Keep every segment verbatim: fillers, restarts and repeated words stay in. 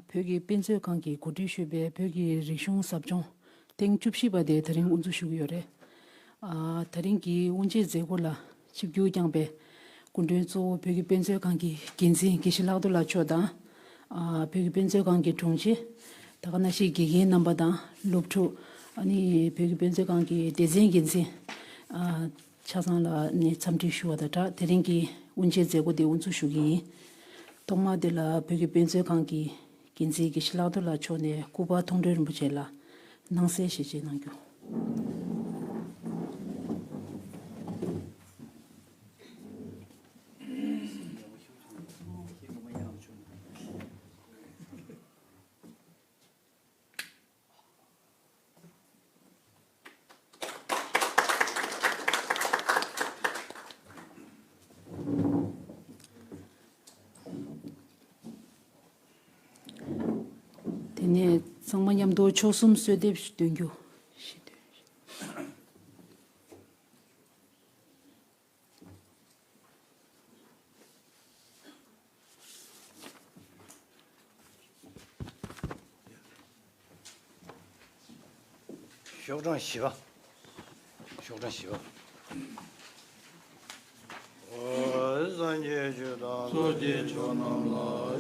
བོད་ཀྱི་དཔེ་མཛོད་ཁང་གིས་གོ་སྒྲིག་ཞུས་པའི་བོད་ཀྱི་རིག་གཞུང་ཟབ་སྦྱོང་ཐེངས་བཅུ་བཞི་པ་དེ་ད་རིང་དབུ་འཛུགས་ཞུ་གི་ཡོད་རེད། ཨ། ད་རིང་གི་དབུ་འབྱེད་མཛད་སྒོ་ལ་ཆིབས་བསྒྱུར་བསྐྱངས་པའི་སྐུ་མགྲོན་གཙོ་བོ་བོད་ཀྱི་དཔེ་མཛོད་ཁང་གི་འགན་འཛིན་དགེ་བཤེས་ལྷག་རྡོར་ལགས་མཆོག་དང་། ཨ། བོད་ཀྱི་དཔེ་མཛོད་ཁང་གི་དྲུང་ཆེ། ད་ག་ནང་བཞིན་དགེ་རྒན་རྣམ་པ་དང་སློབ་ཕྲུག་ཨ་ནི་བོད་ཀྱི་དཔེ་མཛོད་ཁང་གི་སྡེ་ཚན་འགན་འཛིན། ཨ། ཆ་ཚང་ལ་ནས་འཚམས་འདྲི་ཞུ་བ་དང་སྦྲགས་དེ་རིང་གི་དབུ་འབྱེད་མཛད་སྒོ་དེ་དབུ་འཛུགས་ཞུ་གི་ཡིན། ཐོག་མར་དེ་ལ་བོད་ཀྱི་དཔེ་མཛོད་ཁང་གི་འགན་འཛིན་དགེ་བཤེས་ལྷག་རྡོར་ལགས་མཆོག་ནས་སྐུ་པར་མཐོང་གྲོལ་རིན་པོ་ཆེ་ལ་སྣང་གསལ་ཞལ་བཞེས་གནང་རྒྱུ། དེ་ནས་ཚང་མ་མཉམ་དུ་མཆོག་གསུམ་གསོལ་འདེབས་འདོན་རྒྱུ། ཤོག་གྲངས་བཞི་པ། ཤོག་གྲངས་བཞི་པ། སངས་རྒྱས་ཆོས་དང་ཚོགས་ཀྱི་མཆོག་རྣམས་ལ།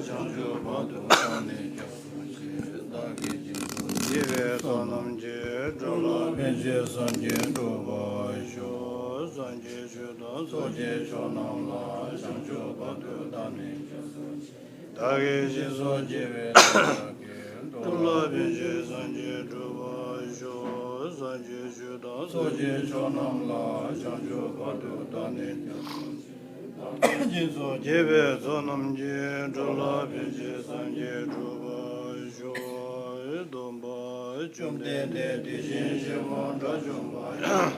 བྱང་ཆུབ་བར་དུ་བདག་ནི་སྐྱབས་སུ་མཆི། བདག་གིས་སྦྱིན་སོགས་བགྱིས་པའི་བསོད་ནམས་ཀྱིས། འགྲོ་ལ་ཕན་ཕྱིར་བསམ་ཀྱིས་འགྲུབ་པར་ཤོག་སངས་རྒྱས་ཆོས་དང་ཚོགས་ཀྱི་མཆོག་རྣམས་ལ། བྱང་ཆུབ་བར་དུ་བདག་ནི་སྐྱབས་སུ་མཆི། བདག་གིས་སྦྱིན་སོགས་བགྱིས་པའི་བསོད་ནམས་ཀྱིས། འགྲོ་ལ་ཕན་ཕྱིར་བསམ་ཀྱིས་འགྲུབ་པར་ཤོག་སངས་རྒྱས་ཆོས་དང་ཚོགས་ཀྱི་མཆོག་རྣམས་ལ། བྱང་ཆུབ་བར་དུ་བདག་ནི་སྐྱབས་སུ་མཆི། བདག་གིས་སྦྱིན་སོགས་བགྱིས་པའི་བསོད་ནམས་ཀྱིས། འགྲོ་ལ་ཕན་ཕྱིར་བསམ་ཀྱིས་འགྲུབ་པར་ཤོག་སྡོམ་པ། བཅོམ་ལྡན་འདས་དེ་བཞིན་གཤེགས་པ་དགྲ་བཅོམ་པ་ཡང་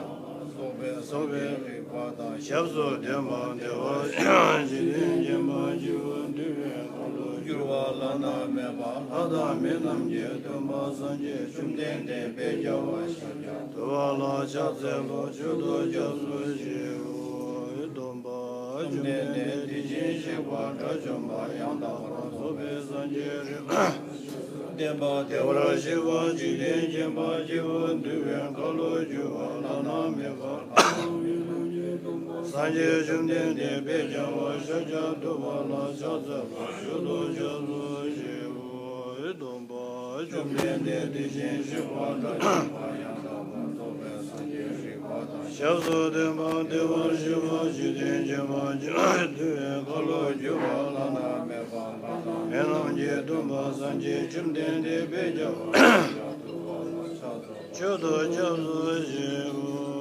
དག་པར་རྫོགས་པའི་སངས་རྒྱས་རིག་པ་དང་ཞབས་སུ་ལྡན་པ་བདེ་བ་ཅན། འཇིག་རྟེན་མཁྱེན་པ་སྤྱི་བོ་འདུས་པའི་མཁའ་ལ་གྱུར་པ་བླ་ན་མེད་པ། ལྷ་དང་མི་རྣམས་ཀྱི་སྟོན་པ་སངས་རྒྱས་བཅོམ་ལྡན་འདས་དཔལ་རྒྱལ་བ་ཤཱཀྱ་ཐུབ་པ་ལ་ཕྱག་འཚལ་ལོ། མཆོད་དོ་སྐྱབས་སུ་མཆིའོ། སྡོམ་པ། བཅོམ་ལྡན་འདས་དེ་བཞིན་གཤེགས་པ་དགྲ་བཅོམ་པ་ཡང་དག་པར་རྫོགས་པའི་སངས་རྒྱས་རིག་བདེན་པ་བདེ་བར་གཤེགས་པ་འཇིག་རྟེན་མཁྱེན་པ་སྤྱི་བོ་འདུས་པའི་མཁའ་ལ་གྱུར་པ་བླ་ན་མེད་པ། སངས་རྒྱས་བཅོམ་ལྡན་འདས་དཔལ་རྒྱལ་བ་ཤཱཀྱ་ཐུབ་པ་ལ་ཕྱག་འཚལ་ལོ། མཆོད་དོ་སྐྱབས་སུ་མཆིའོ། སྡོམ་པ། བཅོམ་ལྡན་འདས་དེ་བཞིན་གཤེགས་པ་དགྲ་བཅོམ་པ་ཡང་དག་པར་རྫོགས་པའི་སངས་རྒྱས་རིག་པ་དང་ཞབས་སུ་ལྡན་པ་བདེ་བར་གཤེགས་པ་འཇིག་རྟེན་མཁྱེན་པ་སྤྱི་བོ་འདུས་པའི་མཁའ་ལ་གྱུར་པ་བླ་ན་མེད་པ། ལྷ་དང་མི་རྣམས་ཀྱི་སྟོན་པ་སངས་རྒྱས་བཅོམ་ལྡན་འདས་དཔལ་རྒྱལ་བ་ཤཱཀྱ་ཐུབ་པ་ལ་ཕྱག་འཚལ། མཆོད་དོ་སྐྱབས་སུ་མཆིའོ།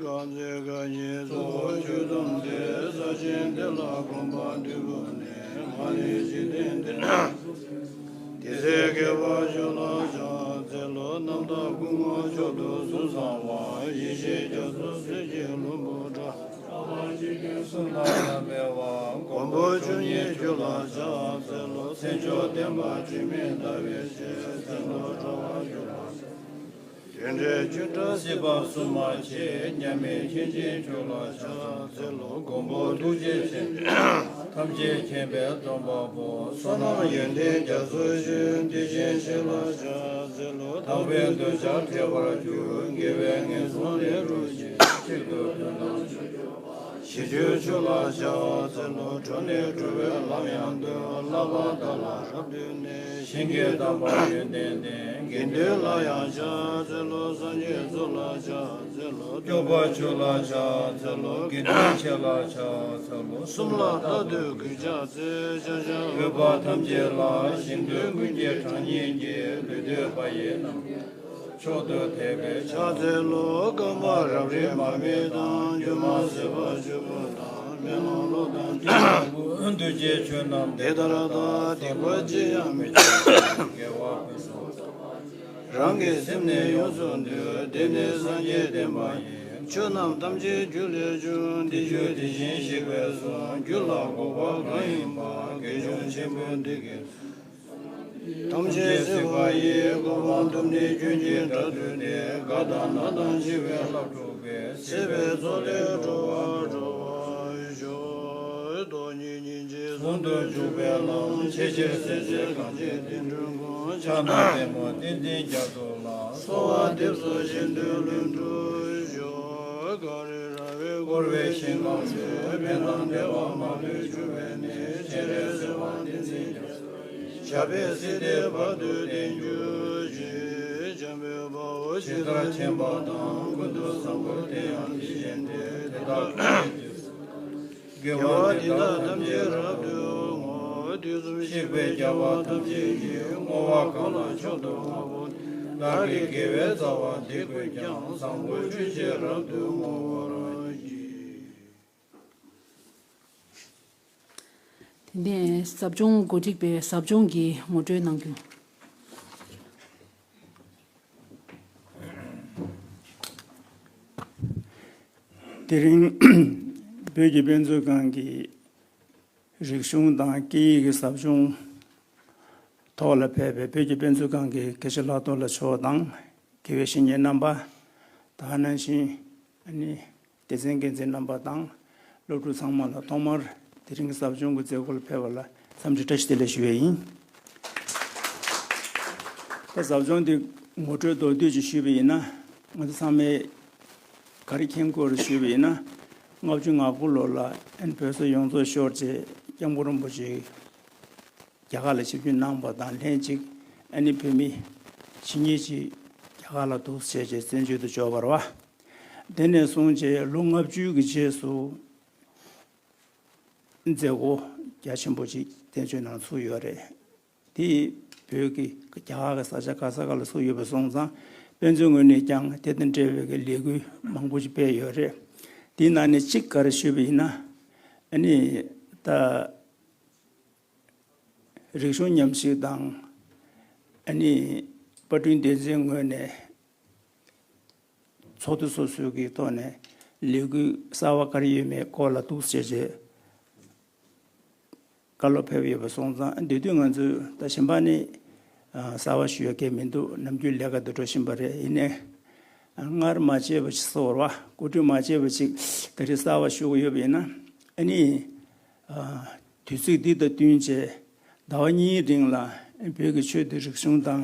གང་ཚེ་རྐང་གཉིས་གཙོ་བོ་ཆོས་སྡོམ་སྟེ། ས་ཆེན་འདི་ལ་གོམ་པ་བདུན་བོར་ནས། མ་ལུས་འཇིག་རྟེན་འདི་ན། དེ་ཚེ་དགེ་བ་ཅོ་ལ་ཕྱག་འཚལ་ལོ། རྣམ་དག་སྐུ་ངོ་མཆོག་ཏུ་གཟུགས་བཟང་བ། ཡེ་ཤེས་རྒྱ་མཚོ་གསེར་གྱི་ལྷུན་པོ་འདྲ། ལྷག་པར་ཆོས་ཀྱི་གསུང་དང་ལམ་སྤེལ་བ། མགོན་པོ་བཅུ་གཉིས་ཁྱོད་ལ་ཕྱག་འཚལ་ལོ། མཚན་མཆོག་ལྡན་པ་དྲི་མེད་ཟླ་བའི་ཞལ། མཚན་རྟོག་འགྲོ་བ་ཁྱོད་ལ། རྒྱུ་འབྲས་ཀུན་བཀྲ་སྲིད་པ་གསུམ་མ་མཆིས། མཉམ་མེད་མཁྱེན་ཅིང་ཆོས་ལ་ཕྱག་འཚལ་ལོ། མགོན་པོ་ཐུགས་རྗེ་ཆེན་པོས། ཐམས་ཅད་མཁྱེན་པའི་སྟོན་པ་པོ། བསོད་ནམས་ཡོན་ཏན་རྒྱ་མཚོ་ཆེ། དེ་བཞིན་གཤེགས་ལ་ཕྱག་འཚལ་ལོ། དག་པའི་འདོད་ཆགས་བྲལ་བར་འགྱུར། དགེ་བས་ངན་སོང་ལས་སྒྲོལ་ཞིང་། གཅིག་ཏུ་མཐུན་དང་ཞི་གྱུར་པ། ཞི་ཁྱོད་མཆོག་ལ་ཕྱག་འཚལ་ལོ། འགྲོ་ནས་སྒྲོལ་བའི་ལམ་ཡང་སྟོན། བསླབ་པ་དག་ལ་རབ་བཏུད་ནས། ཞིང་གི་དམ་པ་ཡོན་ཏན་ལྡན། དགེ་འདུན་ལ་ཡང་ཕྱག་འཚལ་ལོ། སངས་རྒྱས་ཚོགས་ལ་ཕྱག་འཚལ་ལོ། སྐྱོབ་པ་མཆོག་ལ་ཕྱག་འཚལ་ལོ། དགེ་འདུན་ཆེ་ལ་ཕྱག་འཚལ་ལོ། གསུམ་ལ་རྟག་ཏུ་གུས་ཕྱག་འཚལ། ཕྱག་བྱ་འོས་པ་ཐམས་ཅད་ལ། ཞིང་དུ་ཀུན་གྱི་གྲགས་སྙན་གྱིས། ལུས་འདོད་པ་ཡི་རྣམ་མཁྱེན་མཆོག་ཏུ་ཐེག་པའི་ཕྱག་འཚལ་ལོ། རྐང་པ་རབ་རིབ་མ་བསྲེགས་དང་། རྒྱུ་མ་ཟད་པ་ཕྱུག་པོ་དང་། མེ་ལོང་གློག་དང་ཏིལ་འབྲུ་བུ། འདུ་བྱེད་ཆོས་རྣམས་དེ་ལྟར་བལྟ། སྡིག་པ་ཅི་ཡང་མི་བྱེད། དགེ་བ་ཀུན་སོང་རང་གི་སེམས་ནི་ཡོངས་སུ་འདུལ། དེ་ནི་སངས་རྒྱས་བསྟན་པ་ཡིན། ཆོས་རྣམས་ཐམས་ཅད་རྒྱུ་ལས་བྱུང་། དེ་རྒྱུ་དེ་བཞིན་གཤེགས་པས་གསུངས། རྒྱུ་ལ་འགོག་པ་གང་ཡིན་པ། དགེ་སྦྱོང་ཆེན་པོ་འདི་གིས། ཐམས་ཅད་གཟིགས་པ་ཡི། གོ་འཕང་ཐོབ་ནས་ཀུན་གྱི་དགྲ་བཏུལ་ཏེ། རྒ་དང་ན་དང་འཆི་བའི་རླབས་འཁྲུགས་པའི། སྲིད་པའི་མཚོ་ལས་འགྲོ་བ་སྒྲོལ་བར་ཤོག་སྟོང་ཉིད་སྙིང་རྗེའི་ ཟུང་དུ་འཇུག་པའི་ལམ། ཆེས་ཆེར་གསལ་བྱེད་གངས་ཅན་བསྟན་འགྲོའི་མགོན། ཕྱག་ན་པདྨོ་བསྟན་འཛིན་རྒྱ་མཚོ་ལ། གསོལ་བ་འདེབས་སོ་གཞན་དོན་ལྷུན་གྲུབ་ཤོག། གངས་རི་ར་བས་བསྐོར་བའི་ཞིང་ཁམས་སུ། ཕན་དང་བདེ་བ་མང་པོས་ཕྱུག་པའི་གནས། སྤྱན་རས་གཟིགས་དབང་བསྟན་འཛིན་རྒྱ་མཚོ་ཡི། ཞབས་པད་སྲིད་མཐའི་བར་དུ་བརྟན་གྱུར་ཅིག། འཇམ་དཔལ་དཔའ་བོས་ཇི་ལྟར་མཁྱེན་པ་དང་། ཀུན་ཏུ་བཟང་པོ་དེ་ཡང་དེ་བཞིན་ཏེ། དེ་དག་གི་དགེ་བ་འདི་དག་ཐམས་ཅད་རབ་ཏུ་བསྔོ། དུས་གསུམ་གཤེགས་པའི་རྒྱལ་བ་ཐམས་ཅད་ཀྱིས། བསྔོ་བ་གང་ལ་མཆོག་ཏུ་བསྔགས་པ། བདག་གི་དགེ་བའི་རྩ་བ་འདི་ཀུན་ཀྱང་། བཟང་པོ་སྤྱོད་ཕྱིར་རབ་ཏུ་བསྔོ་བར་བགྱི། དེ་ནས་ཟབ་སྦྱོང་གོ་སྒྲིག་པའི་ཟབ་སྦྱོང་གི་ངོ་སྤྲོད་གནང་རྒྱུ། དེ་རིང་བོད་ཀྱི་དཔེ་མཛོད་ཁང་གི་རིག་གཞུང་དང་སྐད་ཡིག་གི་ཟབ་སྦྱོང་ཐོག་ལ་ཕེབས་པའི་བོད་ཀྱི་དཔེ་མཛོད་ཁང་གི་དགེ་བཤེས་ལྷག་རྡོར་ལགས་མཆོག་དང་། དགེ་བའི་བཤེས་གཉེན་རྣམ་པ། ད་ག་ནང་བཞིན་ཨ་ནི་སྡེ་ཚན་འགན་འཛིན་རྣམ་པ་དང་སློབ་ཕྲུག་ཚང་མ་ལ་ཐོག་མར་དེ་རིང་གི་ཟབ་སྦྱོང་གི་མཛད་སྒོ་ལ་ཕེབས་པ་ལ་འཚམས་འདྲི་བཀྲ་ཤིས་བདེ་ལེགས་ཞུ་བ་ཡིན། ད་ཟབ་སྦྱོང་འདི་ངོ་སྤྲོད་མདོར་བསྡུས་ཅིག་ཞུས་པ་ཡིན་ན། ང་ཚོ་ཚང་མས་ག་རེ་མཁྱེན་དགོས་རེད་ཞུས་པ་ཡིན་ན། ལྔ་བཅུ་ང་དགུ་ལོ་ལ་ཨ་ནི་བོད་སོག་ཡོངས་རྫོགས་ཤོར་རྗེས་སྐྱབས་མགོན་རིན་པོ་ཆེ་རྒྱ་གར་ལ་ཆིབས་བསྒྱུར་གནང་བ་དང་ལྷན་ཅིག་ཨ་ནི་བོད་མི་ཇི་སྙེད་ཅིག་རྒྱ་གར་ལ་འདུག་བྱས་རྗེས་བཙན་བྱོལ་དུ་འབྱོར་བ་རེད་བ། དེ་ནས་བཟུང་རྗེས་ལོ་ལྔ་བཅུ་གི་རྗེས་སུ་མཛད་སྒོ་རྒྱ་ཆེན་པོ་ཅིག་བཙན་བྱོལ་ནང་ཚུགས་ཡོད་རེད། དེ་བོད་ཀྱི་རྒྱ་གར་གྱི་ས་ཆ་ག་ས་ག་ལ་ཚུགས་ཡོད་པ་སོང་ཙང་དཔེ་མཛོད་ངོས་ནས་ཀྱང་དེ་དང་འབྲེལ་བའི་གི་ལས་འགུལ་མང་པོ་ཅིག་སྤེལ་ཡོད་རེད། དེའི་ནང་ནས་གཅིག་ག་རེ་ཞུས་པ་ཡིན་ན། ཨ་ནི་ད་རིག་གཞུང་ཉམས་ཞིབ་དང་ཨ་ནི་པར་སྐྲུན་སྡེ་ཚན་ངོས་ནས་ཚོགས་འདུ་སོ་སོའི་གི་ཐོག་ནས་ལས་འགུལ་གསར་བ་ག་རེ་ཡོད་མེད་སྐོར་ལ་འདུག་བྱས་རྗེས་བཀའ་སློབ་ཕེབས་ཡོད་པ་སོང་ཙང་དེ་དུས་ང་ཚོས་ད་གཞན་པ་ནི་ཨ་གསར་བ་ཞུ་ཡ་གང་མི་འདུག་ནམ་རྒྱུན་ལས་ཀ་འདི་འགྲོ་བཞིན་པ་རེད། ཡིན་ནའི་སྔར་མ་བྱས་པ་ཞིག་བཟོ་བར་བ་གོ་སྒྲིག་མ་བྱས་པ་ཞིག་ད་རེས་གསར་བ་ཞུ་གི་ཡོད་པ་ཡིན་ན་ཨ་ནི་ཨ་དུས་ཚིགས་འདི་དང་བསྟུན་བྱས་ཟླ་བ་གཉིས་རིང་ལ་བོད་ཀྱི་ཆོས་དང་རིག་གཞུང་དང་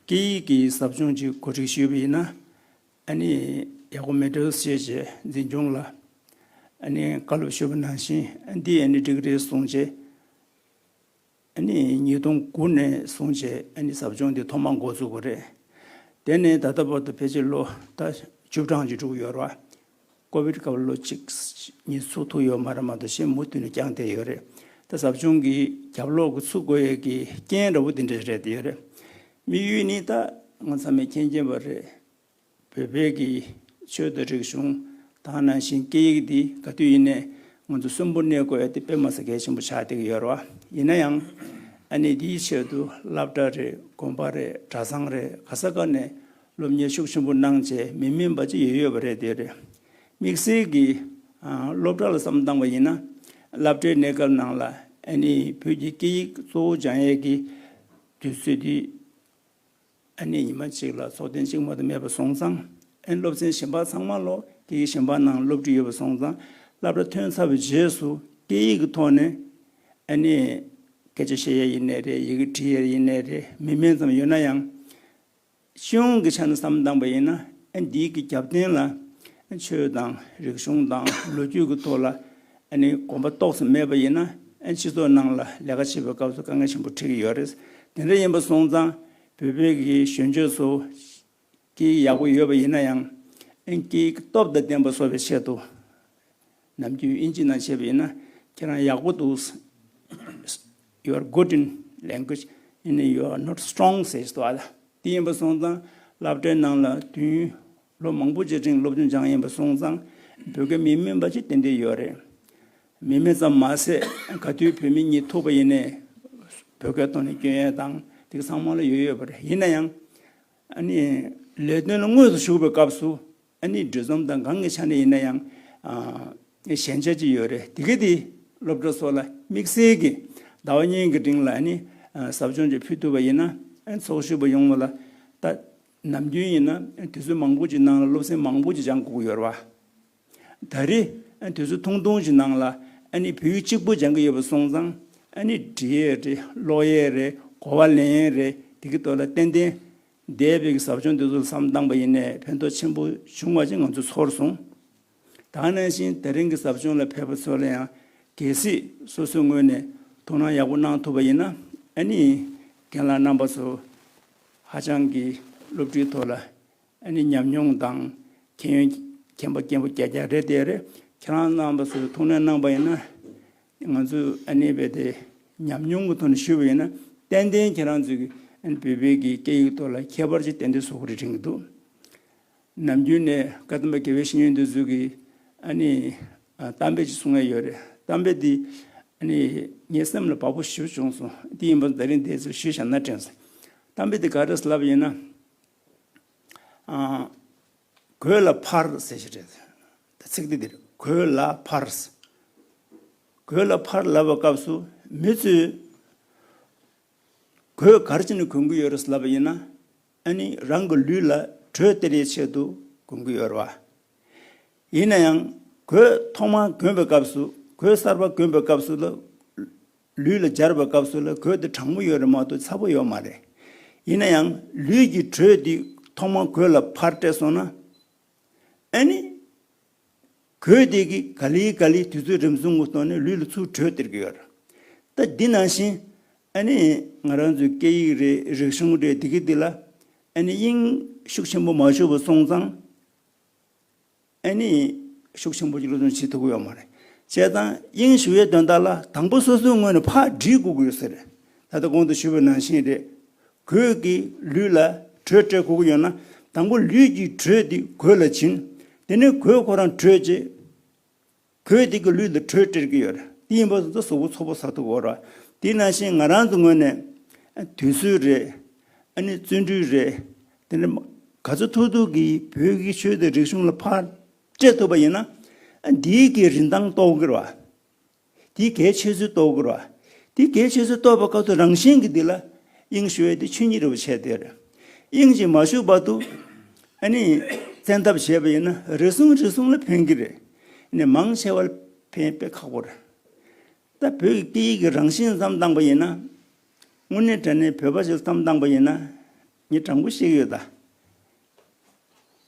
སྐད་ཡིག་གི་ཟབ་སྦྱོང་ཅིག་གོ་སྒྲིག་ཞུས་པ་ཡིན་ན། ཨ་ནི་ཡག་པོ་མེད་འགྲོ་ཞེས་བྱས་འཛིན་སྐྱོང་ལ་ཨ་ནི་བཀའ་སློབ་ཞུས་པ་ནང་བཞིན་འདི་ཨ་ནི་འགྲིག་རེད་གསུངས་བྱས། ཨ་ནི་ཉིས་སྟོང་དགུ་ནས་བཟུང་བྱས་ཨ་ནི་ཟབ་སྦྱོང་འདི་ཐོག་མ་འགོ་བཙུགས་པ་རེད། དེ་ནས་ད་ལྟ་བར་དུ་ཕལ་ཆེར་ལོ་ད་བཅུ་གྲངས་ཅིག་འགྲོ་གི་ཡོད་རེད་བ། ཀོ་བིད་སྐབས་ལོ་གཅིག་གཉིས་ཚུགས་ཐུབ་ཡོད་མ་རེད་མ་གཏོགས་གཞན་མུ་མཐུད་ནས་བསྐྱངས་བསྡད་ཡོད་རེད། ད་ཟབ་སྦྱོང་གི་རྒྱབ་ལོགས་ཀྱི་ཚུགས་དགོས་ཡས་ཀྱི་རྐྱེན་འདྲ་བོ་འདི་འདྲ་རེད་ཡོད་རེད། དམིགས་ཡུལ་ནི་ད་ང་ཚང་མས་མཁྱེན་མཁྱེན་པ་རེད། བོད་པའི་གི་ཆོས་དང་རིག་གཞུང་དང་ནང་བཞིན་སྐད་ཡིག་འདི་ག་དུས་ཡིན་ནའི་ང་ཚོ་གསོན་པོ་གནས་དགོས་ཡ་དེ་དཔེ་མ་སྲིད་གལ་ཆེན་པོ་ཆགས་བསྡད་ཀྱི་ཡོད་རེད་བ། ཡིན་ན་ཡང་ཨ་ནི་འདིའི་ཆེད་དུ་སློབ་གྲྭ་རེད། དགོན་པ་རེད། གྲྭ་ཚང་རེད། ག་ས་ག་ནས་སློབ་གཉེར་ཤུགས་ཆེན་པོ་གནང་བྱས་མི་དམན་པ་ཅིག་ཡོད་ཡོད་པ་རེད་དེ་རེད། དམིགས་བསལ་གྱི་ཨ་སློབ་གྲྭ་ལ་བསམ་བཏང་བ་ཡིན་ན་སློབ་གྲྭའི་གནས་སྐབས་ནང་ལ་ཨ་ནི་བོད་ཀྱི་སྐད་ཡིག་གཙོ་བོ་སྦྱང་ཡས་ཀྱི་དུས་ཚོད་འདི་ཨ་ནི་ཉི་མ་གཅིག་ལ་ཚོགས་ཐེངས་གཅིག་མ་གཏོགས་མེད་པ་སོང་ཙང་ཨ་ནི་སློབ་ཚན་གཞན་པ་ཚང་མ་ལོ་སྐད་ཡིག་གཞན་པ་ནང་སློབ་ཁྲིད་ཡོད་པ་སོང་ཙང་སློབ་གྲྭ་ཐོན་ཚར་བའི་རྗེས་སུ་སྐད་ཡིག་གི་ཐོག་ནས་ཨ་ནི་སྐད་ཆ་བཤད་ཡས་ཡིན་ནའི་རེད། ཡི་གེ་འབྲི་ཡས་ཡིན་ནའི་རེད། མི་དམན་ཙམ་ཡོད་ན་ཡང་སྤྱི་ཡོངས་ཀྱི་ཆ་ནས་བསམ་བཏང་པ་ཡིན་ན་ཨ་འདིའི་གི་རྒྱབ་རྟེན་ལ་ཆོས་དང་རིག་གཞུང་དང་ལོ་རྒྱུས་ཀྱི་ཐོག་ལ་ཨ་ནི་གོམ་པ་ཏོག་ཙམ་མེད་པ་ཡིན་ན་ཨ་སྤྱི་ཚོགས་ནང་ལ་ལས་ཀ་བྱེད་པའི་སྐབས་སུ་དཀའ་ངལ་ཆེན་པོ་འཕྲད་ཀྱི་ཡོད་རེད། དེ་འདྲ་ཡིན་པ་སོང་ཙང་བོད་པའི་གི་གཞོན་སྐྱེས་ཚོ་སྐད་ཡག་པོ་ཡོད་པ་ཡིན་ན་ཡང་ཨ་སྐད་སྟོབས་དང་ལྡན་པ་བཟོ་བའི་ཆེད་དུ། ནམ་རྒྱུན་དབྱིན་ཇི་ནང་བཤད་པ་ཡིན་ན་ཁྱེད་རང་ཡག་པོ་འདུག You are good in language, ཡིན་ནའི་you are not strong ཟེར་གྱི་འདུག་ཨ། དེ་ཡིན་པ་སོང་ཙང་སློབ་གྲྭའི་ནང་ལ་དུས་ཡུན་ལོ་མང་པོ་ཅིག་རིང་སློབ་སྦྱོང་སྦྱངས་ཡིན་པ་སོང་ཙང་བོད་སྐད་མི་དམན་པ་ཅིག་ཏན་ཏན་ཡོད་རེད། མི་དམན་ཙམ་མ་ཟད་ག་དུས་བོད་མི་གཉིས་ཐུག་པ་ཡིན་ནའི་བོད་སྐད་ཐོག་ནས་སྐྱོན་ཡས་དང་དེ་ག་ཚང་མ་ལ་ཡོད་ཡོད་པ་རེད། ཡིན་ན་ཡང་ཨ་ནི་ལས་དོན་ལ་དངོས་སུ་ཞུགས་པའི་སྐབས་སུ། ཨ་ནི་འབྲི་རྩོམ་དང་གང་གི་ཆ་ནས་ཡིན་ན་ཡང་ཨ་ཞན་ཆ་ཅིག་ཡོད་རེད། དེ་ག་དེ་སློབ་གྲྭ་སོགས་ལ་དམིགས་བསལ་གྱི་ཟླ་བ་གཉིས་ཀྱི་རིང་ལ་ཨ་ནི་ཨ་ཟབ་སྦྱོང་ཅིག་ཕུལ་ཐུབ་པ་ཡིན་ན་ཨ་ནི་ཚོགས་ཞུགས་པ་ཡོངས་ལ་ད་ནམ་རྒྱུན་ཡིན་ན་དུས་ཚོད་མང་པོ་ཅིག་ནང་ལ་སློབ་ཚན་མང་པོ་ཅིག་སྦྱང་དགོས་ཀྱི་ཡོད་རེད་བ། ད་རེས་ཨ་ནི་དུས་ཚོད་ཐུང་ཐུང་ཅིག་ནང་ལ་ཨ་ནི་བོད་ཡིག་གཅིག་པུ་སྦྱང་གི་ཡོད་པ་སོང་ཙང་ ཨ་ནི་འབྲི་ཡས་རེད། ཀློག་ཡས་རེད། གོ་བ་ལེན་ཡས་རེད། དེ་གི་ཐོག་ལ་ཏན་ཏན་འདས་པའི་གི་ཟབ་སྦྱོང་དེ་ཚོ་ལ་བསམ་བཏང་པ་ཡིན་ནའི་ཕན་ཐོགས་ཆེན་པོ་བྱུང་བ་ཅིག་ང་ཚོ་ཚོར་སོང་། ད་ག་ནང་བཞིན་དེ་རིང་གི་ཟབ་སྦྱོང་ལ་ཕེབས་པ་ཚོ་ལ་ཡང་གལ་སྲིད་སོ་སོའི་ངོས་ནས་དོ་སྣང་ཡག་པོ་གནང་ཐུབ་པ་ཡིན་ན། ཨ་ནི་རྒན་ལགས་རྣམ་པ་ཚོ་ཧ་ཅང་གི་སློབ་ཁྲིད་ཐོག་ལ་ཨ་ནི་ཉམས་མྱོང་དང་མཁྱེན་ཡོན་མཁྱེན་པ་མཁྱེན་པོ་རྒྱ་རྒྱ་རེད་དེ་རེད། ཁྱེད་རང་རྣམ་པ་ཚོས་ཐུགས་སྣང་གནང་པ་ཡིན་ན། ང་ཚོས་ཨ་ནི་རྦད་དེ་ཉམས་མྱོང་གི་ཐོག་ནས་ཞུས་པ་ཡིན་ན། ཏན་ཏན་ཁྱེད་རང་ཚོས་ཀྱི་ཨ་ནི་བོད་པའི་གི་སྐད་ཡིག་ཐོག་ལ་ཁྱད་པར་ཅིག་ཏན་ཏན་བཟོ་གི་རེད་དྲན་གྱི་འདུག། ནམ་རྒྱུན་ནས་བཀའ་གདམས་པ་དགེ་བའི་བཤེས་གཉེན་འདི་ཚོས་ཀྱི་ཨ་ནི་ཨ་གཏམ་དཔེ་ཅིག་གསུང་ཡ་ཡོད་རེད། གཏམ་དཔེ་འདི་ཨ་ནི་ངའི་སེམས་ལ་བབས་པོ་ཞེ་པོ་བྱུང་སོང་། དེ་ཡིན་པ་ད་རིང་འདི་ཚོ་ཞུས་བཞག་ན་དྲན་སོང་། གཏམ་དཔེ་འདི་ག་རེ་ཟེར་ལབ་པ་ཡིན་ན། ཨ་གོས་ལ་ཕར་ཟེར་ཞིག་རེད། ད་ཚིག་འདི་འདིར་གོས་ལ་ཕར། གོས་ལ་ཕར་ལབ་པའི་སྐབས་སུ་མི་ཚོས་གོས་ག་རེ་བྱས་ནས་གོན་གྱི་ཡོད་རེད་ལབ་པ་ཡིན་ན། ཨ་ནི་རང་གི་ལུས་ལ་དྲོད་སྟེར་ཡའི་ཆེད་དུ་གོན་གྱི་ཡོད་རེད་བ། ཡིན་ན་ཡང་གོས་ཐོག་མར་གོན་པའི་སྐབས་སུ། གོས་གསར་པ་གོན་པའི་སྐབས་སུ་ལ། ལུས་ལ་སྦྱར་བའི་སྐབས་སུ་ལ་གོས་དེ་གྲང་མོ་ཡོད་རེད་མ་གཏོགས་ཚ་པོ་ཡོད་མ་རེད། ཡིན་ན་ཡང་ལུས་ཀྱི་དྲོད་དེ་ཐོག་མར་གོས་ལ་ཕར་སྤྲད་སོང་ན། ཨ་ནི་གོས་དེ་གིས་ག་ལེ་ག་ལེ་དུས་ཚོད་རིམ་བྱུང་གི་ཐོག་ནས་ལུས་ལ་ཚུར་དྲོད་སྟེར་གྱི་ཡོད་རེད། ད་འདི་ནང་བཞིན་ཨ་ནི་ང་རང་ཚོའི་སྐད་ཡིག་རེད། རིག་གཞུང་རེད། འདི་གི་འདི་ལ་ཨ་ནི་དབྱིངས་ཤུགས་ཆེན་པོ་མ་ཞུགས་པ་སོང་ཙང་། ཨ་ནི་ཤུགས་ཆེན་པོ་ཅིག་སློབ་སྦྱོང་བྱེད་ཐུབ་ཀྱི་ཡོད་མ་རེད། བྱས་ཙང་དབྱིངས་ཞུགས་ཡས་དོན་དག་ལ་དང་པོ་སོ་སོའི་ངོས་ནས་ཕར་སྒྲིལ་དགོས་ཀྱི་ཡོད་ས་རེད། ད་ལྟ་གོང་དུ་ཞུས་པ་ནང་བཞིན་རེད། གོས་ཀྱིས་ལུས་ལ་དྲོད་སྤྲད་དགོས་ཀྱི་ཡོད་ན། དང་པོ་ལུས་ཀྱི་དྲོད་དེ་གོས་ལ་བྱིན། དེ་ནས་གོས་ཁོ་རང་དྲོས་རྗེས་གོས་དེ་གིས་ལུས་ལ་དྲོད་སྤྲད་ཀྱི་ཡོད་རེད། དེ་ཡིན་པ་སོང་ཙང་གཟུགས་པོ་ཚ་པོ་ཟ་ཐུབ་ཀྱི་ཡོད་རེད། དེ་ནང་བཞིན་ང་རང་ཚོའི་ངོས་ནས་དུས་ཚོད་རེད། ཨ་ནི་བརྩོན་འགྲུས་རེད། དེ་ནས་ག་ཚོད་ཐུབ་ཐུབ་ཀྱིས་བོད་ཀྱི་ཆོས་དང་རིག་གཞུང་ལ་ཕར་སྤྲད་ཐུབ་པ་ཡིན་ན། ཨ་འདིའི་གི་རིན་ཐང་རྟོགས་ཀྱི་རེད་བ། དེའི་གལ་ཆེ་ཚུལ་རྟོགས་དགོས་རེད་བ། དེའི་གལ་ཆེ་ཚུལ་རྟོགས་པའི་སྐབས་སུ་རང་བཞིན་གྱིས་འདི་ལ་དབྱིངས་ཞུགས་ཡས་དེ་ཆོས་ཉིད་རེད་བ་བྱས་ཏེ་རེད། དབྱིངས་ཀྱིས་མ་ཞུགས་བར་དུ་ཨ་ནི་བཙན་ཐབས་བྱས་པ་ཡིན་ན་རེ་ཟུང་རེ་ཟུང་ལ་ཕན་གྱི་རེད། ཨ་ནི་མང་ཆེ་བ་ལ་ཕན་དཔེ་ཁག་པོ་རེད། ད་བོད་ཀྱི་སྐད་ཡིག་གི་རང་བཞིན་བསམ་བཏང་པ་ཡིན་ན། དངོས་གནས་དྲང་གནས་བོད་པ་ཞིག་བསམ་བཏང་པ་ཡིན་ན། ངས་དྲང་པོ་བཤད་ཀྱི་ཡོད་ད།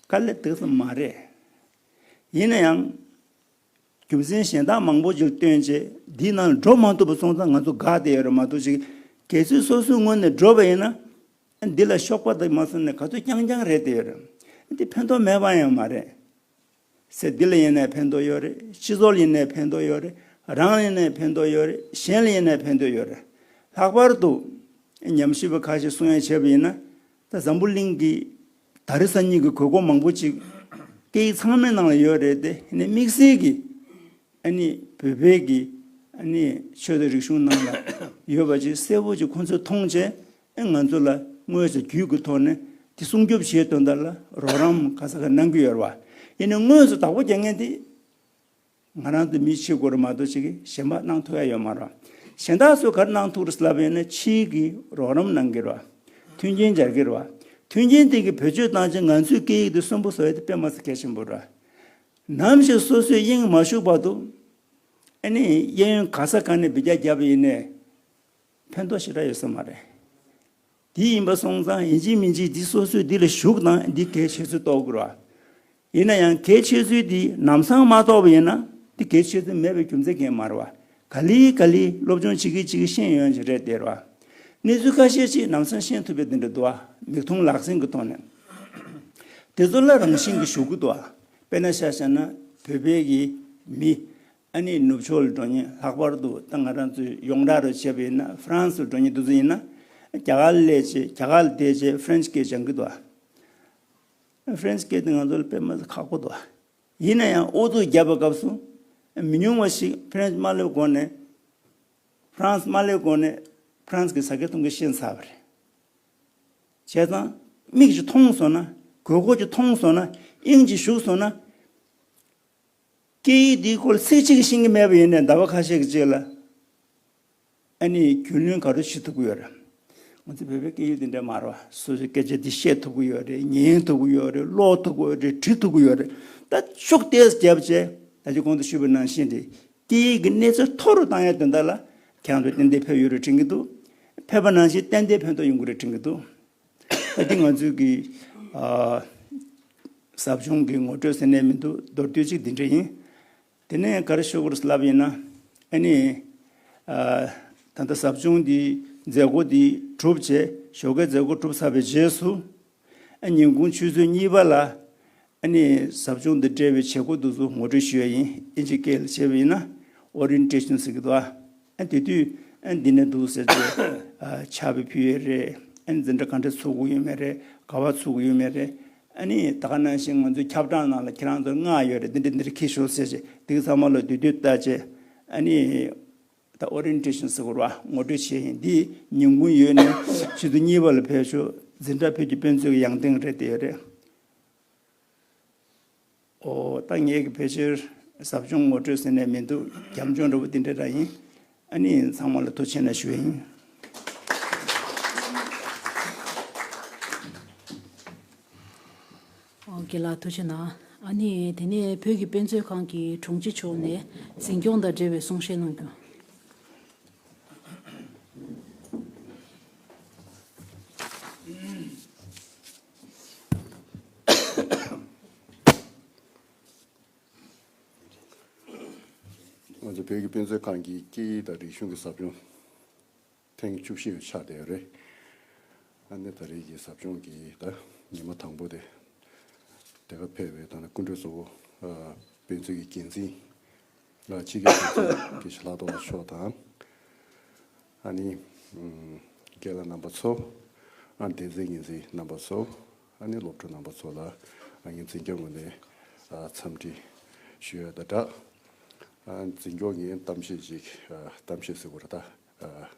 དཀའ་ལས་སྡུག་ཙམ་མ་རེད། ཡིན་ན་ཡང་། རྒྱུ་མཚན་གཞན་དག་མང་པོ་ཅིག་བཏོན་བྱས་འདིའི་ནང་འགྲོ་མ་ཐུབ་པ་སོང་ཙང་ང་ཚོ་དགའ་བསྡད་ཡོད་རེད་མ་གཏོགས་ཅིག། གལ་སྲིད་སོ་སོའི་ངོས་ནས་འགྲོ་བ་ཡིན་ན། འདི་ལ་གཤོག་པ་དང་མ་སོང་ནས་ག་ཚོད་རྐྱང་རྐྱང་རེད་བསྡད་ཡོད་རེད། འདི་ཕན་ཐོགས་མེད་པ་ཡང་མ་རེད། ཟེར། འདི་ལ་ཡིན་ནའི་ཕན་ཐོགས་ཡོད་རེད། སྤྱི་ཚོགས་ལ་ཡིན་ནའི་ཕན་ཐོགས་ཡོད་རེད། རང་ལ་ཡིན་ནའི་ཕན་ཐོགས་ཡོད་རེད། གཞན་ལ་ཡིན་ནའི་ཕན་ཐོགས་ཡོད་རེད། ལྷག་པར་དུ་ཉམས་ཞིབ་པ་ཁ་ཤས་གསུང་ཡ་བྱས་པ་ཡིན་ན། ད་འཛམ་བུ་གླིང་གི་ད་རེས་སང་ཉིན་གྱི་གོ་སྐབས་མང་པོ་ཅིག་སྐད་ཡིག་ཚང་མའི་ནང་ལ་ཡོད་རེད་དེ། ཨ་ནི་དམིགས་བསལ་གྱི་ཨ་ནི་བོད་པའི་གི་ཨ་ནི་ཆོས་དང་རིག་གཞུང་ནང་ལ་ཡོད་པ་ཅིག་གསལ་པོ་ཅིག་ཁོང་ཚོས་མཐོང་བྱས། ཨ་ང་ཚོ་ལ་དངོས་སུ་བརྒྱུད་ཀྱི་ཐོག་ནས་དེ་སྲུང་སྐྱོབ་བྱེད་དོན་དག་ལ་རོགས་རམ་ག་ས་ག་གནང་གི་ཡོད་རེད་བ། ཡིན་ནའི་དངོས་སུ་བདག་པོ་རྒྱག་མཁན་དེ། ང་རང་ཚོ་མི་གཅིག་པོ་རེད་མ་གཏོགས་ཅིག་གིས་གཞན་པ་གནང་ཐུབ་ཡ་ཡོད་མ་རེད། གཞན་དག་ཚོས་ག་རེ་གནང་ཐུབ་རེད་ལབ་ཡོད་ན། ཕྱིའི་གི་རོགས་རམ་གནང་གི་རེད། མཐུན་རྐྱེན་སྦྱར་གི་རེད། མཐུན་རྐྱེན་དེ་གི་བེད་སྤྱོད་བཏང་ཆེད་ང་ཚོའི་སྐད་ཡིག་དེ་གསོན་པོ་བཟོ་ཡ་དེ་དཔེ་མ་སྲིད་གལ་ཆེན་པོ་རེད། ནམ་ཞིག་སོ་སོའི་དབྱིངས་མ་ཞུགས་བར་དུ། ཨ་ནི་གཡས་གཡོན་ག་ས་ག་ནས་འབུད་རྒྱག་བརྒྱབ་པ་ཡིན་ནའི་ཕན་ཐོགས་ཞེ་དྲག་ཡོད་ས་མ་རེད། དེ་ཡིན་པ་སོང་ཙང་ཡིན་གཅིག་མིན་གཅིག་འདི་སོ་སོས་འདི་ལ་ཞུགས་དང་། འདི་གལ་ཆེ་ཚུལ་རྟོགས་དགོས་རེད་བ། ཡིན་ན་ཡང་གལ་ཆེ་ཚུལ་འདི་ལམ་སང་མ་རྟོགས་པ་ཡིན་ན། འདི་གལ་ཆེ་ཚུལ་མེད་པའི་རྒྱུ་མཚན་གང་ཡང་མ་རེད་བ། ག་ལེ་ག་ལེ་སློབ་སྦྱོང་བྱེད་ཀྱི་བྱེད་ཀྱི་ཤེས་ཡོང་ཡ་ཅིག་རེད་དེ་རེད་བ། གནས་ཚུལ་ཁ་ཤས་ཅིག་ལམ་སང་ཤེས་ཐུབ་པའི་དེ་འདྲ་འདུག་བ། མིག་མཐོང་ལག་ཟིན་གྱི་ཐོག་ནས། དེ་ཚོ་ལ་རང་བཞིན་གྱིས་ཞུགས་ཀྱི་འདུག་བ། དཔེར་ན་ཆ་བཞག་ན་བོད་པའི་གི་མི། ཨ་ནི་ནུབ་ཕྱོགས་ལ་འགྲོ་མཁན། ལྷག་པར་དུ་ད་ང་རང་ཚོས་ཡོངས་གྲགས་རུ་བྱས་པ་ཡིན་ན་ཧྥ་རན་སི་ལ་འགྲོ་མཁན་དེ་ཚོ་ཡིན་ན། རྒྱ་གར་ལ་སླེབས་བྱས། རྒྱ་གར་ལ་བསྡད་བྱས་ཧྥ་རན་སི་སྐད་སྦྱང་གི་འདུག་བ། ཧྥ་རན་སི་སྐད་དེ་ང་ཚོ་ལ་དཔེ་མ་སྲིད་ཁག་པོ་འདུག་བ། ཡིན་ན་ཡང་ཨུ་ཚུགས་བརྒྱབ་པའི་སྐབས་སུ་མི་ཉུང་བ་ཞིག་ཧྥ་རན་སི་མ་སླེབས་གོང་ནས། ཧྥ་རན་སི་མ་སླེབས་གོང་ནས་ཧྥ་རན་སི་གི་ཟ་སྐད་གཏོང་གི་ཤེས་ཚར་བ་རེད། བྱས་ཙང་མིག་ཅིག་མཐོང་སོང་ན། གོས་ཁུག་ཅིག་མཐོང་སོང་ན། དབྱིངས་ཅིག་ཞུགས་སོང་ན། སྐད་ཡིག་འདིའི་སྐོར་ཚིག་གཅིག་ཤེས་ཀྱི་མེད་པ་ཡིན་ནའི་ཟླ་བ་ཁ་ཤས་ཀྱི་རྗེས་ལ་ཨ་ནི་རྒྱུས་ལོན་ག་རེ་བྱེད་ཐུབ་ཀྱི་ཡོད་རེད། ང་ཚོ་བོད་པའི་སྐད་ཡིག་འདི་འདྲ་མ་རེད་བ། སོ་སོའི་སྐད་ཆ་འདི་བཤད་ཐུབ་ཀྱི་ཡོད་རེད། ཉན་ཐུབ་ཀྱི་ཡོད་རེད། ཀློག་ཐུབ་ཀྱི་ཡོད་རེད། འབྲི་ཐུབ་ཀྱི་ཡོད་རེད། ད་ཤུགས་ཏོག་ཙམ་བརྒྱབ་བྱས། ད་ཅི་གོང་དུ་ཞུས་པ་ནང་བཞིན་རེད། སྐད་ཡིག་གི་གནས་ཚད་མཐོ་རུ་བཏང་ཡ་དོན་དག་ལ་ ཁྱེད་རང་ཚོ་ཏན་ཏན་ཕེབས་ཡོད་རེད་དྲན་གྱི་འདུག་ཕེབས་པ་ནང་བཞིན་ཏན་ཏན་ཕན་ཐོགས་ཡོང་གི་རེད་དྲན་གྱི་འདུག་ད་འདི་ང་ཚོའི་གི་ཨ་ཟབ་སྦྱོང་གི་ངོ་སྤྲོད་ཟེར་ནས་མི་འདུག་མདོར་བསྡུས་གཅིག་འདི་འདྲ་ཡིན། དེ་ནས་ག་རེ་ཞུ་དགོས་རེད་ལབ་ཡིན་ན། ཨ་ནི། ཨ། ད་ལྟ་ཟབ་སྦྱོང་འདི་མཛད་སྒོ་འདི་གྲུབ་བྱས་ཞོགས་ཀའི་མཛད་སྒོ་གྲུབ་ཚར་བའི་རྗེས་སུ། ཨ། ཉིན་གུང་ཆུ་ཚོད་གཉིས་པ་ལ། ཨ་ནི་ཟབ་སྦྱོང་དང་འབྲེལ་བའི་བྱེད་སྒོ་འདི་ཚོ་ངོ་སྤྲོད་ཞུ་ཡ་ཡིན། ཨིན་ཇི་སྐད་ལ་བྱས་པ་ཡིན་ན་ཨོ་རི་ཡན་ཊེ་ཤན་ཟེར་གྱི་འདུག་ཨ། ཨ། དེ་དུས། ཨ། འདི་ནས་འདུག་ཟེར་ཏེ། ཨ། ཕྱག་དཔེ་ཕུལ་ཡས་རེད། ཨ་ནི་འཛིན་གྲྭ་ག་འདྲ་ཚུགས་ཀྱི་ཡོད་མེད་རེད། ག་པར་ཚུགས་ཀྱི་ཡོད་མེད་རེད། ཨ་ནི་ད་ག་ནང་བཞིན་ང་ཚོའི་ཁྱབ་བསྒྲགས་ནང་ལ་ཁྱེད་རང་ཚོར་མངགས་ཡོད་རེད། འདི་འདྲ་འདི་འདྲ་འཁྱེར་ཤོག་ཟེར་བྱས་འདི་ག་ཚང་མ་ལ་དུས་དུས་བལྟས་བྱས། ཨ་ནི་ད་ཨོ་རི་ཡན་ཊེ་ཤན་ཟེར་དགོས་རེད་པ། ངོ་སྤྲོད་བྱས་ཡིན། འདི་ཉིན་གུང་ཡོལ་ནས་ཆུ་ཚོད་གཉིས་པ་ལ་ཕེབས་ཤོག་འཛིན་གྲྭ་བོད་ཀྱི་དཔེ་མཛོད་ཀྱི་ཡང་སྟེང་རེད། དེ་ཡོད་རེད། ཨོ། ད་ངེད་ཀྱི་ཕལ་ཆེར་ཟབ་སྦྱོང་ངོ་སྤྲོད་ཟེར་ནས་མི་འདུག་རྒྱབ་ལྗོངས་འདྲ་པོ་འདི་འདྲ་རང་ཡིན། ཨ་ནི་ཚང་མ་ལ་ཐུགས་རྗེ་ཆེ་གནང་ཞུ་ཡ་ཡིན། ཨོ། རྒན་ལགས་ཐུགས་རྗེ་གནང་། ཨ་ནི་དེ་ནས་བོད་ཀྱི་དཔེ་མཛོད་ཁང་གི་དྲུང་ཆེ་མཆོག་ནས་འཛིན་སྐྱོང་དང་འབྲེལ་བའི་གསུང་བཤད་གནང་རྒྱུ། ང་ཚོ་བོད་ཀྱི་དཔེ་མཛོད་ཁང་གི་སྐད་ཡིག་དང་རིག་གཞུང་གི་ཟབ་སྦྱོང་ཐེངས་བཅུ་བཞི་པ་ཆགས་བསྡད་ཡོད་རེད། ཨ་ནི་ད་རེས་ཀྱི་ཟབ་སྦྱོང་གི་ད་ཉི་མ་དང་པོ་དེ། དེ་ག་ཕེབས་པའི་ད་ནི་སྐུ་མགྲོན་གཙོ་བོ། ཨ། དཔེ་མཛོད་ཀྱི་འགན་འཛིན། ཨ། ཕྱི་རྒྱལ་དཔེ་མཛོད་དགེ་བཤེས་ལྷག་རྡོར་ལགས་མཆོག་དང་། ཨ་ནི། ཨམ། རྒན་ལགས་རྣམ་པ་ཚོ། ཨ། སྡེ་ཚན་འགན་འཛིན་རྣམ་པ་ཚོ། ཨ་ནི་སློབ་ཕྲུག་རྣམ་པ་ཚོ་ལ། ཨ། ངས་འཛིན་སྐྱོང་ངོས་ནས། ཨ། འཚམས་འདྲི་ཞུ་ཡ་དང་སྦྲགས། ཨ། འཛིན་སྐྱོང་ངས་གཏམ་བཤད་ཅིག་ཨ། གཏམ་བཤད་ཟེར་དགོས་རེད་ད། ཨ།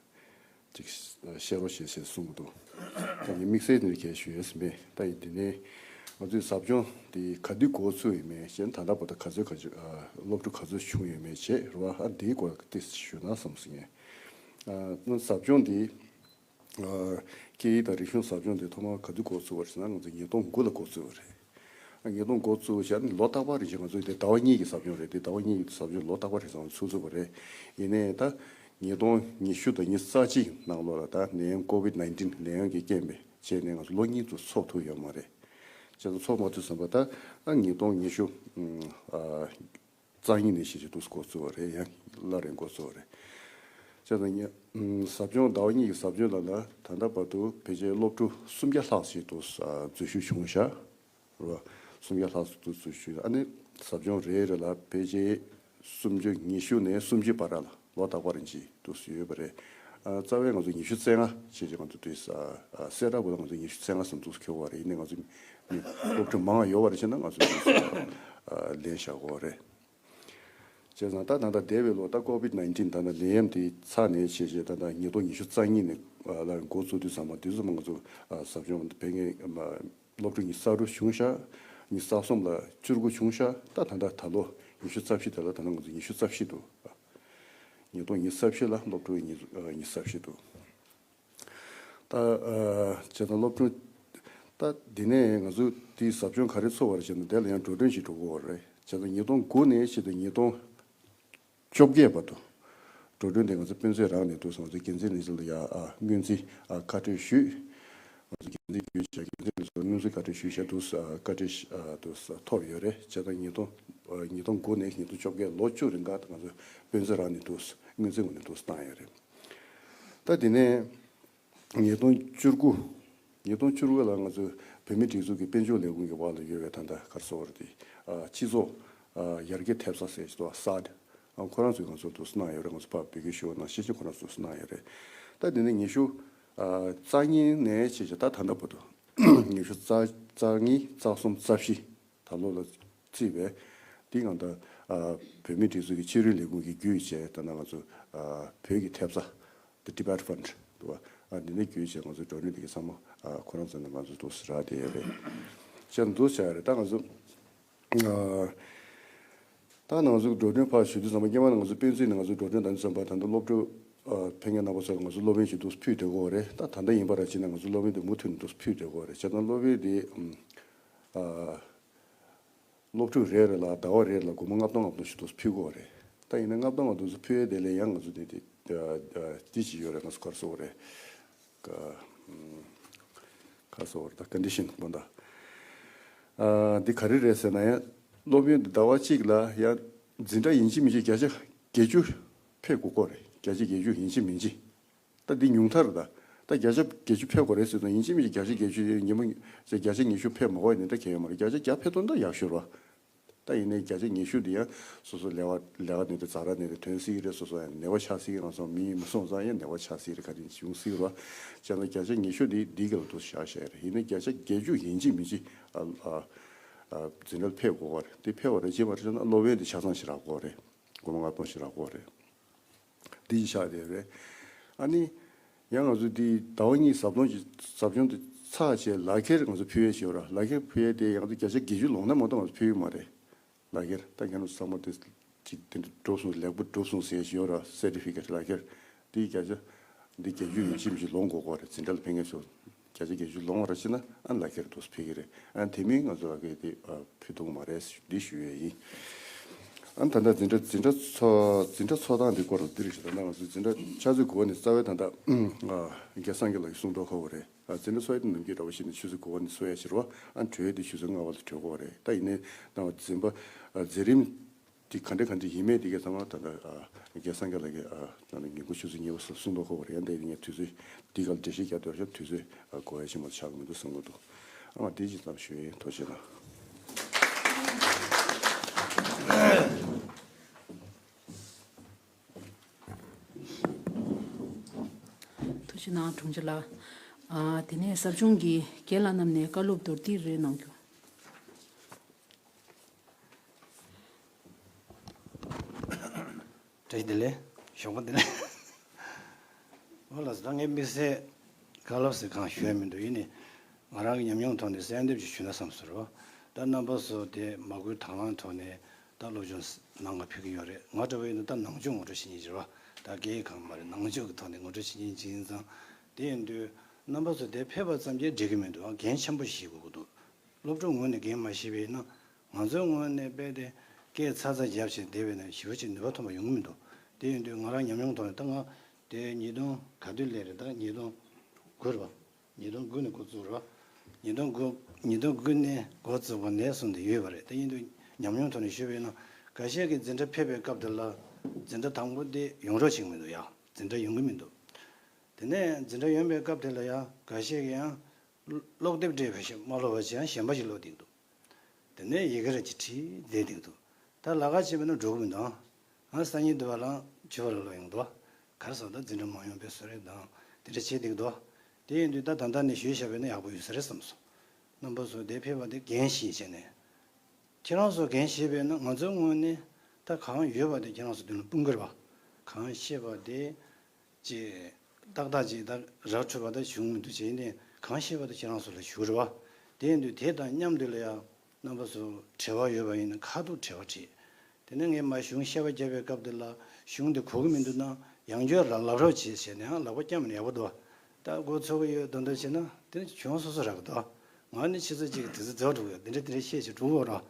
ཅིག་བཤད་རོགས་བྱེད་ཞེས་གསུངས་འདུག་ད་ངས་དམིགས་བསལ་ནས་གལ་ཞུ་ཡས་མེད། ད་ཡིན་དེ་ནས་ང་ཚོའི་ཟབ་སྦྱོང་དེ་ག་དུས་འགོ་ཚུགས་ཡོད་མེད་གཞན་ད་ལྟ་བར་དུ་ག་ཚོད་ག་ཚོད། ཨ། སློབ་ཕྲུག་ག་ཚོད་བྱུང་ཡོད་མེད་བྱས་རེད་པ། ཨ། དེའི་སྐོར་ཏོག་ཙམ་ཞུ་ན་བསམ་སོང་ངས། ཨ། ཟབ་སྦྱོང་དེ། ཨ། སྐད་ཡིག་དང་རིག་གཞུང་ཟབ་སྦྱོང་དེ་ཐོག་མར་ག་དུས་འགོ་ཚུགས་པ་རེད་ཟེར་ན་ང་ཚོ་ཉིས་སྟོང་དགུ་ལ་འགོ་ཚུགས་པ་རེད། ཉིས་སྟོང་འགོ་བཙུགས་བྱས་ནས་ལོ་རྟག་པར་རེ་བཞིན་ང་ཚོ་དེ་ཟླ་བ་གཉིས་ཀྱི་ཟབ་སྦྱོང་རེད། དེ་ཟླ་བ་གཉིས་ཀྱི་ཟབ་སྦྱོང་ལོ་རྟག་པར་རེ་བཞིན་ཚུགས་ཚུགས་པ་རེད། ཡིན་ནའི་ད་ཉིས་སྟོང་ཉི་ཤུ་དང་ཉི་ཤུ་རྩ་གཅིག་ནང་ལོགས་ལ་ད་ནད་ཡམས་ཀོ་བིད་ནའིན་ཊིན་ནད་ཡམས་ཀྱི་རྐྱེན་པས་བྱས་ནས་ང་ཚོ་ལོ་གཉིས་ཙམ་འཚོགས་ཐུབ་ཡོད་མ་རེད། བྱས་ཙང་འཚོགས་མ་ཐུབ་ཙམ་པ་ད་ཨ་ཉིས་སྟོང་ཉི་ཤུ། ཨ། རྩ་གཉིས་ནས་བྱས་བྱས་འདུག་འགོ་བཙུགས་པ་རེད། ཡང་སླར་ཡང་འགོ་བཙུགས་པ་རེད། བྱས་ཙང་ཉི། ཨམ། ཟབ་སྦྱོང་ཟླ་བ་གཉིས་ཀྱི་ཟབ་སྦྱོང་ལ་ལ་ད་ལྟ་བར་དུ་ཕལ་ཆེར་སློབ་ཕྲུག་སུམ་བརྒྱ་ལྷག་ཞིག་འདུག་ཨ། འཛུལ་ཞུགས་བྱུང་ཤག་རེད་པ། སུམ་བརྒྱ་ལྷག་ཙམ་འདུག་འཛུལ་ཞུགས། ཨ་ནི་ཟབ་སྦྱོང་རེ་རེ་ལ་ཕལ་ཆེར་སུམ་ཅུ་ཉི་ཤུ་ནས་སུམ་ཅུ་བར་ལ་ལོ་རྟག་པར་ཅིག་འདུག་ཡོད་པ་རེད། ཨ། རྩ་བའི་ང་ཚོ་ཉི་ཤུ་རྩ་ལྔ་བྱས་བྱས་ང་ཚོ་དུས་ས། ཨ། གསལ་བསྒྲགས་པོ་ལ་ང་ཚོ་ཉི་ཤུ་རྩ་ལྔ་ཙམ་འདུག་འཁྱོལ་བ་རེད། ཡིན་ནའི་ང་ཚོ་མི་སློབ་ཕྲུག་མང་བ་ཡོད་པ་རེད། བྱས་ན་ང་ཚོ་དུས་ས། ཨ། ལེན་བཞག་གི་ཡོད་རེད། བྱས་ཙང་ད་ད་ལྟ་འདས་པའི་ལོ་ད་ཀོ་བིད་ནའིན་ཊིན་ད་ལྟ་ནད་ཡམས་དེ་ཚར་ནས་བྱས་བྱས་ད་ལྟ་ཉིས་སྟོང་ཉི་ཤུ་རྩ་གཉིས་ནས་ལ་འགོ་བཙུགས་དུས་ཙམ་པ་དུས་ཙམ་པ་ང་ཚོ་ཟབ་སྦྱོང་ཕེབས་མཁན་སློབ་ཕྲུག་ཉི་ཤུ་རྩ་དྲུག་བྱུང་ཤག་ཉི་ཤུ་རྩ་གསུམ་ལ་བཅུ་དགུ་བྱུང་ཤག་ད་ད་ལྟ་ད་ལོ་ཉི་ཤུ་རྩ་བཞི་དེ་ལ་ད་ལྟ་ང་ཚོ་ཉི་ཤུ་རྩ་བཞི་འདུག་ཉིས་སྟོང་ཉི་ཤུ་རྩ་བཞི་ལ་སློབ་ཕྲུག་ཉི་ཉི་ཤུ་རྩ་བཞི་འདུག་ད། ཨ། བྱས་ཙང་སློབ་ཕྲུག་ད་འདི་ནས་ང་ཚོ་དེའི་ཟབ་སྦྱོང་ག་རེ་ཚུགས་པ་རེད་བྱས་ན་དེ་ལ་ཡང་འགྲོ་གྲོན་ཞིག་འགྲོ་དགོས་པ་རེད། བྱས་ཙང་ཉིས་སྟོང་དགུ་ནས་བྱས་ཏེ་ཉིས་སྟོང་བཅོ་བརྒྱད་བར་དུ་འགྲོ་གྲོན་དེ་ང་ཚོ་དཔེ་མཛོད་རང་ནས་འདུག་ང་ཚོ་འགན་འཛིན་ལས་བྱེད་ལ་ཡ། ཨ། སྔོན་རྩིས། ཨ། བཀའ་འཁྲོལ་ཞུས། ང་ཚོ་འགན་འཛིན་བརྒྱུད་བྱས་འགན་འཛིན་ལས་བྱེད་ལ་སྔོན་རྩིས་བཀའ་འཁྲོལ་ཞུས་བྱས་འདུག་ཨ། བཀའ་འཁྲོལ། ཨ། འདུག་ཐོབ་ཡོད་རེད། བྱས་ཙང་ཉིས་སྟོང་། ཨ། ཉིས་སྟོང་དགུ་ནས་ཉིས་སྟོང་བཅོ་བརྒྱད་ལོ་བཅུ་རིང་ག་ང་ཚོ་དཔེ་མཛོད་རང་ནས་འདུག་སྔོན་རྩིས་ངོས་ནས་འདུག་བཏང་ཡོད་རེད། ད་དེ་ནས་ཉིས་སྟོང་བཅུ་དགུ། ཉིས་སྟོང་བཅུ་དགུ་ལ་ང་ཚོས་བོད་མིའི་སྒྲིག་འཛུགས་ཀྱི་དཔལ་འབྱོར་ལས་ཁུངས་ཀྱི་འོག་ལ་ཡོད་པའི་ད་ལྟ་ག་རེ་ཟེར་དགོས་རེད་དེ། ཨ། སྤྱི་ཚོགས། ཨ། ཡར་རྒྱས་ཐེབས་རྩ་ཟེར་གྱི་འདུག་སཱ་ཌི། ཨ། ཁོ་རང་ཚོས་ང་ཚོར་འདུག་གནང་ཡོད་རེད། ང་ཚོ་ཕར་འབོད་སྐུལ་ཞུ་བ་ནང་བཞིན་ཁོ་རང་ཚོས་གནང་ཡོད་རེད། ད་དེ་ནས་ཉི་ཤུ། ཨ། རྩ་གཉིས་ནས་བྱས་བྱས་ད་ད་ལྟ་བར་དུ་ཉི་ཤུ་རྩ། རྩ་གཉིས། རྩ་གསུམ། རྩ་བཞི། ད་ལོ་ལ་བརྩིས་པས། འདི་ང་ད། ཨ། བོད་མིའི་སྒྲིག་འཛུགས་ཀྱི་ཕྱི་རོལ་ལས་ཁུངས་ཀྱིས་བརྒྱུད་བྱས་ད་ནང་ང་ཚོ། ཨ། བོད་ཀྱི་ཐེབས་རྩ། The Tibet Fund། འདུག་བ། ཨ། འདི་ནས་བརྒྱུད་བྱས་ང་ཚོ་འགྲོ་གྲོན་འདི་གའི་ཚང་མ། ཨ། ཁོ་རང་ཚོ་ནས་ང་ཚོ་འདུག་སེ་རག་བསྡད་ཡོད་རེད། བྱས་ཙང་འདུག་བྱས་རེད། ད་ང་ཚོ། ཨ། ད་ང་ཚོ་འགྲོ་གྲོན་ཕར་ཞུ་དུས་ཙམ་པ་སྔོན་མ་ང་ཚོ་དཔེ་མཛོད་ནས་ང་ཚོ་འགྲོ་གྲོན་བཏང་དུས་ཙམ་པ་ད་ལྟ་སློབ་ཕྲུག་ཨ། ཕེབས་མཁན་རྣམ་པ་ཚོ་ལ་ང་ཚོ་སློབ་ཡོན་ཞིག་འདུག་སེ་ཕུལ་བསྡད་ཀྱི་ཡོད་རེད། ད་ད་ལྟ་ཡིན་པ་ར་བྱས་ན་ང་ཚོ་སློབ་ཡོན་དེ་མུ་མཐུད་ནས་འདུག་སེ་ཕུལ་བསྡད་ཀྱི་ཡོད་རེད། བྱས་ཙང་སློབ་ཡོན་དེ། ཨ། སློབ་ཕྲུག་རེ་རེ་ལ་ཟླ་བ་རེ་རེ་ལ་སྒོར་མོ་ལྔ་སྟོང་ལྔ་སྟོང་ཞིག་འདུག་སེ་ཕུལ་གྱི་ཡོད་རེད། ད་ཡིན་ན་ལྔ་སྟོང་ལྔ་སྟོང་འདུག་སེ་ཕུལ་ཡས་དེ་ལས་ཡང་ང་ཚོ་དེ་དེ་ འདི་ཅིག་ཡོད་རེད། ང་ཚོ་ག་རེ་ཟེར་དགོས་རེད། ག་ག་ཟེར་དགོས་རེད། ད་ཀོན་ཌི་ཤན་དགོངས་དག་འདི་ག་རེ་རེད་ཟེར་ན། ཡང་སློབ་ཡོན་འདི་ཟླ་བ་གཅིག་ལ་ཡང་འཛིན་གྲྭ་ཡིན་གཅིག་མིན་གཅིག་བརྒྱ་ཆ་བརྒྱད་ཅུ་ཕེབས་དགོས་ཀྱི་རེད། བརྒྱ་ཆ་བརྒྱད་ཅུ་ཡིན་གཅིག་མིན་གཅིག་ད་འདི་ཉུང་མཐར་ད། ད་བརྒྱ་ཆ་བརྒྱད་ཅུ་ཕེབས་དགོས་རེད་ཟེར་དུས་ཡིན་གཅིག་མིན་གཅིག་བརྒྱ་ཆ་བརྒྱད་ཅུ་ཉི་མ་བརྒྱ་ཆ་ཉི་ཤུ་ཕེབས་མ་དགོས་ཡ་འདི་འདྲ་གང་ཡང་མ་རེད། བརྒྱ་ཆ་བརྒྱ་ཕེབས་ཐུབ་ན་ད་ཡག་ཤོས་རེད། ད་ཡིན་ནའི་བརྒྱ་ཆ་ཉི་ཤུ་འདི་ཡང་སོ་སོ་ལས་ཀ་ལས་ཀ་ནས་དེ་ཛ་དྲག་ནས་དེ་ཐོན་སྲིད་ཀྱི་རེད། སོ་སོ་ཡང་ནད་པ་ཆགས་སྲིད་ཀྱི་རང་སོང་མི་མ་སོང་ཙང་ཡང་ནད་པ་ཆགས་སྲིད་རེད། ག་རེ་བྱུང་སྲིད་རེད། བྱས་ན་བརྒྱ་ཆ་ཉི་ཤུ་འདི་འདི་ག་ལ་འདུག་བཞག་བཞག་རེད། ཡིན་ནའི་བརྒྱ་ཆ་བརྒྱད་ཅུ་ཡིན་གཅིག་མིན་གཅིག་ཨ་ཨ་ཨ་འཛིན་གྲྭ་ལ་ཕེབས་དགོས་པ་རེད། འདི་ཕེབས་པ་རེད། བྱས་པ་རེད་ན་སློབ་ཡོན་འདི་ཆ་ཚང་ཞིག་རག་དགོས་རེད། སྒོར་མོ་ལྔ་སྟོང་ཞིག་རག་དགོས་རེད། འདི་ཅིག་ཆགས་བསྡད་རེད། ཨ་ནི་ཡང་ང་ཚོ་འདི་ཟླ་བ་གཉིས་ཟབ་སྦྱོང་གི་ཟབ་སྦྱོང་འདི་ཚར་བྱས་ལག་ཁྱེར་ང་ཚོ་ཕུལ་ཡས་ཞིག་ཡོད་ར། ལག་ཁྱེར་ཕུལ་ཡས་དེ་ཡང་ང་ཚོ་བརྒྱ་ཆ་བརྒྱད་ཅུ་ལོངས་ན་མ་གཏོགས་ང་ཚོ་ཕུལ་ཡོད་མ་རེད། ལག་ཁྱེར་ད་ཁྱེད་རང་ཚོ་ཚང་མ་དེ་ཅིག་དེ་འདྲ་འགྲོ་སོང་། ལེགས་པོ་འགྲོ་སོང་ཟེར་ཡས་ཞིག་ཡོད་ར། སེར་ཊི་ཕི་ཀེཊ་ལག་ཁྱེར་འདི་བརྒྱ་ཆ་འདི་བརྒྱད་ཅུ་ཡིན་གཅིག་མིན་གཅིག་ལོངས་དགོས་ཀྱི་རེད། འཛིན་གྲྭ་ལ་ཕེབས་མཁན་ཚོ་བརྒྱ་ཆ་བརྒྱད་ཅུ་ལོངས་པ་རེད་བྱས་ན་ཨ་ལག་ཁྱེར་འདུག་སེ་ཕུལ་གྱི་རེད། ཨ་དེ་མིན་ང་ཚོ་ལག་ཁྱེར་དེ་ཨ་ཕུལ་ཐུབ་ཀྱི་མ་རེད། འདི་ཞུ་ཡས་ཡིན། ཨ་ད་ལྟ་འཛིན་གྲྭ་འཛིན་གྲྭ་འཚོགས་འཛིན་གྲྭ་འཚོགས་སྟངས་འདི་སྐོར་ལ་འདི་རེད་ཞུ། ད་ལྟ་ང་ཚོ་འཛིན་གྲྭ་ཆུ་ཚོད་དགུ་པ་ནས་རྩ་བའི་ད་ལྟ་ཨ་རྒན་སངས་རྒྱས་ལགས་ཀྱིས་གསུངས་འདུག་ཁ་བོ་རེད། ཨ་འཛིན་གྲྭ་འཚོགས་ཡས་དེ་ནམ་རྒྱུན་འདྲ་བོ་ཞིག་ནས་ཆུ་ཚོད་དགུ་པ་ནས་འཚོགས་ཡས་ཞིག་རེད་བ། ཨ་གྲོལ་ཡས་དེ་ཆུ་ཚོད་ལྔ་པ་ལ་གྲོལ་དགོས་རེད། ད་ཡིན་ནའི་ད་འཛིན་པ་ཨ་མཛད་རིམ་དེ་ག་འདྲ་ག་འདྲ་ཡིན་མིན་དེ་གའི་ཚང་མ་ད་ལྟ་ཨ་རྒན་སངས་རྒྱས་ལགས་ཀྱིས་ཨ་ད་ལྟ་ཉིན་གུང་ཆུ་ཚོད་གཉིས་པ་སོགས་གསུངས་འདུག་ཁ་བོ་རེད། ཡང་དེ་ངས་དུས་ཚོད་འདི་ག་ལ་འགྲེལ་བཤད་རྒྱག་འདོད་ཤག་དུས་ཚོད་ཨ་འགོར་ཡ་ཆེན་པོ་ཆགས་ཀྱི་མི་འདུག་བསམ་གྱི་འདུག་ཨ་མ་དེ་ཅིག་ཙམ་ཞུ་ཡིན། ཐུགས་རྗེ་གནང་། ཐུགས་རྗེ་གནང་དྲུང་ཆེ་ལགས། ཨ་དེ་ནས་ཟབ་སྦྱོང་གི་རྒན་ལགས་རྣམས་ནས་བཀའ་སློབ་མདོར་བསྡུས་རེ་གནང་རྒྱུ། བཀྲ་ཤིས་བདེ་ལེགས། ཞོགས་པ་བདེ་ལེགས། འོ་ལགས་སོ། ད་ངས་དམིགས་བསལ་བཀའ་སློབ་ཟེར་གང་ཞུ་ཡ་མི་འདུག་ཡིན་ནའི་ང་རང་གི་ཉམས་མྱོང་ཐོག་ནས་གསལ་འདེབས་ཅིག་ཞུས་ན་བསམ་སོང་རོ། ད་རྣམ་པ་ཚོ་དེ་མ་བསྐུལ་དང་བླངས་ཐོག་ནས་ད་སློབ་སྦྱོང་ནང་ལ་ཕེབས་ཀྱི་ཡོད་རེད། ང་འདྲ་བོ་ཡིན་ན་ད་ནང་ཆོས་ངོ་སྤྲོད་བྱེད་མཁན་ཅིག་རེད་བ། ད་སྐད་ཡིག་གང་མ་རེད། ནང་ཆོས་ཀྱི་ཐོག་ནས་ངོ་སྤྲོད་བྱེད་མཁན་ཅིག་ཡིན་ཙང་། དེ་ཡིན་དུས་རྣམ་པ་ཚོ་དེ་ཕེབས་པ་ཙམ་གྱིས་འགྲིག་གི་མི་འདུག་ཨ་འགན་ཆེན་པོ་ཞིག་དགོས་ཀྱི་འདུག་སློབ་ཕྲུག་ངོས་ནས་འགན་མ་བཞེས་པ་ཡིན་ན། ང་ཚོའི་ངོས་ནས་རྦད་དེ་སྐད་ཚ་ཚ་བརྒྱབ་བྱས་བསྡད་པ་ཡིན་ན་ཞེ་པོ་ཅིག་ནུས་པ་ཐོན་པ་ཡོང་གི་མི་འདུག་དེ་ཡིན་དུས་ང་རང་ཉམས་མྱོང་ཐོག་ནས་ད་ང་དེ་ཉིས་སྟོང་ག་དུས་སླེབས་རེད། ད་ཉིས་སྟོང་དགུ་རེད་པ། ཉིས་སྟོང་དགུ་ནས་འགོ་བཙུགས་རེད་པ། ཉིས་སྟོང་དགུ་ཉིས་སྟོང་དགུ་ནས་འགོ་བཙུགས་པ་ནས་བཟུང་སྟེ་ཡོད་པ་རེད། དེ་ཡིན་དུས་ཉམས་མྱོང་ཐོག་ནས་ཞུས་པ་ཡིན་ན། འགའ་ཤས་ཀྱིས་འཛིན་གྲྭ་ཕེབས་པའི་སྐབས་དེ་ལ་འཛིན་གྲྭ་དང་པོ་དེ་ཡོང་རོགས་བྱེད་ཀྱི་མི་འདུག་ཡ། འཛིན་གྲྭ་ཡོང་གི་མི་འདུག་དེ་ནས་འཛིན་གྲྭ་ཡོང་པའི་སྐབས་དེ་ལ་ཡང་འགའ་ཤས་ཀྱིས་ཡང་ཀློག་དེབ་སྤྲད་པ་ཞིག་མ་ཀློག་པ་བྱས་ཡང་གཞན་པ་ཞིག་ཀློག་བསྡད་འདུག་དེ་ནས་ཡི་གེ་ར་ཅིག་བྲིས་བསྡད་འདུག་ད་ལག་ཁ་ཕྱེས་པ་ན་འགྲོ་གི་མི་འདུག་ཨང་སང་ཉིན་དུ་བ་ལང་ཆུ་བ་ལ་ལོག་ཡོང་འདུག་ག་རེ་ཟེར་ད་འཛིན་གྲྭ་མ་ཡོང་པའི་བཟོ་རེད་དང་དེ་འདྲ་བྱེད་བསྡད་འདུག་དེ་ཡིན་དུས་ད་ད་ལྟ་ནས་ཞུས་བཞག་པ་ན་ཡག་པོ་ཡོད་ས་རེད་བསམ་སོང་། རྣམ་པ་ཚོ་དེ་ཕེབས་པ་དེ་འགན་བཞེས་བྱས་ནས། ཁྱེད་རང་ཚོ་འགན་བཞེས་པས་ན་ང་ཚོའི་ངོས་ནས་ད་གང་ཡོད་པ་དེ་ཁྱེད་རང་ཚོ་མདུན་ལ་སྤུངས་ཀྱི་རེད་པ། གང་ཤེས་པ་དེ་ཅེས་ཏག་ཏག་ཅིག་ད་ར་འཕྲོད་པ་ད་བྱུང་མི་འདུག་བྱས་ནས་གང་ཤེས་པ་དེ་ཁྱེད་རང་ཚོ་ལ་ཞུ་རེད་པ། དེ་ཡིན་དུས་དེ་དང་མཉམ་དུ་ལ་ཡང་རྣམ་པ་ཚོ་དྲི་བ་ཡོད་པ་ཡིན་ན་ཁ་ཐུག་དྲི་བ་དྲིས། དེ་ནས་ངས་མ་གཞུང་བཤད་པ་བརྒྱབ་པའི་སྐབས་དེ་ལ་གཞུང་དེ་གོ་གི་མི་འདུག་ན་ཡང་བསྐྱར་ལ་ལབ་རོགས་བྱེད་ཟེར་ནས་ཡང་ལག་པ་བརྐྱངས་ནས་ཡག་པོ་འདུག་ད་འགོ་ཚུགས་ཀྱི་ཡོད་མདོག་མདོག་བྱས་ན་དེ་ནི་གྱོང་སོ་སོ་རག་གི་འདུག་ང་ནི་ཆུ་ཚོད་གཅིག་གི་དུས་ཚོད་རྫོགས་འགྲོ་གི་ཡོད། འདི་འདྲ་འདི་འདྲ་བཤད་ཅིག་འགྲོ་གི་རོགས།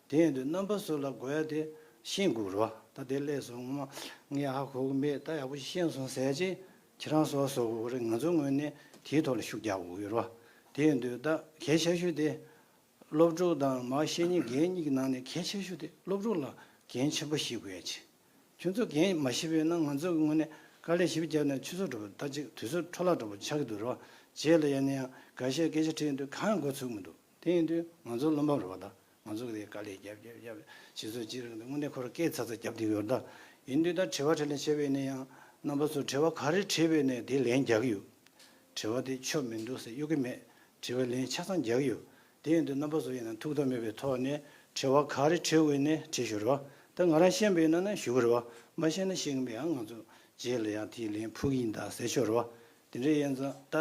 དེ་ཡིན་དུས་རྣམ་པ་ཚོ་ལ་དགོས་ཡ་དེ་ཤེས་དགོས་རོགས། ད་དེ་སླེབས་སོང་ངོ་མ་ངས་ཧ་གོ་གི་མེད། ད་ཡག་པོ་ཤེས་སོང་ཟེར་ཅིག་ཁྱེད་རང་ཚོ་བཟོ་དགོས་རེད། ང་ཚོའི་ངོས་ནས་དེའི་ཐོག་ལ་ཤུགས་རྒྱག་དགོས་ཀྱི་རོགས། དེ་ཡིན་དུས་ད་གལ་ཆེ་ཤོས་དེ། སློབ་ཕྲུག་དང་མར་བཤད་མཁན་གྱི་གཉིས་ཀྱི་ནང་ནས་གལ་ཆེ་ཤོས་དེ་སློབ་ཕྲུག་ལ་འགན་ཆེན་པོ་བཞེས་དགོས་ཡ་ཆེ། ཁྱོད་ཚོ་འགན་མ་བཞེས་པས་ན་ང་ཚོ་གི་ངོས་ནས་དཀའ་ལས་ཞེ་པོ་བརྒྱབ་ནས་ཆུ་ཚོད་འགྲོ་བ་ད་ཅིག་དུས་ཚོད་འཕྲོ་བརླག་འགྲོ་བ་ཆགས་ཀྱི་འདུག་རོགས། རྗེས་ལ་ཡང་ནས་ཡང་འགའ་ཤས་སྐད་ཆ་དྲིས་ཡོང་དུས་གང་ཡང་འགོ་ཚུགས་མི་འདུག་དེ་ཡིན་དུས་ང་ཚོ་བློ་ཕམ་རེད་པ། ད་ང་ཚོ་གི་དེ་དཀའ་ལས་རྒྱབ་རྒྱབ་རྒྱབ་ཆུ་ཚོད་གཅིག་རིང་དུ་དངོས་གནས་ཁོ་རང་སྐད་ཚ་ཚ་རྒྱབ་བསྡད་ཡོད་རེད། ད་ཡིན་དུས་ད་དྲི་བ་དྲིས་ལན་བྱས་པས་ན་ཡང་རྣམ་པ་ཚོ་དྲི་བ་ག་རེ་དྲིས་པས་ན་དེ་ལན་རྒྱག་གི་ཡོད། དྲི་བ་དེ་ཆོ་མི་འདུག་ཟེར་གཡུག་གི་མེད། དྲི་བའི་ལན་ཆ་ཚང་རྒྱག་གི་ཡོད། དེ་ཡིན་དུས་རྣམ་པ་ཚོ་ཡིན་ན་ཐུགས་དམ་མེད་པའི་ཐོག་ནས་དྲི་བ་ག་རེ་དྲི་དགོས་ནས་དྲི་ཞུ་རོགས། ད་ང་རང་ཤེས་པ་ཡིན་ན་ན་ཞུ་གི་རེད་པ། མ་ཤེས་ན་ཤེས་ཀྱི་མེད། ཡང་ང་ཚོ་རྗེས་ལ་ཡང་དེའི་ལན་ཕུལ་གྱི་ཡིན་ད་ཟེར་ཤོག་རེད་པ། དེ་འདྲ་ཡིན་ཙང་ད་